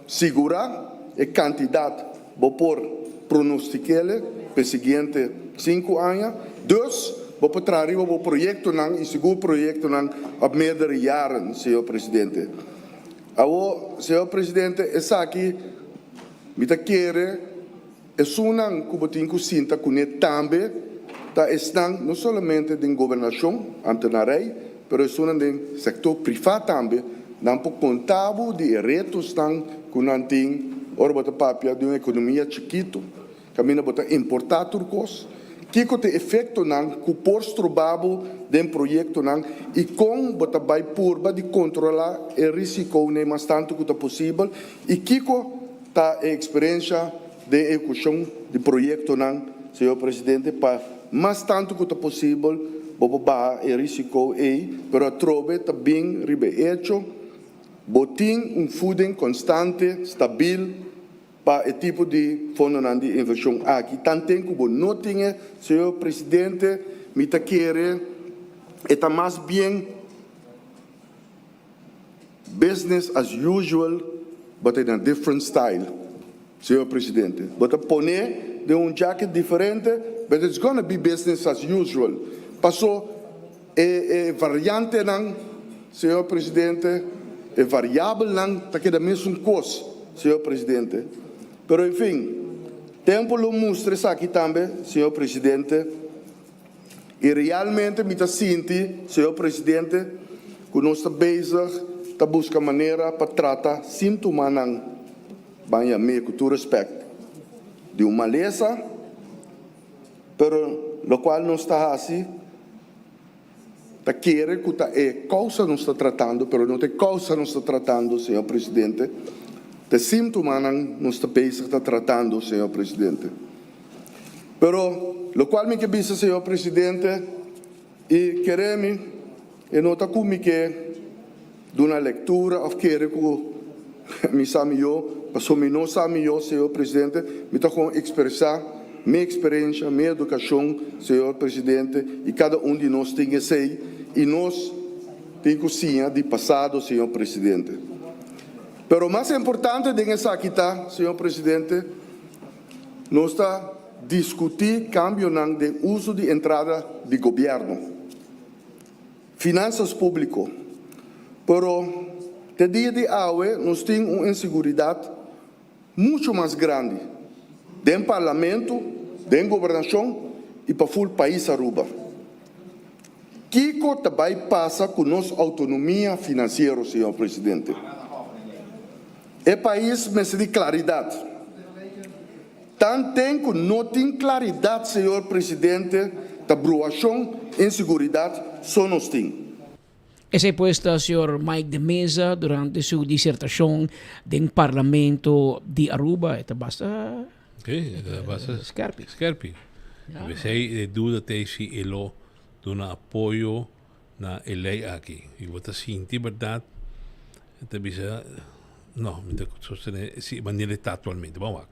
Sigurá e kantidat bo por pronostik'ele p'e siguiente sinku aña. Dus, bo por traha riba bo proyektonan i sigur proyektonan op meerdere jaren, señor Presidente. Awor, señor Presidente, esaki mi ta kere esunnan ku bo tin ku sinta kuné tambe ta esnan no solamente den gobernashon, ambtenarij, pero esunnan den sektor privá tambe, nan por konta bo di e retosnan ku nan tin ora bo ta papia di un ekonomia chikitu, kaminda bo ta importá tur kos. Kiko ta e efektonan ku por stroba bo den proyektonan i kon bo ta bai purba di kontrolá e risikonan mas tantu ku ta posibel i kiko Ta e eksperensha den ehekushon di proyektonan, señor Presidente, pa mas tantu ku ta posibel bo por baha e risiko ei, pero atrobe ta bin riba e echo bo tin un fuding konstante, stabil pa e tipo di fondonan di invershon aki. Tanten ku bo no tin e, señor Presidente, mi ta kere e ta mas bien. Business as usual but in a different style, señor Presidente. Bo ta pone den un jacket diferente but it's gonna be business as usual. Paso e e variantenan, señor Presidente, e variabelnan ta keda mesun kos, señor Presidente. Pero en fin. Tempo lo mustra esaki tambe, señor Presidente, y realmente mi ta sinti, señor Presidente, cu nos ta bezig ta busca manera pa trata sintomanan, ban yam'é cu tur respect, di un malesa, pero locual nos ta haci ta kere cu ta e causa nos ta tratando, pero no ta e causa nos ta tratando, señor Presidente, ta e sintomanan nos ta bezig ta tratando, señor Presidente. Pero locual mi ke bisa, señor Presidente, y kere mi, e no ta cu mi ke duna lectura of kere cu mi sa miyo, pasobra mi no sa miyo, señor Presidente, mi ta gewoon expresa mi experiencia, mi educacion, señor Presidente, y cada un di nos tin esey, y nos tin cu siña di pasado, señor Presidente. Pero mas importante den esaki ta, señor Presidente, Nos ta diskutí kambionan den uso di entrada di gobièrnu, finansas públiko, pero te dia di awe nos tin un inseguridat muchu mas grandi den parlamento, den gobernashon i pa ful pais Aruba. Kiko ta bai pasa ku nos outonomia finansiero, señor Presidente? E pais mester di claridad. Tanten cu no tin claridad, señor Presidente, ta bruacion, inseguridad so nos tin. Esey pues ta señor Mike de Meza durante su disertacion den Parlamento di Aruba. E ta basta Sí, e ta basta skerpi. Skerpi. Esey e duda t'ey si e lo duna apoyo na e ley aki. Y bo ta sinti berdad, e ta bisa, no, mi ta sostene si e manera e ta actualmente. Ban wak.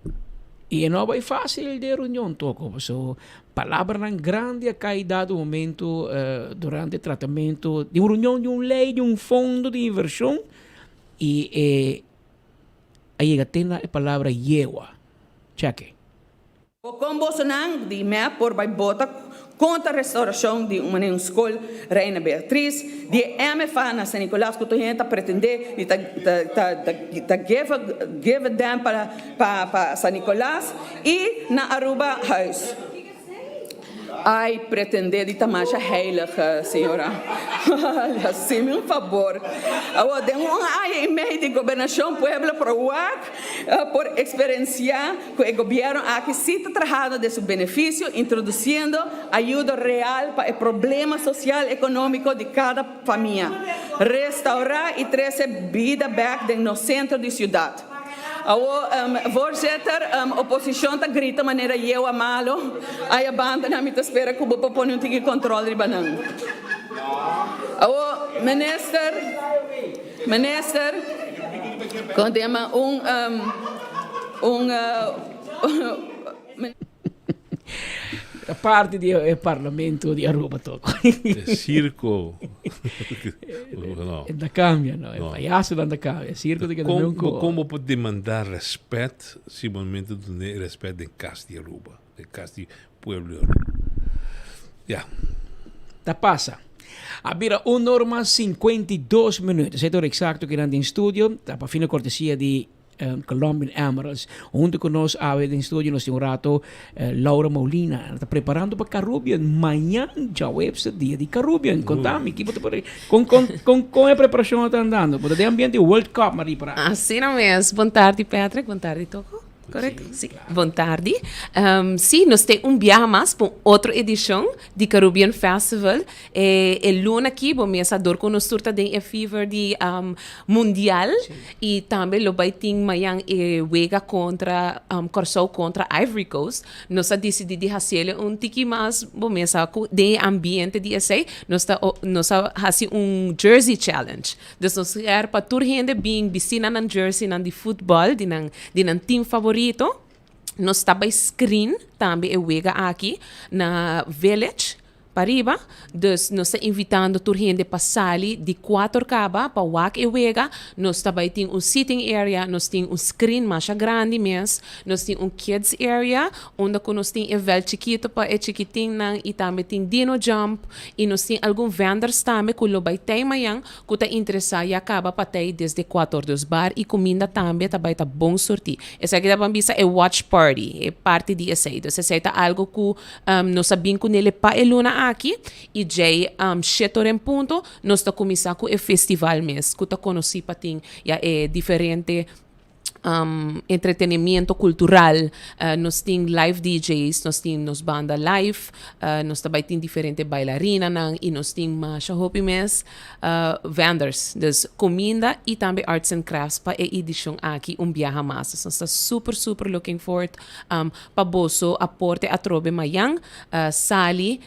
Y e no a bay facil den reunion toko, paso palabranan grandi a cay dado momento durante tratamento di un reunion di un ley di un fondo di inversion y e a yega te na e palabra yewa. Check. Kon bosonan di mep por bai bota kontra restaurashon di un manera un skol Reina Beatriz, di e MFA na San Nicolas ku tur hende ta pretende di ta ta ta give a give a damn pa pa pa San Nicolas i na Aruba Huis. Ay pretende di ta masha heilig señora. Hacimi un fabor. Awor den un aña y mei di gobernacion pueblo por wak por experiencia cu e gobierno aki si ta trahando den su beneficio introduciendo ayudo real pa e problema social economico di cada famia. Restaura y trece bida bek den nos centro di ciudad. Awor, voorzitter, oposicion ta grita manera yewa malo. Aya banda nan mi ta spera cu bo por pone un tiki control riba nan. Awor, minister, minister, con ta yama un, un. Ta parti di e parlamento di Aruba toko. E circo. no. E ta cambia, no. E payasonan ta cambia. E circo ta keda meun ko. Con bo por demanda respet si bo momento duna e respet den cas di Aruba, den cas di pueblo di Aruba. Ya. Ta pasa. A bira un or mas 52 minuut. Esei ta ora exacto kinan den studio. Ta pa fina cortesia di Colombian Emeralds. Hunto cu nos awe den studio nos tin un rato Laura Molina. Ela ta preparando pa Carubbian. Mañan djaweps ta dia di Carubbian. Contami, ki bo ta por con con con con e preparacion ta andando? Bo ta den ambiente World Cup ma ripara. Asina mes. Bon tardi Patrick, bon tardi Toco. Correcto? Sí, bon tardi. Sí, nos tin un biaha mas pa un otro edicion di Carubbian Festival. E e luna aki bo mesa dor ku nos tur ta den e fever di mundial i tambe lo bai tin mañan e wega kontra Kòrsou kontra Ivory Coast. Nos a disidí di hasiel un tiki mas bo mesa ku den e ambiente di esei nos ta nos a hasi un jersey challenge. Dus nos kier pa tur hende bin bisti nan nan jerseynan di futbòl di nan di nan team favorito. Nos ta bai screen tambe e wega aki na Village. Pariba, dus nos ta invitando tur hende pa sali di kuater kaba pa wak e wega. Nos ta bai tin un seating area, nos tin un screen masha grandi mes, nos tin un kids area unda ku nos tin e veld chikito pa e chikitinnan i tambe tin dino jump i nos tin algun vendors tambe ku lo bai tei mañan ku ta interesá ya kaba pa tei desde kuater. Dus bar i kuminda tambe ta bai ta bon surtí. Esaki ta ban bisa e watch party, e parti di esei. Dus esei ta algo ku Nos a bin ku nele pa e luna aki i djei shetor en punto nos ta kuminsá ku e festival mes ku ta konosí pa tin ya e diferente entretenimiento kultural. Nos tin live DJ's, nos tin nos banda live, nos ta bai tin diferente bailarinanan i nos tin masha hopi mes vendors. Dus kuminda i tambe arts and crafts pa e edishon aki un biaha mas. Dus nos ta super super looking forward Pa boso aporte atrobe mayan, sali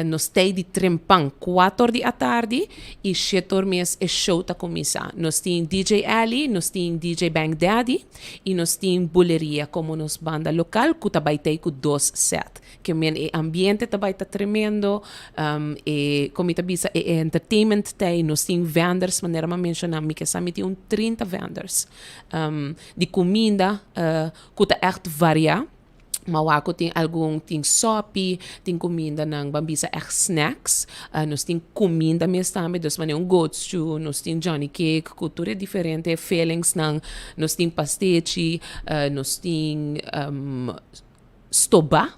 nos tei di trempan kuator di atardi i shetor mes e show ta kuminsá. Nos tin DJ Ally, nos tin DJ Bank Daddy i nos tin Buleria komo nos banda lokal ku ta bai tei ku dos sèt. Ke men e ambiente ta bai ta tremendo, e komo mi ta bisa e entertainment tei, nos tin vendors manera mi a menshoná mi ke sa mi tin un 30 vendors di kuminda. Ku ta ègt variá. Ma wak ku tin algun tin sòpi, tin kumindanan ban bisa ègt snacks. Nos tin kuminda mes tambe, dus manera un goatstew, nos tin johnny cake ku tur e diferente fillingsnan. Nos tin pastechi, nos tin stobá.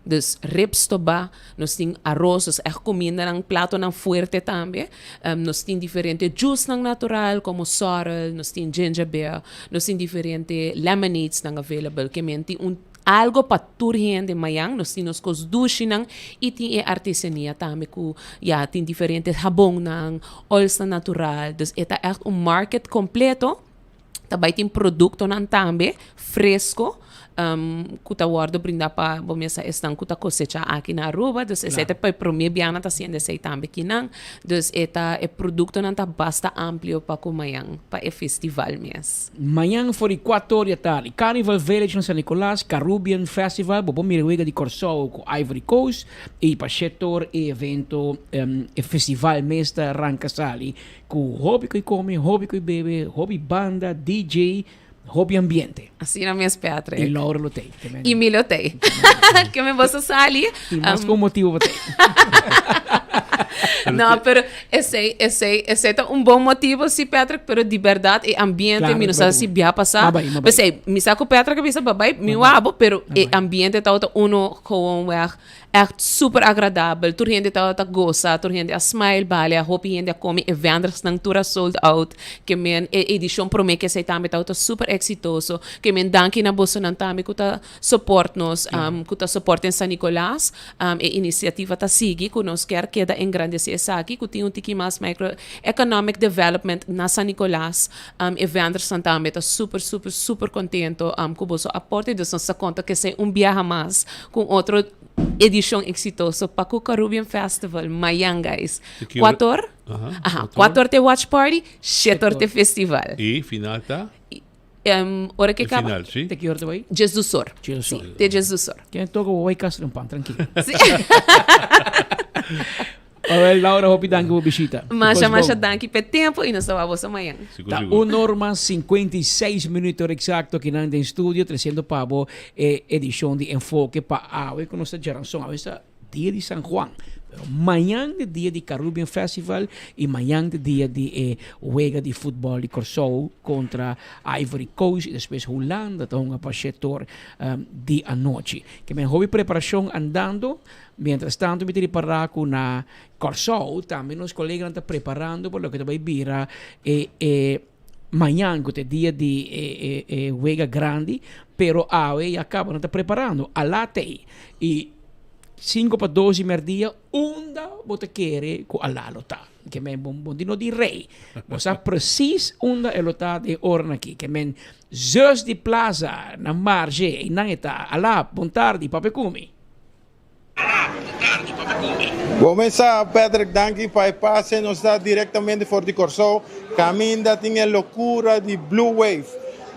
Dus ribs stobá, nos tin aros, nos ègt kumindanan, platonan fuerte tambe. Nos tin diferente juicenan natural komo sorrel, nos tin ginger beer, nos tin diferente lemonadesnan available. Ke men tin un algo pa tur hende mayan. Nos tin nos kos dushinan i tin e artesania tambe ku ya tin diferente habonnan, oilsnan natural. Dus e ta ègt un market kompleto. Ta bai tin produktonan tambe fresko ku ta wòrdu brindá pa bo mesa esnan ku ta kosechá aki na Aruba. Dus esei ta pa e promé bianan ta hasiendo esei tambe kinan. Dus e ta e produktonan ta basta amplio pa ku mañan pa e festival mes. Mañan for di kuator di atardi, Carnival Village na San Nicolas, Carubbian Festival, bo por mira wega di Kòrsou ku Ivory Coast i pa shetor e evento e festival mes ta ranka sali. Ku hopi ku kome, hopi ku bebe, hopi banda, DJ, hopi ambiente. Asina mes Patrick. I Laura lo tei. I mi lo tei. Ke mi boso sali. I mas ku un motibu pa tei. No, pero esei, esei, esei ta un bon motibu si Patrick, pero di berdad e ambiente mi no sa si bia pasá. P'esei, mi sa ku Patrick a bisa babay, mi wou, pero e ambiente tabata uno gewoonweg Echt super agradabel, tur hende tabata gosa, tur hende a smile bale, a hopi hende a come, e vendersnan tur a sold out, ke men e edicion prome ke esei tambe tabata super exitoso, ke men danki na bosonan tambe ku ta support nos, ku ta support den San Nicolas, e iniciativa ta sigui ku nos kier keda engrandece esaki, ku tin un tiki mas micro economic development na San Nicolas, e vendersnan tambe ta super super super contento ku boso aporte, dus nos ta konta ku esei un biaha mas. Cu un otro edicion exitoso pa cu Carubbian Festival mayan guys. Cuator, aha, cuator te watch party, shetor te festival. Y final ta? Um, ora que caba? Final, si. Te ki ora te bai? Djesdusor. Si, te djesdusor. Ken toca bo bai casa un pan, tranquilo. Si. Awel Laura hopi danki bo bishita. Masha masha danki p'e tempo y nos ta wak boso mañan. Ta un or mas 56 minuut ora exacto akinan den studio treciendo pa bo e edicion di Enfoke pa awe cu nos ta djaranson. Awe ta dia di San Juan pero mañan ta dia di Carubbian Festival y mañan ta dia di e wega di futbol di Corsou contra Ivory Coast y despues Hulanda ta hunga pa shetor di anochi. Ke men hopi preparacion andando. Mientras tanto mi ta ripará ku na Kòrsou tambe nos koleganan ta preparando pa loke ta bai bira e e mañan ku ta e dia di e e e wega grandi, pero awe ya kaba nan ta preparando. Alá t'ei. I sinku pa dos di mèrdia unda bo ta kere ku Alá lo ta? Ke men bo bo di no di rei. Bo sa presis unda e lo ta den oranan aki. Ke men Zus di Plaza na Marshe einan e ta. Alá, bon tardi, papia ku mi. Bo mesa Patrick danki pa e pase nos ta directamente for di Corsou caminda tin e locura di Blue Wave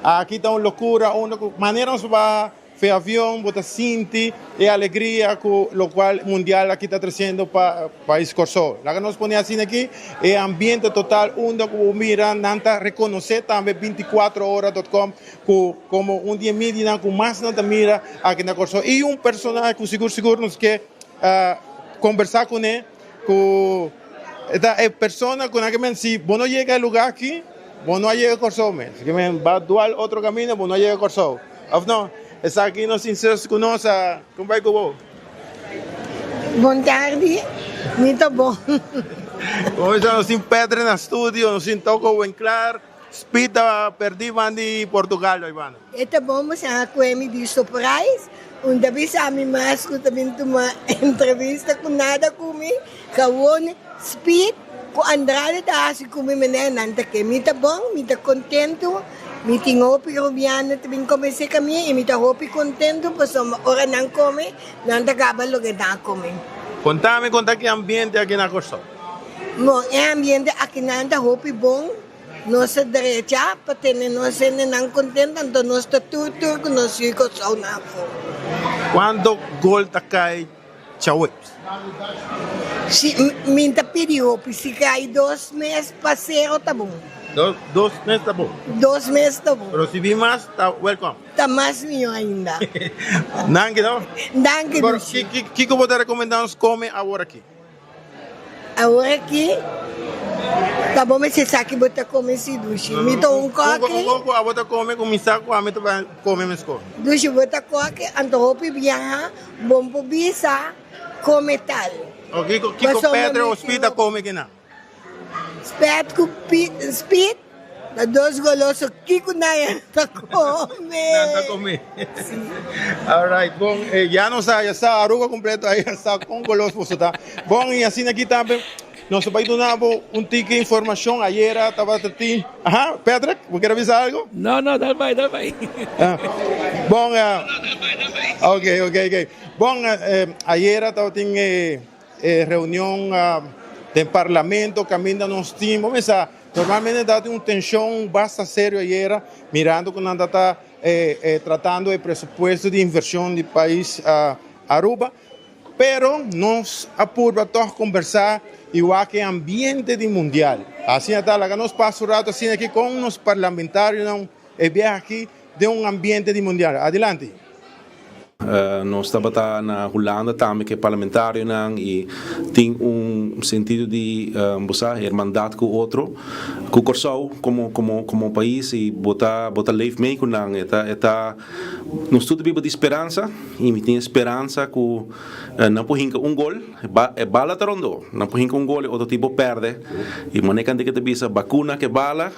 aki ta un locura unda cu manera nos baha. Fe avion bo ta sinti e alegria ku lokual mundial aki ta tresiendo pa pais Kòrsou. Laga nos pone asina aki e ambiente total unda ku bo mira nan ta rekonosé tambe 24 ora dot com ku komo un di e medianan ku mas nan ta mira aki na Kòrsou. I un personahe ku sigur sigur nos ke kombersá kuné ku ta e persona ku nan ke men si bo no yega e lugá aki bo no a yega Kòrsou mes. Ke men ba dual otro kaminda bo no a yega Kòrsou. Of no? Esaki nos tin zus ku nos a kon bai ku bo? Bon tardi, mi ta bon. Bon mesa nos tin Pedre na studio, nos tin Toko Winklaar, Speed ta perdi ban di Portugal bai banda. E ta bon bo sa kue mi di surprise, un ta bisa mi mas ku ta bin tuma entrevista ku nada ku mi, gawon Speed ku Andrade ta hasi ku mi manera nan ta ke. Mi ta bon, mi ta kontentu. Mi tin hopi rubiano ta bin come cerca mi y mi ta hopi contento pasobra ora nan come nan ta caba loke nan a come. Contami con ta ki ambiente aki na Corsou. Bon, e ambiente aki nan ta hopi bon, nos ta drecha pa tene nos hendenan contento anto nos ta tur tur cu nos yu Corsou na afo. Cuanto gol ta cay Chawebs? Si, mi ta pidi hopi, si cay dos mes pa cero ta bon. Dos mes ta bon. Dos mes ta bon. Pero si bin mas ta welcome. Ta mas miyo ainda. Danki no. Danki Dushi. Kiko bo ta recomenda nos come awor aki? Awor aki ta bo mester sa ki bo ta come si Dushi. Mi ta un koki. Un koki abo ta come cu mi sa cu ami ta come mesco. Dushi bo ta koki anto hopi biaha bon por bisa come tal. Kiko Pedro o Speed ta come kinan? Spet ku Spit ta dos goloso kiko nan ta kome. Nan ta kome. Alright, bon, ya nos a ya sa Aruba completo a ya sa kon golos boso ta. Bon, y asina aki tambe nos ta bai duna bo un tiki informacion. Ayera tabata tin, aha, Patrick, bo kier a bisa algo? No, no, dal bai, dal bai. Bon, ok, ok, ok. Bon, ayera tabatin e. E reunion den Parlamento caminda nos tin, bo mesa, normalmente ta tin un tension basta serio ayera, mirando cu nan ta ta tratando e presupuesto di inversion di pais Aruba, pero nos a purba toch conversa y wak e ambiente di mundial. Asina ta, laga nos pasa un rato asina aki con nos parlamentarionan e biaha aki den un ambiente di mundial. Adelante. Nos tabata na Hulanda tambe ku e parlamentarionan i tin un sentido di bo sa hermandad ku otro, ku Kòrsou komo komo komo pais i bo ta bo ta leef mee ku nan. E ta e ta nos tur ta biba di speransa i mi tin e speransa ku nan por hinka un gol, e bala ta rondó, nan por hinka un gol e otro tipo pèrdè i manera kante ke ta bisa bakuna ke bala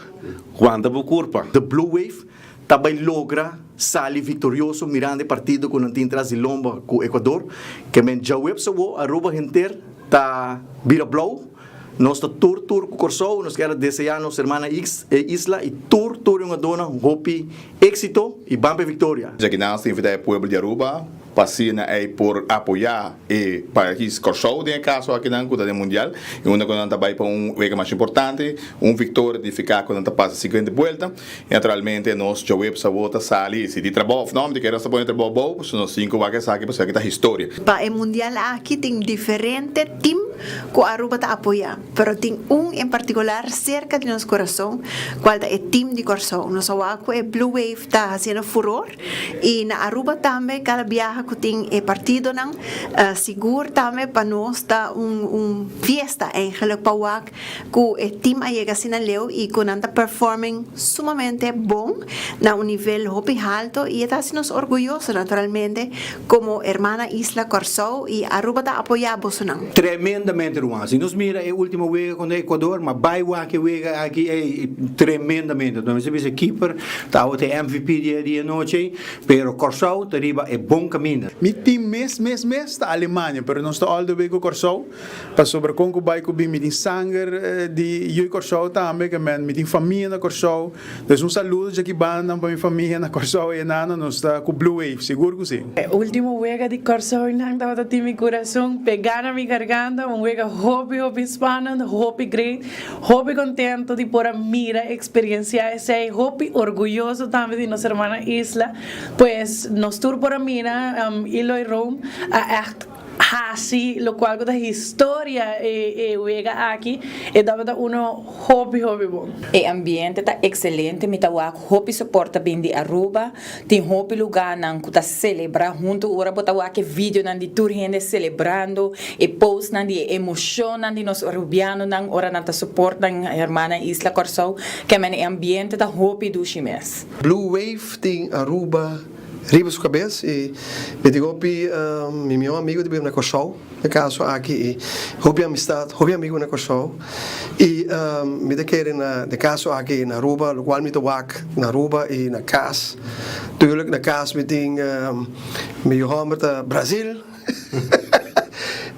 wanta bo kurpa. The Blue Wave ta bai logra sali victorioso mirando e partido cu nan tin tras di lomba cu Ecuador. Ke men djaweps awo Aruba henter ta bira blauw. Nos ta tur tur cu Corsou, nos kier a desea nos hermana isla y tur tur e hungadornan hopi exito y ban pa e victoria. Djaki nan ta invita e pueblo di Aruba pa asina ei por apoya e pais Kòrsou den e kaso akinan ku ta den mundial i unda ku nan ta bai pa un wega mas importante, un viktoria ta nifiká ku nan ta pasa siguiente buelta i naturalmente nos djaweps awor ta sali si di trabou òf nò, mi ta kere nos ta pone trabou abou pasobra nos tin ku wak esaki pasobra esaki ta historia. Pa e mundial aki tin diferente tim ku Aruba ta apoyá, pero tin un en partikular serka di nos kurason kual ta e tim di Kòrsou. Nos a wak ku e Blue Wave ta hasiendo furor. Y na Aruba tambe cada biaha cu tin e partidonan sigur tambe pa nos ta un un fiesta eigenlijk pa wak cu e team a yega asina leu y cu nan ta performing sumamente bon na un nivel hopi halto y e ta haci nos orguyoso naturalmente como hermana isla Corsou y Aruba ta apoya bosonan. Tremendamente ruman. Si nos mira e ultimo wega contra Ecuador, ma bay wak e wega aki ey tremendamente. Nos mester bisa keeper Tabata e MVP di e di e nochi ei, pero Kòrsou ta riba e bon kaminda. Mi team mes mes mes ta Alemania, pero nos ta all the way ku Kòrsou, pasobra kon ku bai ku bin mi tin sanger di yui Kòrsou tambe, ke men mi tin famia na Kòrsou, dus un saludo djaki bandan pa mi famia na Kòrsou e nana nos ta ku Blue Wave, sigur ku si. E ultimo wega di Kòrsou nan tabata tin mi kurason pegá na mi garganta. un wega hopi hopi spannend, hopi great, hopi contento di por a mira, experiencia esey, hopi orguyoso tambe di nos hermana isla, pues nos tur por a mira Eloy Room a echt haci locual cu ta historia e wega aki, e tabata uno hopi hopi bon. E ambiente ta excelente, mi ta wak hopi support ta bin di Aruba, Tin hopi lugánan ku ta selebrá huntu. Ora bo ta wak e videonan di tur hende selebrando, e postnan di e emoshonnan di nos Arubianonan ora nan ta support nan hermana isla Kòrsou, kèmen e ambiente ta hopi dushi mes. Blue Wave tin Aruba riba su kabes i mi tin hopi mi mihó amigu ta biba na Kòrsou. E kaso aki i hopi amistad, hopi amigu na Kòrsou i mi ta kere na de kaso aki na Aruba lokual mi ta wak na Aruba i na kas. Tuurlijk na kas mi tin mi yu hòmber ta Brazil,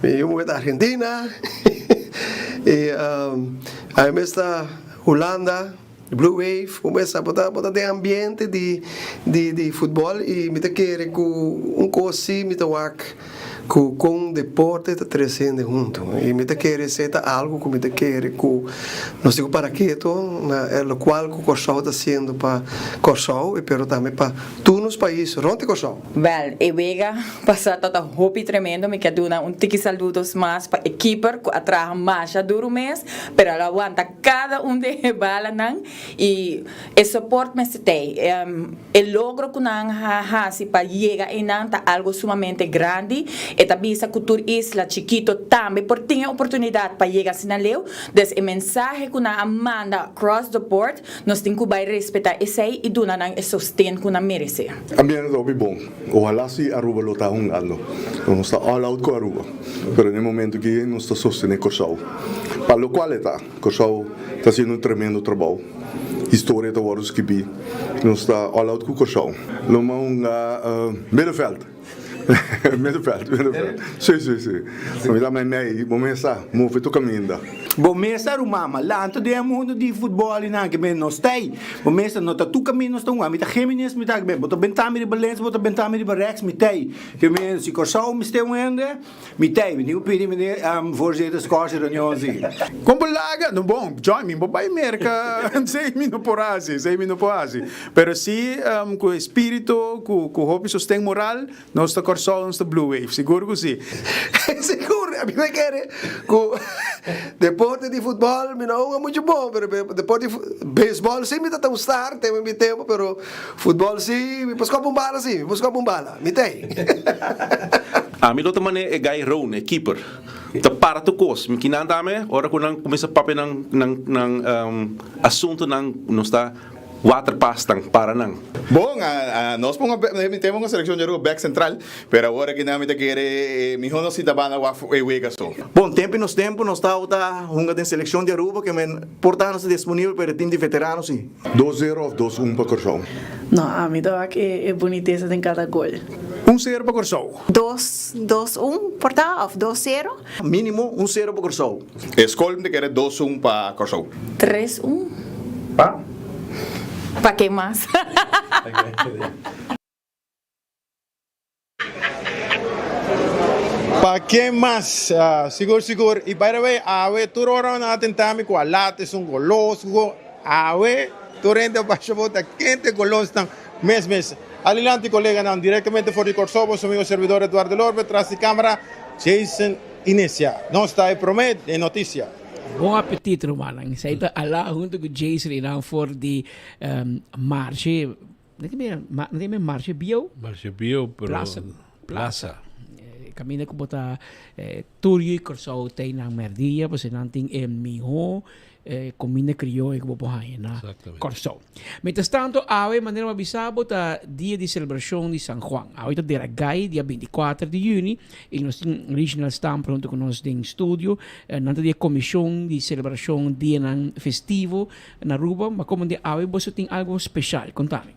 mi yu muhé ta Argentina i ami mes ta Hulanda. Blue Wave, bo mester bo ta bo ta den ambiente di di di futbòl i mi ta kere ku un kos si mi ta wak ku kon deporte ta trese hende huntu i mi ta kere esei ta algu ku mi ta kere ku nos tin ku para ketu na e lokual ku Kòrsou ta hasiendo pa Kòrsou i pero tambe pa tur nos pais rònt di Kòrsou. Wèl, e wega pasá tabata hopi tremendo. Mi ke duna un tiki saludos mas pa e keeper ku a traha masha duru mes, pero el a wanta kada un di e balanan i e support mester t'ei. E logro ku nan a hasi pa yega einan ta algu sumamente grandi. E ta bisa ku tur isla chikito tambe por tin e oportunidat pa yega asina leu. Dus e mensahe ku nan a manda across the board, nos tin ku bai respetá esei i duna nan e sosten ku nan meresé. Ambiente ta hopi bon. Ojalá si Aruba lo ta hungando. Nos ta all out ku Aruba. Pero den e momento aki nos ta sostené Kòrsou. Pa lokual e ta, Kòrsou ta hasiendo un tremendo trabou. Historia ta wòrdu skibí. Nos ta all out ku Kòrsou. Lo mas hunga middenveld. Middenveld, middenveld. Sí, sí, sí. Mi ta mei mei, bo mes sa, move tur kaminda. Bo mes sa ruman, ma lanta den e mundo di futbol y nan ke men no sta ey. Bo mes sa no ta tur kaminda nos ta hunga. Mi ta Géminis, mi ta ke men bo ta benta mi riba links, bo ta benta mi riba rechts, mi ta ey. Ke men si Kòrsou mester un hende, mi ta ey. Mi tin ku pidi meneer voorzitter skòrs e reunion si. Kon bo laga? No bon, Joy, mi bo bai Merka, esei mi no por hasi, esei mi no por hasi. Pero si ku espiritu, ku ku hopi sosten moral, nos ta Kòrsou, nos ta Blue Wave, sigur ku si. Sigur, ami ta kere ku deporte di futbòl mi no hunga muchu bon, pero deporte di beisbòl si mi ta ta un star te mi tempu, pero futbòl si mi por skòp un bala si, mi por skòp un bala, mi ta ei. Ami lo ta manera e guy Roon, e keeper. Ta para tur kos. Mi kinan tambe, ora ku nan kuminsá papia nan nan nan asuntunan, nos ta Waterpastan para nan. Bon, nos ponga mi tem un seleccion di Aruba bek central, pero awor aki nan mi ta kere miho nos sinta banda wak e wega so. Bon, tempo y nos tempo nos tabata hunga den seleccion di Aruba ke men por ta nos ta disponibel pa e team di veterano si. Dos zero of dos un pa Kòrsou? No, ami ta wak e bunitesa den kada gol. Un sero pa Kòrsou. Dos, dos un por ta of dos sero? Mínimo un sero pa Kòrsou. E skol mi ta kere dos un pa Kòrsou. Tres un. Pa? Pa ke mas? Pa ke mas? Sigur sigur. Y by the way awe tur ora nan a tenta mi cu a lat esun golos cu awe tur hende a basha bo ta kente golosnan mes mes. Adelante coleganan directamente for di Corsou boso amigo servidor Eduardo Lorbe tras di camera Jason Inecia. Nos ta e prome den noticia. Bon apetit rumannan. Esei ta Alá hunto ku Jason i nan for di Marshe, no tin no tin Marshe Bieu? Marshe Bieu pero Plaza. Plaza. Kaminda ku bo ta tur yu Kòrsou ta einan mèrdia pasobra nan tin e mihó Comida crioyo cu bo por haña na Corsou. Mientras tanto, awe, manera bo a bisa bo, ta dia di celebracion di San Juan. Awe ta dera gai, dia binticuater di juni, y nos tin Reginald Stamper hunto cu nos den studio. Nan ta di e comision di celebracion dianan festivo na Aruba. Ma como di awe boso tin algo special? Contami.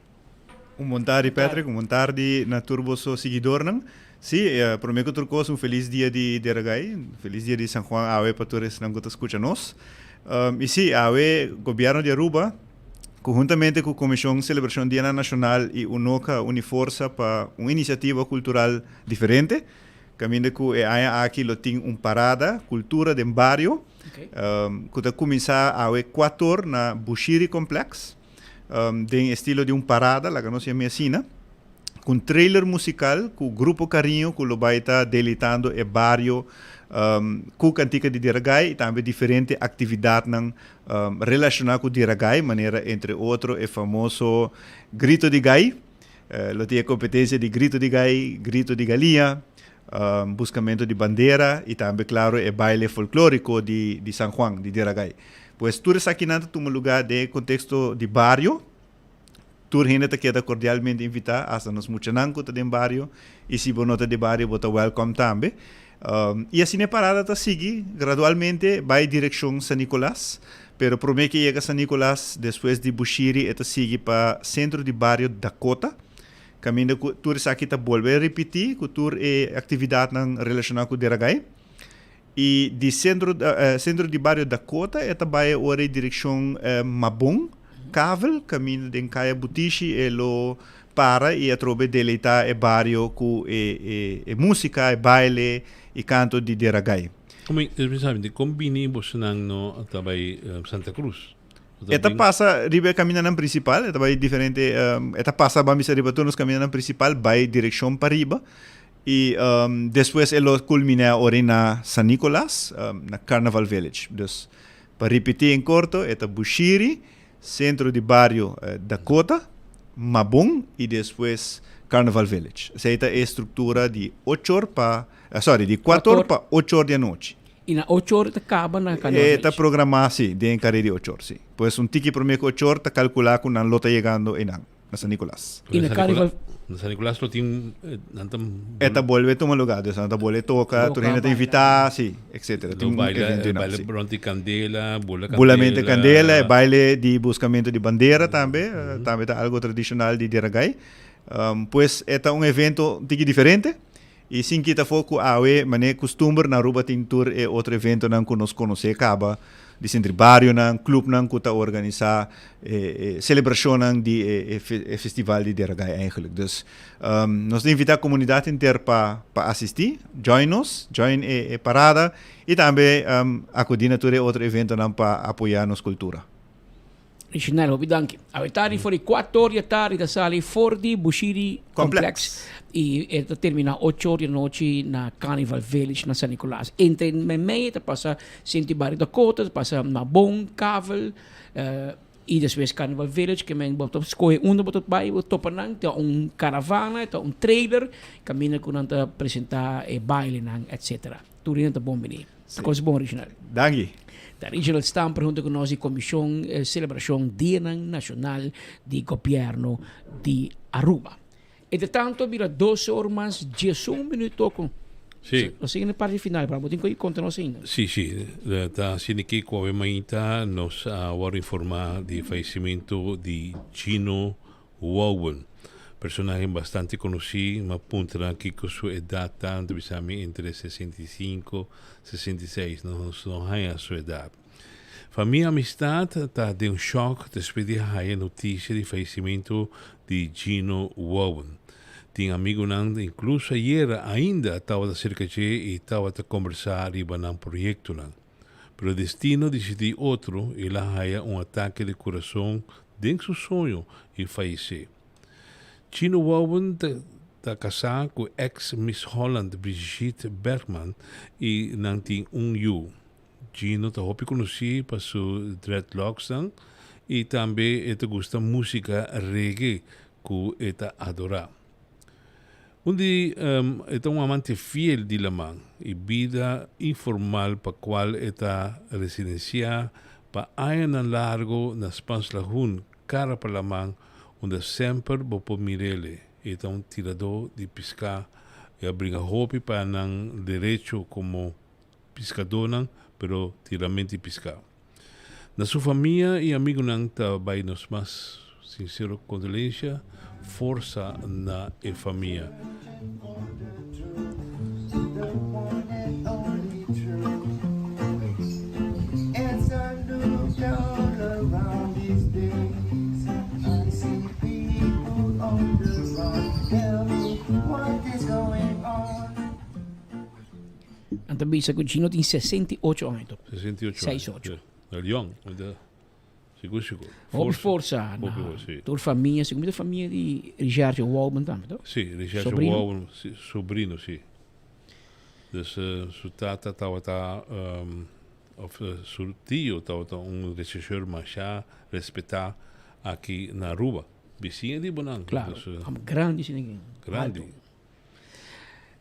Un bon tardi Patrick, un bon tardi na tur boso siguidornan. Sí, promé ku tur kos un felis dia di Deragai, un felis dia di San Juan awe pa tur esnan ku ta skucha nos. I sí, awe Gobièrnu di Aruba konhuntamente ku Komishon Selebrashon Dianan Nashonal i UNOCA uni forsa pa un inisiativa kultural diferente. Kaminda ku e aña aki lo tin un parada Kultura den Bario ku ta kuminsá awe kuator na Bushiri Complex den estilo di un parada, laga nos yam'é asina, ku un trailer musikal ku Grupo Cariño ku lo bai ta deleitando e bario ku kantika di Diragai i tambe diferente aktividatnan relashoná ku Diragai manera entre otro e famoso Grito di Gai. Lo tin e competencia di grito di gai, grito di galiña, buscamento di bandera y tambe claro e baile folklorico di di San Juan, di Deragai. Pues tur esakinan ta tuma lugar den e contexto di bario. Tur hende ta keda cordialmente invita, hasta nos muchanan cu ta den bario y si bo no ta di bario bo ta welcome tambe. Y asina e parada ta sigui gradualmente bay direccion San Nicolas, pero prome ke yega San Nicolas despues di Bushiri e ta sigui pa centro di bario Dakota, caminda cu tur esaki ta bolbe ripiti cu tur e actividadnan relaciona cu Deragai. Y di centro centro di bario Dakota e ta bay ora e direccion Mabon, Kavel, caminda den Caya Butishi e lo para y atrobe deleita e bario cu e e musica, e baile y canto di Deragai. Como especialmente con bini bosonan no ta bay Santa Cruz? E ta pasa riba e camindanan principal, e ta bay diferente, e ta pasa ban bisa riba tur nos camindanan principal bay direccion pariba y despues e lo culmina ora na San Nicolas, na Carnaval Village. Dus pa ripiti en corto e ta Bushiri, Centro di Bario Dakota, Mabon y despues Carnaval Village. Esey ta e structura di ocho or pa, sorry, di cuatro or pa ocho or di anochi. Y na ocho or ta caba na Carnaval Village? E ta programa, si, den e carrera di ocho or, si. Pues un tiki prome cu ocho or ta calcula cu nan lo ta yegando eynan. na San Nicolas. Y na Carnival. Na San Nicolas lo tin nan ta E ta bolbe tuma lugar, dus nan ta bolbe toca, tur hende ta invita, si, etcetera. Tin un evento einan, si. Baile rond di candela, bula candela. Bulamento di candela, e baile di buscamento di bandera tambe, tambe ta algo tradicional di Deragai. Pues e ta un evento un tiki diferente y sin kita afo cu awe mane custumber na Aruba tin tur e otro eventonan cu nos conoce caba di sentri barionan, clubnan cu ta organisa e celebracionnan di e festival di Deragai eigenlijk. Dus nos ta invita comunidad henter pa asisti, join nos, join e parada y tambe acudi na tur e otro eventonan pa apoya nos cultura. Richinel, hopi danki. Awe tardi for di cuatro or di tardi ta sali for di Bushiri Complex y e ta termina ocho or di anochi na Carnival Village na San Nicolas. Entre meimei ta pasa Sinti Barrio Dakota, ta pasa Mabon, Kavel y despues Carnival Village ke men bo ta scoge unda bo ta bay bo topa nan ta un caravana, ta un trailer caminda cu nan ta presenta e bailenan etcetera. Tur hende ta bon bini. Ta cosa bon Richinel. Danki. Ta Richinel Stamper hunto cu nos di Comision Celebracion Dianan Nacional di Gobierno di Aruba. Entre tanto a bira doce or mas diesun minuut toco. Si. Nos sigui na e parti final, pero bo tin cu conta nos ainda. Si, si. Ta asina ki cu awe mainta nos a worde informa di e fallecimento di Gino Wowen, personahe bastante conoci, m'a puntra kico su edad ta, ta bisa mi entre 65, 66, nos no haya su edad. Famia Amistad ta den un shock despues di haya noticia di fayecimento di Gino Wowen. Tin amigonan incluso ayera ainda tabata cerca dje y tabata combersa riba nan proyectonan. Pero destino disidí otro, el a haya un atake di kurason den su soño i fayesé. Chino Wouwen ta ta kasá ku eks Miss Holland Brigitte Bergman i nan tin un yu. Chino ta hopi konosí pa su dreadlocksnan i tambe e ta gusta músika reggae ku e ta adorá. Un di e ta un amante fiel di laman i bida informal pa kual e ta residensiá pa añanan largo na Spans Lagoon, kara pa laman, unda semper bo por mir'el. E ta un tiradó di piská i a bringa hopi pa nan derecho komo piskadónan, pero tiramento di piská. Na su famia y amigunan ta bay nos mas sincero condolencia, forsa na e famia. bisa ku Gino tin 68 aña tok. 68 aña. Seis ocho. El jong. Sigur sigur. Hopi forsa na Hopi forsa, si. tur famia, segun mi ta famia di Richardje Wouben tambe tok? Si, Richardje Sobrino. Wouben, si, sobrino si. Dus su tata tabata of su tio tabata un rechercheur masha respetá aki na Aruba. Bisiña di bo nan. Claro, Dus, amo grandi si nigin. Grandi. Alto.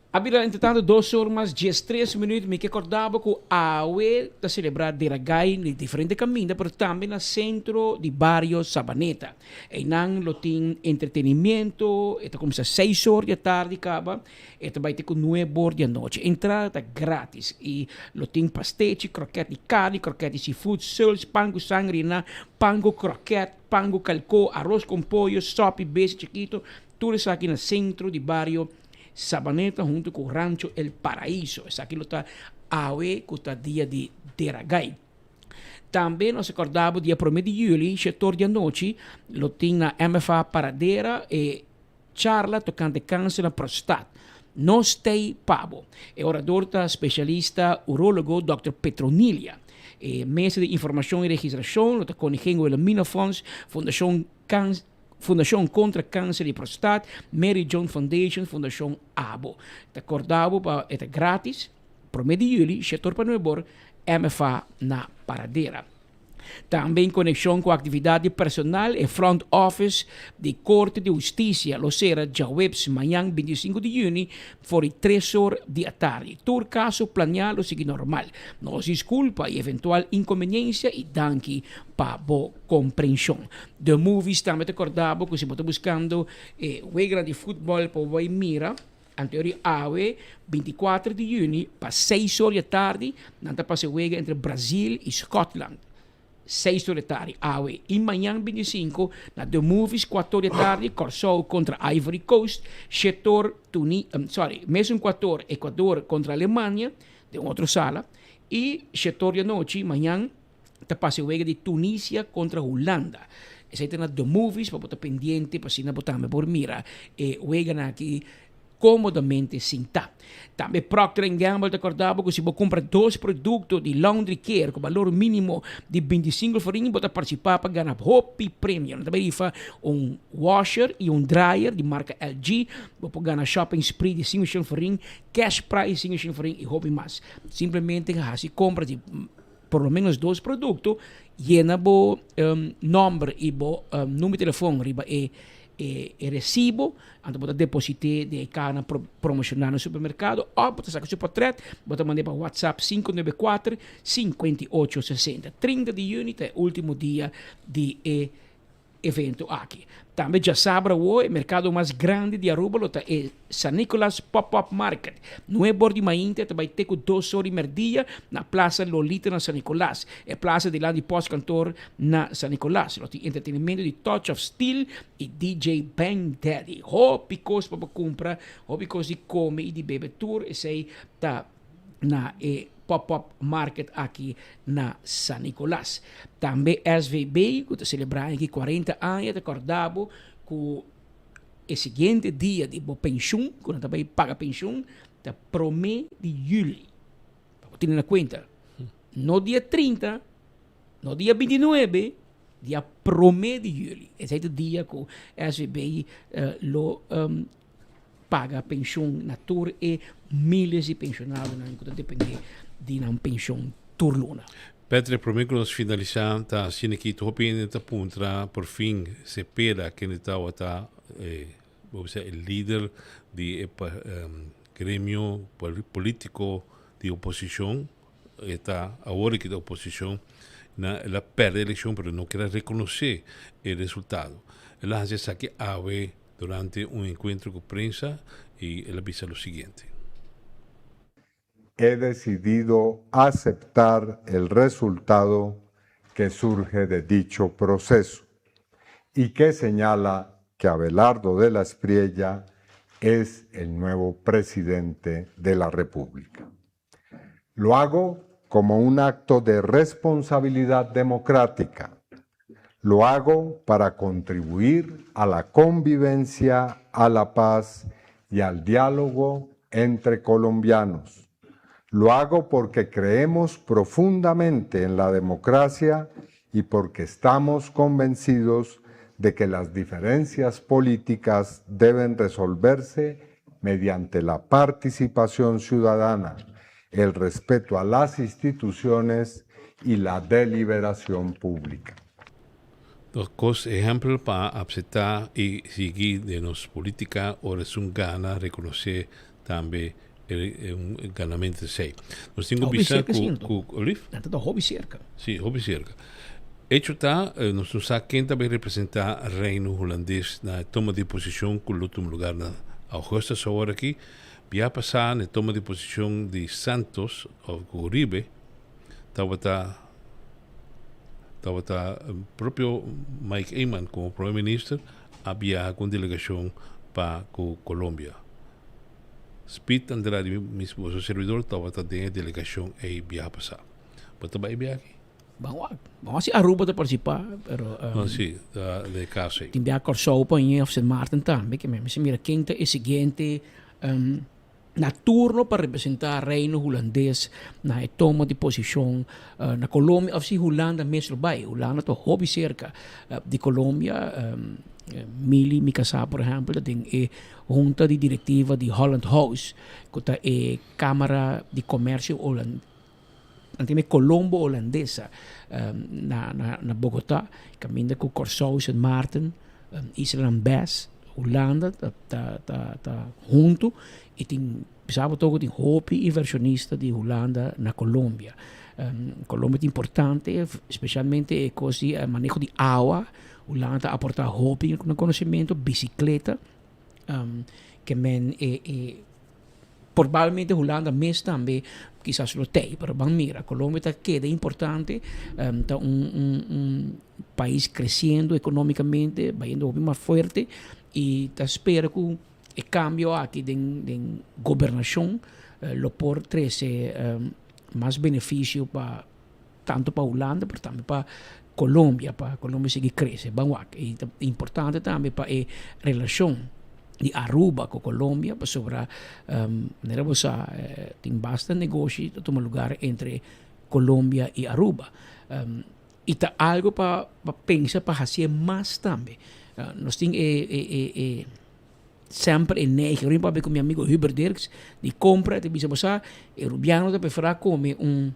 A bira entretanto dos or mas diestres minuut. Mi ke korda bo ku awe ta selebrá Deragai na diferente kaminda pero tambe na sentro di bario Sabaneta. Einan lo tin entretenimiento, e ta kuminsá seis or di atardi kaba, e ta bai te ku nuebe or di anochi. Entrada ta gratis i lo tin pastechi, kroket di karni, kroket di seafood, suls, pan ku sangre na, pan ku kroket, pan ku kalko, aros kon pollo, sòpi, besi chikito, Tur esaki na sentro di bario Sabaneta hunto ku Rancho El Paraíso. Esaki lo ta awe ku ta dia di Deragai. Tambe nos a kòrda bo dia promé di yüli, shetor di anochi, lo tin na MFA Paradera e charla tokante kanser na prostat. Nos tei pa bo. E orador ta spesialista urólogo dòkter Petronilia. E mesa di informashon i registrashon lo ta Koningin Wilhelmina Fonds, Fundashon Kans. Fundashon Kontra Kanser di Prostat, Mary Joan Foundation, Fundashon Abo. Ta korda bo pa e ta gratis, promé di yüli, shetor pa nuebor, MFA na Paradera. Tambe en konekshon ku aktividat di personal, e front office di Korte di Hustisia lo sera djaweps mañan 25 di yüni for di tres or di atardi. Tur kaso planiá lo sigui normal. Nos diskulpa e eventual inkonbeniensia i danki pa bo komprenshon. The Movies tambe ta korda bo ku si bo ta buskando e weganan di futbòl pa bo bai mira, anto di awe 24 di yüni pa seis or di atardi nan ta pasa e wega entre Brazil i Scotland. Seis or di atardi awe i mañan 25 na The Movies kuator di atardi Kòrsou kontra Ivory Coast, shetor Tuni, sorry, mesun kuator Ecuador kontra Alemania den otro sala i shetor di anochi mañan ta pasa e wega di Tunisia kontra Hulanda. Esei ta na The Movies pa bo ta pendiente pa asina bo tambe por mira e weganan aki komodamente sintá. Tambe Procter and Gamble ta kòrda bo ku si bo kumpra dos produkto di Laundry Care ku balor mínimo di 25 florin bo ta partisipá pa gana hopi premio. Nan ta bai rifa un washer i un dryer di marka LG, bo por gana shopping spree di 500 florin, cash prize 500 florin i hopi mas. Simplemente hasi kompra di por lo menos dos produkto, yena bo nòmber i bo number di telefòn riba e e resibo, anto bo ta deposit'é den e kaha promoshonal na supermerkado òf bo ta saka su potrèt, bo ta mand'é pa WhatsApp 594 58 60. 30 di yüni ta e último dia di e evento aki. Tambe djasabra awo e merkado mas grandi di Aruba lo ta e San Nicolas Pop Up Market. Nuebe or di mainta e ta bai te ku dos or di merdia na Plaza Lolita na San Nicolas. E plaza dilanti di postkantoor na San Nicolas. Lo tin entretenimento di Touch of Steel i DJ Bang Daddy. Hopi kos pa bo kumpra, hopi kos di kome i di bebe tur esei ta na e pop-up market aki na San Nicolas. Tambe SVB ku ta selebrá aki 40 aña ta kòrda bo ku e siguiente dia di bo penshun, ku nan ta bai paga penshun, ta promé di yüli. Pa bo tene na kuenta, no dia 30, no dia 29, dia promé di yüli. Esei ta dia ku SVB lo paga penshun na tur e miles di penshonadonan ku ta dependé di nan penshon tur luna. Patrick, promé ku nos finalisá ta asina ki hopi hende ta puntra por fin Cepeda kende tabata e bo bisa e lider di e gremio politico di oposishon e ta awor e kita oposishon na el a pèrdè elekshon pero no kier a rekonosé e resultado. El a hasi esaki awe durante un encuentro cu prensa y el a bisa lo siguiente. He decidido aceptar el resultado que surge de dicho proceso y que señala que Abelardo de la Espriella es el nuevo presidente de la República. Lo hago como un acto de responsabilidad democrática. Lo hago para contribuir a la convivencia, a la paz y al diálogo entre colombianos. Lo hago porque creemos profundamente en la democracia y porque estamos convencidos de que las diferencias políticas deben resolverse mediante la participación ciudadana, el respeto a las instituciones y la deliberación pública. Dos kos ehèmpel pa apseptá i sigui den nos polítika ora esun gana rekonosé tambe e un ganamentu esei. Nos tin ku Hopi bisa serka ku sinto. ku Olif? Nan ta ta hopi serka. Sí, hopi serka. Echo ta, nos no sa ken ta bai representá Reino Hulandes na e toma di posishon ku lo tuma lugar na augustus awor aki. Bia pasá na e toma di posishon di Santos òf Uribe tabata tabata propio Mike Eman komo Prome Minister a biaha ku un delegashon pa ku Colombia. Speed Andrade mi boso servidor tabata den e delegashon ei biaha pasá. Bo ta bai e biaha aki? Ban wak. Ban wak si Aruba ta partisipá, pero No, si, ta den e kaso ei. Tin biaha Kòrsou pa ñe òf Sint Maarten tambe, ke mi mester mira ken ta e siguiente na turno pa representá Reino Hulandes na e toma di posishon na Colombia òf si Hulanda mes lo bai. Hulanda ta hopi serka di Colombia. Milly, mi kasá, por ehèmpel, ta den e hunta di direktiva di Holland House, ku ta e Kámara di Komèrsio Holan, nan tin e Colombo Holandesa na na Bogotá, kaminda ku Kòrsou, Sint Maarten, Islanan Bes, Hulanda ta ta ta ta huntu i tin bisa bo tok ku tin hopi invershonista di Hulanda na Colombia. Colombia ta importante, spesialmente e kos di maneho di awa, Hulanda ta aportá hopi na konosementu, bisikleta, ke men e e Probabilmente Hulanda mes tambe kisas lo tei, pero ban mira, Colombia ta keda importante, ta un un un pais creciendo economicamente, bayendo hopi mas fuerte y ta spera cu e cambio aki den den gobernacion lo por trece mas beneficio pa tanto pa Hulanda pero tambe pa Colombia, pa Colombia sigui crece. Ban wak, y ta importante tambe pa e relacion di Aruba cu Colombia pasobra manera bo sa tin basta negoshi ta tuma lugar entre Colombia y Aruba. Y ta algo pa pa pensa pa hacié mas tambe. Nos tin e e e e semper e neiging, ora mi papia cu mi amigo Hubert Dirks di compra e ta bisa bo sa e Rubiano ta prefera come un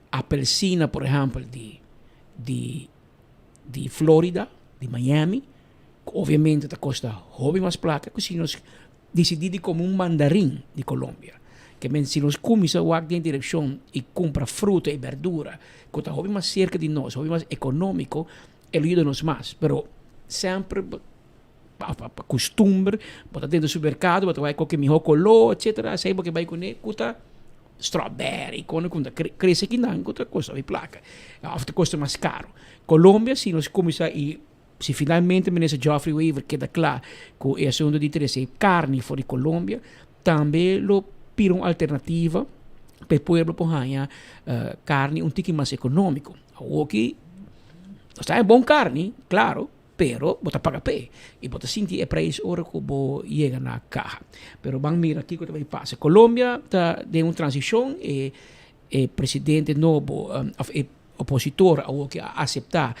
Apelsina por ehempel di di di Florida, di Miami, ku obviamente ta kosta hopi mas plaka ku si nos disidí di kome un mandarin di Colombia. Ke men si nos kuminsá wak den direkshon i kumpra fruta i bèrdura ku ta hopi mas serka di nos, hopi mas ekonómiko, e lo yuda nos mas. Pero semper pa pa kustumber bo ta den supermerkado bo ta wak koke mihó koló etsetera, esei bo ke bai kuné ku ta Strawberry, kono ku ta krese kinan ku ta kosta hopi plaka òf ta kosta mas karo. Colombia si nos kuminsá i si finalmente minister Geoffrey Wever keda kla ku e asuntu di trese karni for di Colombia tambe lo pira un alternativa pa e pueblo por haña karni un tiki mas ekonómiko. Awoki nos ta haña bon karni, klaro. Pero bo ta paga p'e y bo ta sinti e prijs ora cu bo yega na caha. Pero ban mira kico ta bay pasa. Colombia ta den un transicion, e e presidente nobo of e opositor awor ke a acepta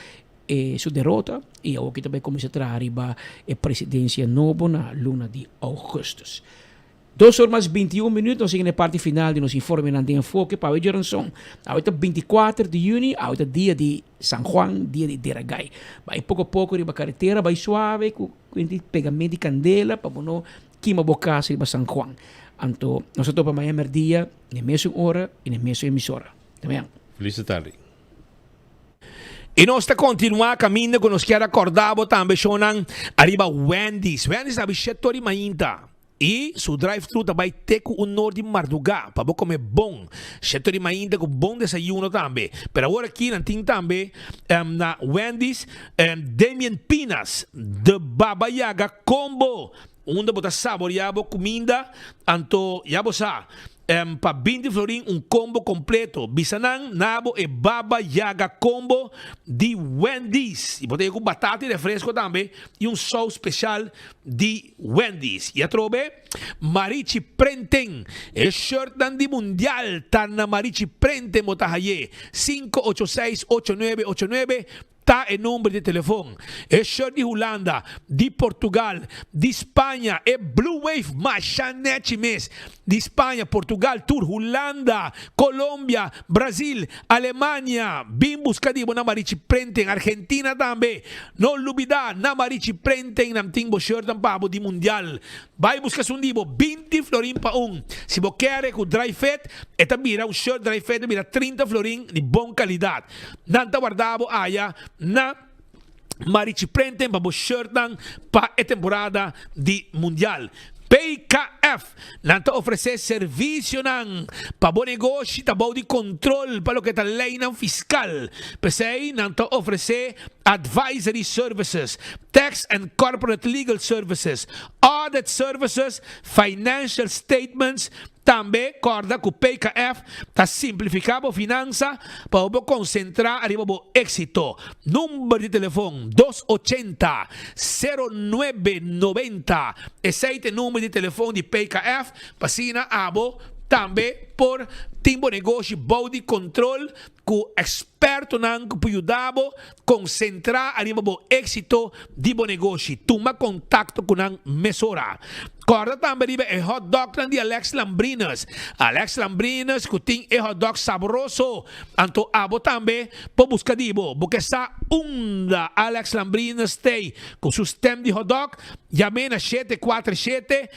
e su derota y awor ke ta bay cuminsa traha riba e presidencia nobo na luna di augustus. Dos or mas binti un minuut nos yega na e parti final di nos informenan den enfoke pa awe djoranson. Awe ta binti kuater di juni, awe ta dia di San Juan, dia di Deragai. Bai poko poko riba karetera, bai suave ku kuenti pegamento di kandela pa bo no kima bo kas riba San Juan. Anto nos ta topa maña merdia na e mesun ora i na e mesun emisora. Te mañan. Feliz tardi. Y nos ta continua caminda cu nos kier a corda bo tambe shownan ariba Wendy's. Wendy's ta abi shetor y mainta. I su drive thru ta bai te ku un nor di mardugá pa bo kome bon. Sheto di mainta ku bon desayuno tambe. Pero awor aki nan tin tambe na Wendy's Damien Pinas The Baba Yaga Combo unda bo ta saboreá bo kuminda anto ya bo sa. Pa 20 florin un combo completo. Bisa nan na bo e Baba Yaga combo di Wendy's. Y bo ta yega cu batata y refresco tambe y un saus special di Wendy's. Y atrobe Marichi Prenten. E shirtnan di mundial ta na Marichi Prenten bo ta haye. 586 8989 Ta e number di telefon. E shirt di Hulanda, di Portugal, di Spaña, e Blue Wave masha nechi mes. Di Spaña, Portugal, tur Hulanda, Colombia, Brazil, Alemania. Bin buska di bo na Marichi Prenten, Argentina tambe. No lubida, na Marichi Prenten nan tin bo shirtnan pa bo di Mundial. Bai buska esun di bo, 20 florin pa un. Si bo kere ku dry fit, e ta bira un shirt dry fit ta bira 30 florin di bon kalidat. Nan ta warda bo aya na Marichiprenten pa bo shirtnan pa e temporada di Mundial. PKF, Nan ta ofresé servisionan pa bo negoshi ta bou di kontrol pa loke ta leinan fiskal. P'esei nan ta ofresé advisory services, tax and corporate legal services, audit services, financial statements, Tambe kòrda ku PKF ta simplifiká bo finansa pa bo por konsentrá ariba bo éksito. Number di telefon, dos ochenta, sero nuebe noventa. Esei ta e number di telefon di PKF pa asina abo tambe por tin bo negoshi bou di kontrol ku ekspertonan ku por yuda bo konsentrá ariba bo éksito di bo negoshi. Tuma kontakto ku nan mesora. Kòrda tambe riba e hot dognan di Alex Lambrinus. Alex Lambrinus ku tin e hot dog sabroso. Anto abo tambe por buska di bo. Bo ke sa unda Alex Lambrinus stay ku su stem di hot dog? Yam'é na 747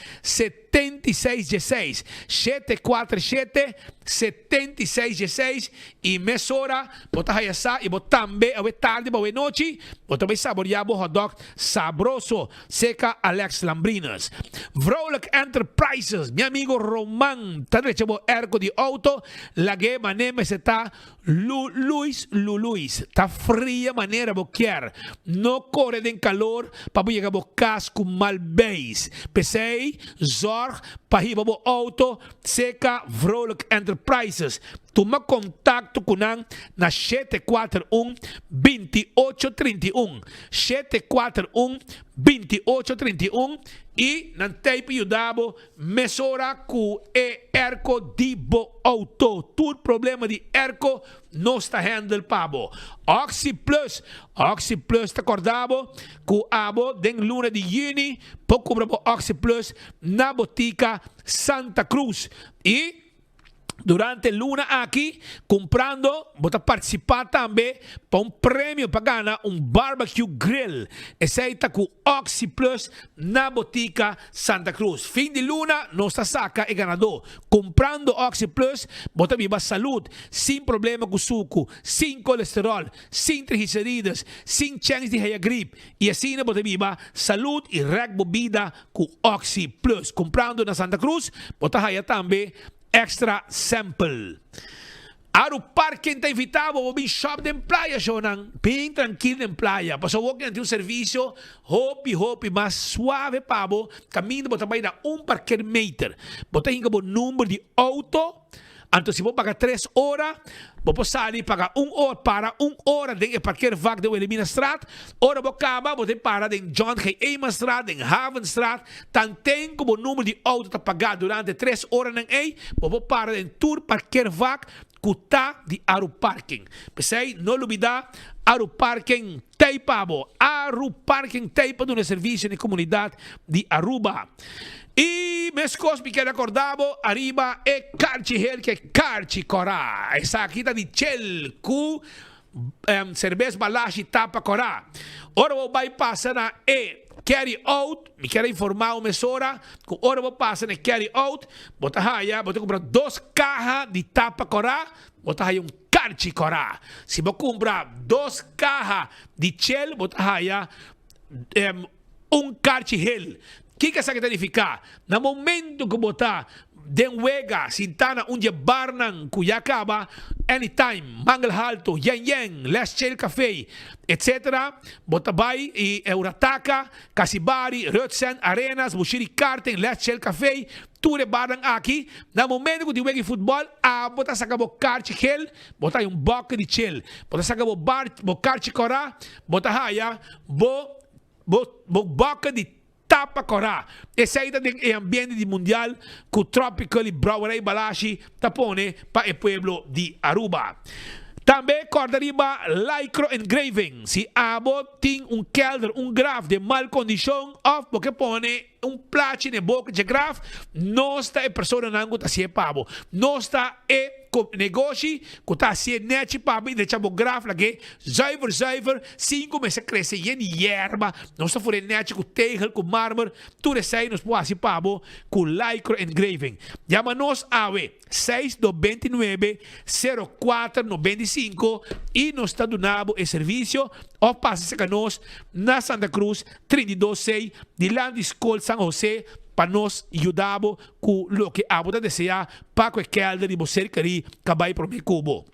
76 dieseis, 747 76 dieseis, i mesora bo ta haya sa i bo tambe awe tardi pa awe nochi bo ta bai saboria bo hot dog sabroso. Seca Alex Lambrinus. Vrolijk Enterprises, mi amigo Roman ta drecha bo airco di auto, lag'e mane mester ta Lu Luis Lu Luis, ta fria manera bo kier, no core den calor pa bo yega bo cas cu mal beis. P'esey zorg pa hiba bo auto seca Vrolijk Enterprises. Tuma contacto cu nan na 741 2831. 741 2831 i nan tei pa yuda bo mesora ku e airco di bo auto. Tur problema di airco nos ta handle pa bo. Oxi Plus, Oxi Plus ta korda bo ku abo den luna di yüni por kubra bo Oxi Plus na botika Santa Cruz i Durante luna aki, kumprando bo ta partisipá tambe pa un premio pa gana un barbecue grill. Esei ta ku Oxi Plus na Botica Santa Cruz. Fin di luna nos ta saka e ganadó. Kumprando Oxi Plus bo ta biba salud, sin problema ku suku, sin kolesterol, sin triglicerides, sin chèns di haya grip i asina bo ta biba salud i rèk bo bida Ku Oxi Plus kumprando na Santa Cruz bo ta haya tambe extra sample. Aru Parking ta invita bo bo bin shop den playa shownan. Bin trankil den playa pasobra bo tin un servisio hopi hopi mas suave pa bo kaminda bo ta bai na un parkeermeter. Bo ta hinka bo number di auto. Anto si bo paga tres ora, bo por sali paga un ora, para un ora den e parkeervak den Wilhelminastraat. Ora bo kaba, bo ta para den John G. Eemanstraat, den Havenstraat. Tanten ku bo number di outo ta pagá durante tres oranan ei, bo por para den tur parkeervak ku ta di Aruparking. P'esei, no lubidá, Aruparking t'ei pa bo! Aruparking t'ei pa duna servisio na e komunidat di Aruba. I meskos mi keda korda bo ariba e karchi hel ku e karchi kòrá. Esaki ta di chel ku serbes balashi tapa kòrá. Ora bo bai pasa na e carry out, mi kier a informá bo mesora ku ora bo pasa na e carry out, bo ta haya, bo ta kumpra dos kaha di tapa kòrá, bo ta haya un karchi kòrá. Si bo kumpra dos kaha di chel, bo ta haya Un karchi hel. Kiko esaki ta nifiká? Na momentu ku bo ta den wega sintá na un dje barnan ku ya kaba, Anytime, Mangel Halto, Yen Yen, Les Chill Café, etc. Bo ta bai i Eurataka, Casibari, Rutsen, Arenas, Bushiri Karting, Les Chill Café, tur e barnan aki, na momento ku tin wega di futbòl, abo ta saka bo karchi gel, bo ta haya un bòke di chel, bo ta saka bo bar bo karchi kòrá, bo ta haya bo bo bo bòke di Tapa kòrá. Esei ta den e ambiente di mundial ku Tropical i Brouwerij Balashi ta pone pa e pueblo di Aruba. Tambe kòrda riba Lycro Engraving. Si abo tin un kelder, un graf den mal kondishon òf bo ke pone un plachi na e boka dje graf, nos ta e personanan ku ta hasié pa bo. Nos ta e negoshi ku ta hasié nèchi pa bo i drecha bo graf lag'é zuiver zuiver sin ku mester krese yen di yerba. Nos ta fura e nèchi ku tegel, ku marmer, tur esei nos por hasi pa bo ku Lycra Engraving. Yama nos awe, seis 99, 04 95 i nos ta duna bo e servisio òf pasa serka nos na Santa Cruz 32 C dilanti Skol San Jose pa nos yuda bo ku loke abo ta deseá pa ku e kèlder di bo ser kerí ka bai promé ku bo.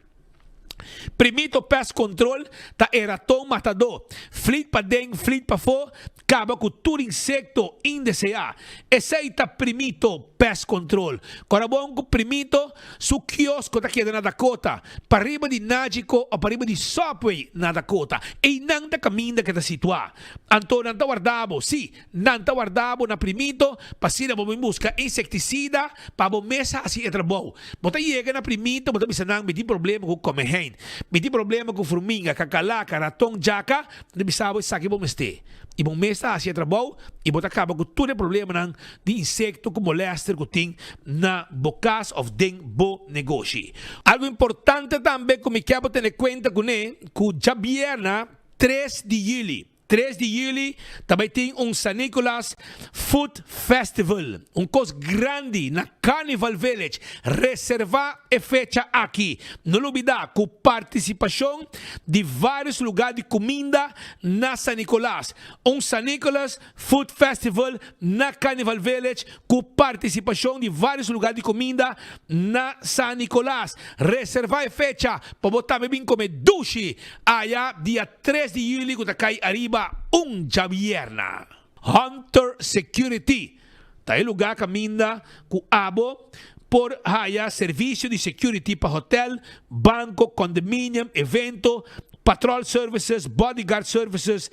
Primito Pest Control ta e raton matadó. Flit paden, flit pafó, kaba ku tur insekto indeseá. Esei ta Primito Pest Control. Kòrda bon ku Primito su kiosko ta keda na Dakota, pariba di Nagico o pariba di Subway na Dakota. Einan ta kaminda ke ta situá. Anto nan ta warda bo, sí, Nan ta warda bo na primito pa asina bo bin buska insektisida pa bo mes hasi e trabou. Bo ta yega na primito bo ta bisa nan mi tin problema ku komehein, mi tin problema ku furminga, kakalaka, raton, djaka, nan ta bisa bo esaki bo mester i bo mes ta hasi e trabou i bo ta kaba ku tur e problemanan di insekto ku molester ku tin na bo kas òf den bo negoshi. Algu importante tambe ku mi ke bo tene kuenta kuné ku djabièrna tres di yüli Tres di juli ta bai tin un San Nicolas Food Festival, un kos grandi na Carnival Village. Reserva e fecha aki. No lubida ku partisipashon di varios luga di kuminda na San Nicolas. Un San Nicolas Food Festival na Carnival Village ku partisipashon di varios luga di kuminda na San Nicolas. Reserva e fecha pa bo tambe bin kome dushi aya dia Tres di juli ku ta kai ariba un djabierna. Hunter Security ta e lugá kaminda ku abo por haya servisio di security pa hotel, banko, condominium, evento, patrol services, bodyguard services,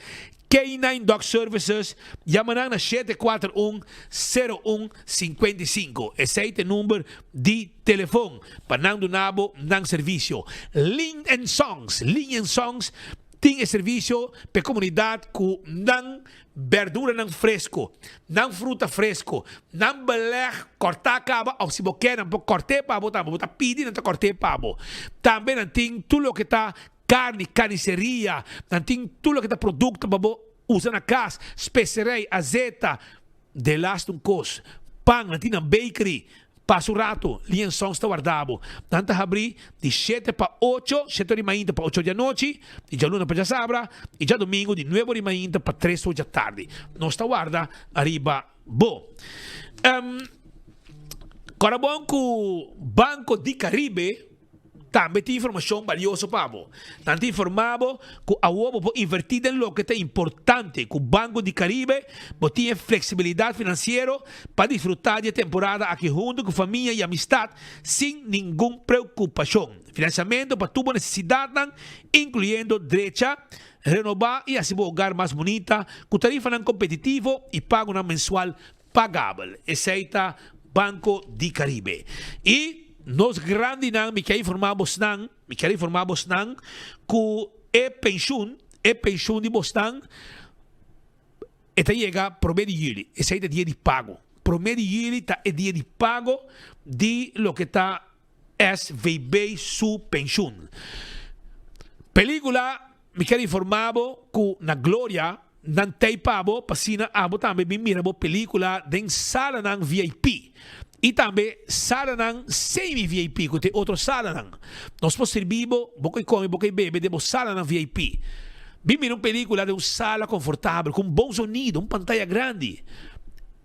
K-nine dog services. Yama nan na shete kuater un, sero un, sinkuenta i sinku. Esei ta e number di telefon pa nan duna bo nan servisio. Lin and Songs, Lin and Songs tin e servisio pa e komunidat ku nan berduranan fresko, nan fruta fresko, nan beleg kòrtá kaba òf si bo ke nan por kòrt'é pa bo tambe, bo ta pidi nan ta kòrt'é pa bo. Tambe nan tin tur loke ta karni, karniseria, nan tin tur loke ta produkto pa bo usa na kas, speserei, azeta, Delaste un kos, pan nan tin nan bakery, pasa un rato, Lien Songs ta warda bo. Nan ta habri di shete pa ocho, shete ora di mainta pa ocho di anochi, di djaluna pa djasabra, i djadomingo di nuebe ora di mainta pa tres ora djatardi. Nos ta warda ariba bo. Kòrda bon ku Banco di Caribe. Tambe tin informashon balioso pa bo. Nan ta informá bo ku awor bo por invertí den loke ta importante. Ku Banco di Caribe bo tin e fleksibilidat finansiero pa disfrutá di e temporada aki huntu ku famia i amistat sin ningun preokupashon. Finansiamentu pa tur bo nesesidatnan, inkluyendo drecha, renobá i hasi bo hogar mas bunita ku tarifanan kompetitivo i pagonan mensual pagabel. Esei ta Banco di Caribe. I nos grandinan, mi kier informa bosnan, mi kier informa bosnan ku e penshun, e penshun di bosnan e ta yega prome di juli. Esei ta dia di pago. Prome di juli ta e dia di pago di loke ta SVB su penshun. Pelicula Mi kier informa bo ku na Gloria nan tei pa bo pa asina abo tambe bin mira bo pelicula den salanan VIP y tambe salanan semi VIP ku ta e otro salanan. Nos por sirbi bo, bo koi come, bo koi bebe den bo salanan VIP. Bin mira un pelicula den un sala confortabel ku un bon sonido, un pantaya grandi.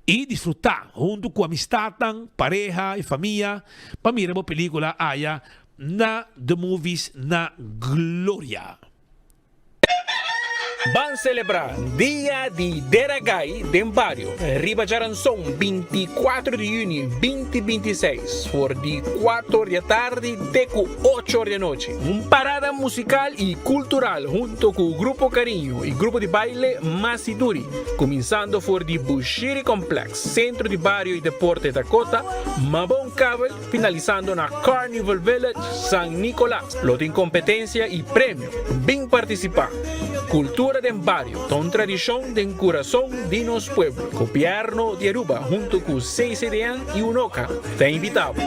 I disfrutá huntu ku amistatnan, pareha i famia pa mira bo pelíkula aya na The Movies na Gloria. Ban selebrá Dia di Deragai den bario riba djaranson 24 di yüni 2026 for di kuater or di atardi te ku ocho or di anochi. Un parada musikal i kultural hunto ku Grupo Cariño i grupo di baile Masiduri. Kuminsando for di Bushiri Complex, Sentro di Bario i Deporte Dakota, Mabon Kabel, finalisando na Carnival Village, San Nicolas. Lo tin kompetensia i premio. Bin partisipá! Kultura den bario ta un tradishon den kurason di nos pueblo. Gobièrnu di Aruba huntu ku CCDN i UNOCA ta invitá bo.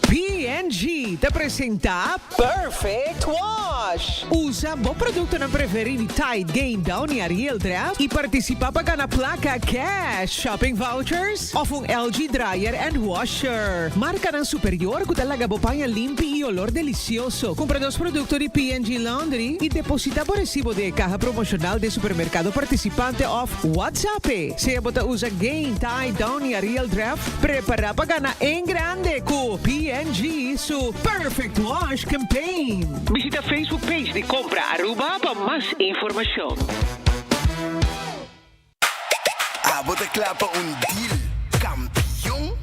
P&G ta presenta Perfect Wash! Usa bo productonan preferi di Tide, Gain, Downy, Ariel, Dreft y participa pa gana placa cash, shopping vouchers of un LG dryer and washer. Marcanan superior cu ta laga bo paña limpi y olor delicioso. Cumpra dos producto di P&G Laundry y deposita bo recibo den e caha promocional den supermercado participante of WhatsApp e. Sea bo ta usa Gain, Tide, Downy, Ariel, Dreft, Prepara pa gana en grande cu P&G su Perfect Wash Campaign. Bishita Facebook page di Compra Aruba pa mas informacion. Abo ta kla pa un deal kampion?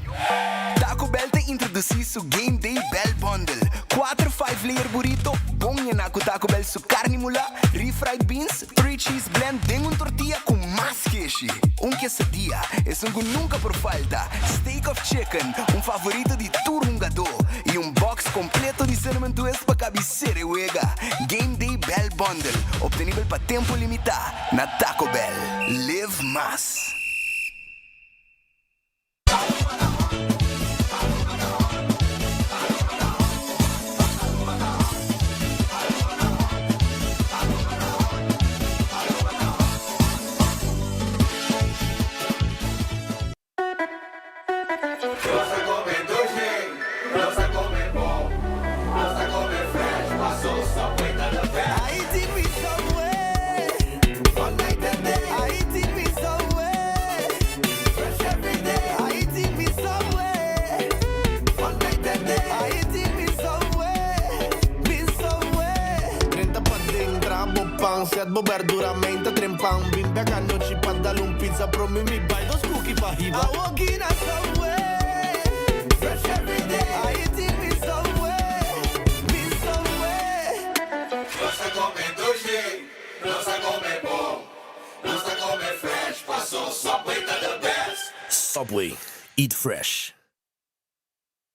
Taco Bell ta introdusí su Game Day Bell Bundle, kuater five layer burrito bon yená ku Taco Bell su karni mulá, refried beans, Three cheese blend den un tortilla cu mas keshi. Un quesadilla, esun cu nunca por falta, steak of chicken, un favorito di tur hungadó, y un box completo di cinnamon twist pa cabi sere wega. Game Day Bell Bundle, obtenibel pa tempo limita na Taco Bell. Live mas! Subway, eat fresh.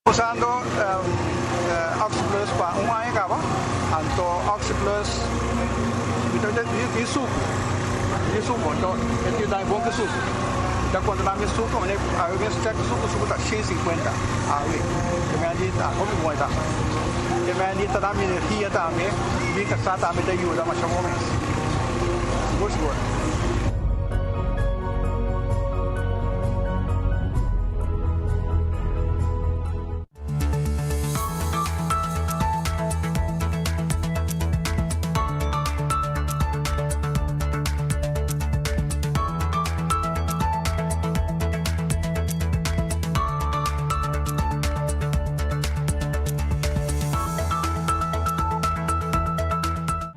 Usando Oxi Plus pa un aña caba, anto Oxi Plus mi ta tin sucu, tin sucu, anto e tin dai bon cu sucu. Mi ta controla mi sucu, mane awe mes check sucu, sucu ta 150 awe, e mei di ta hopi bon e ta. E mei di ta da mi energia tambe, mi casa tambe ta yuda masha bon mes, sigur sigur.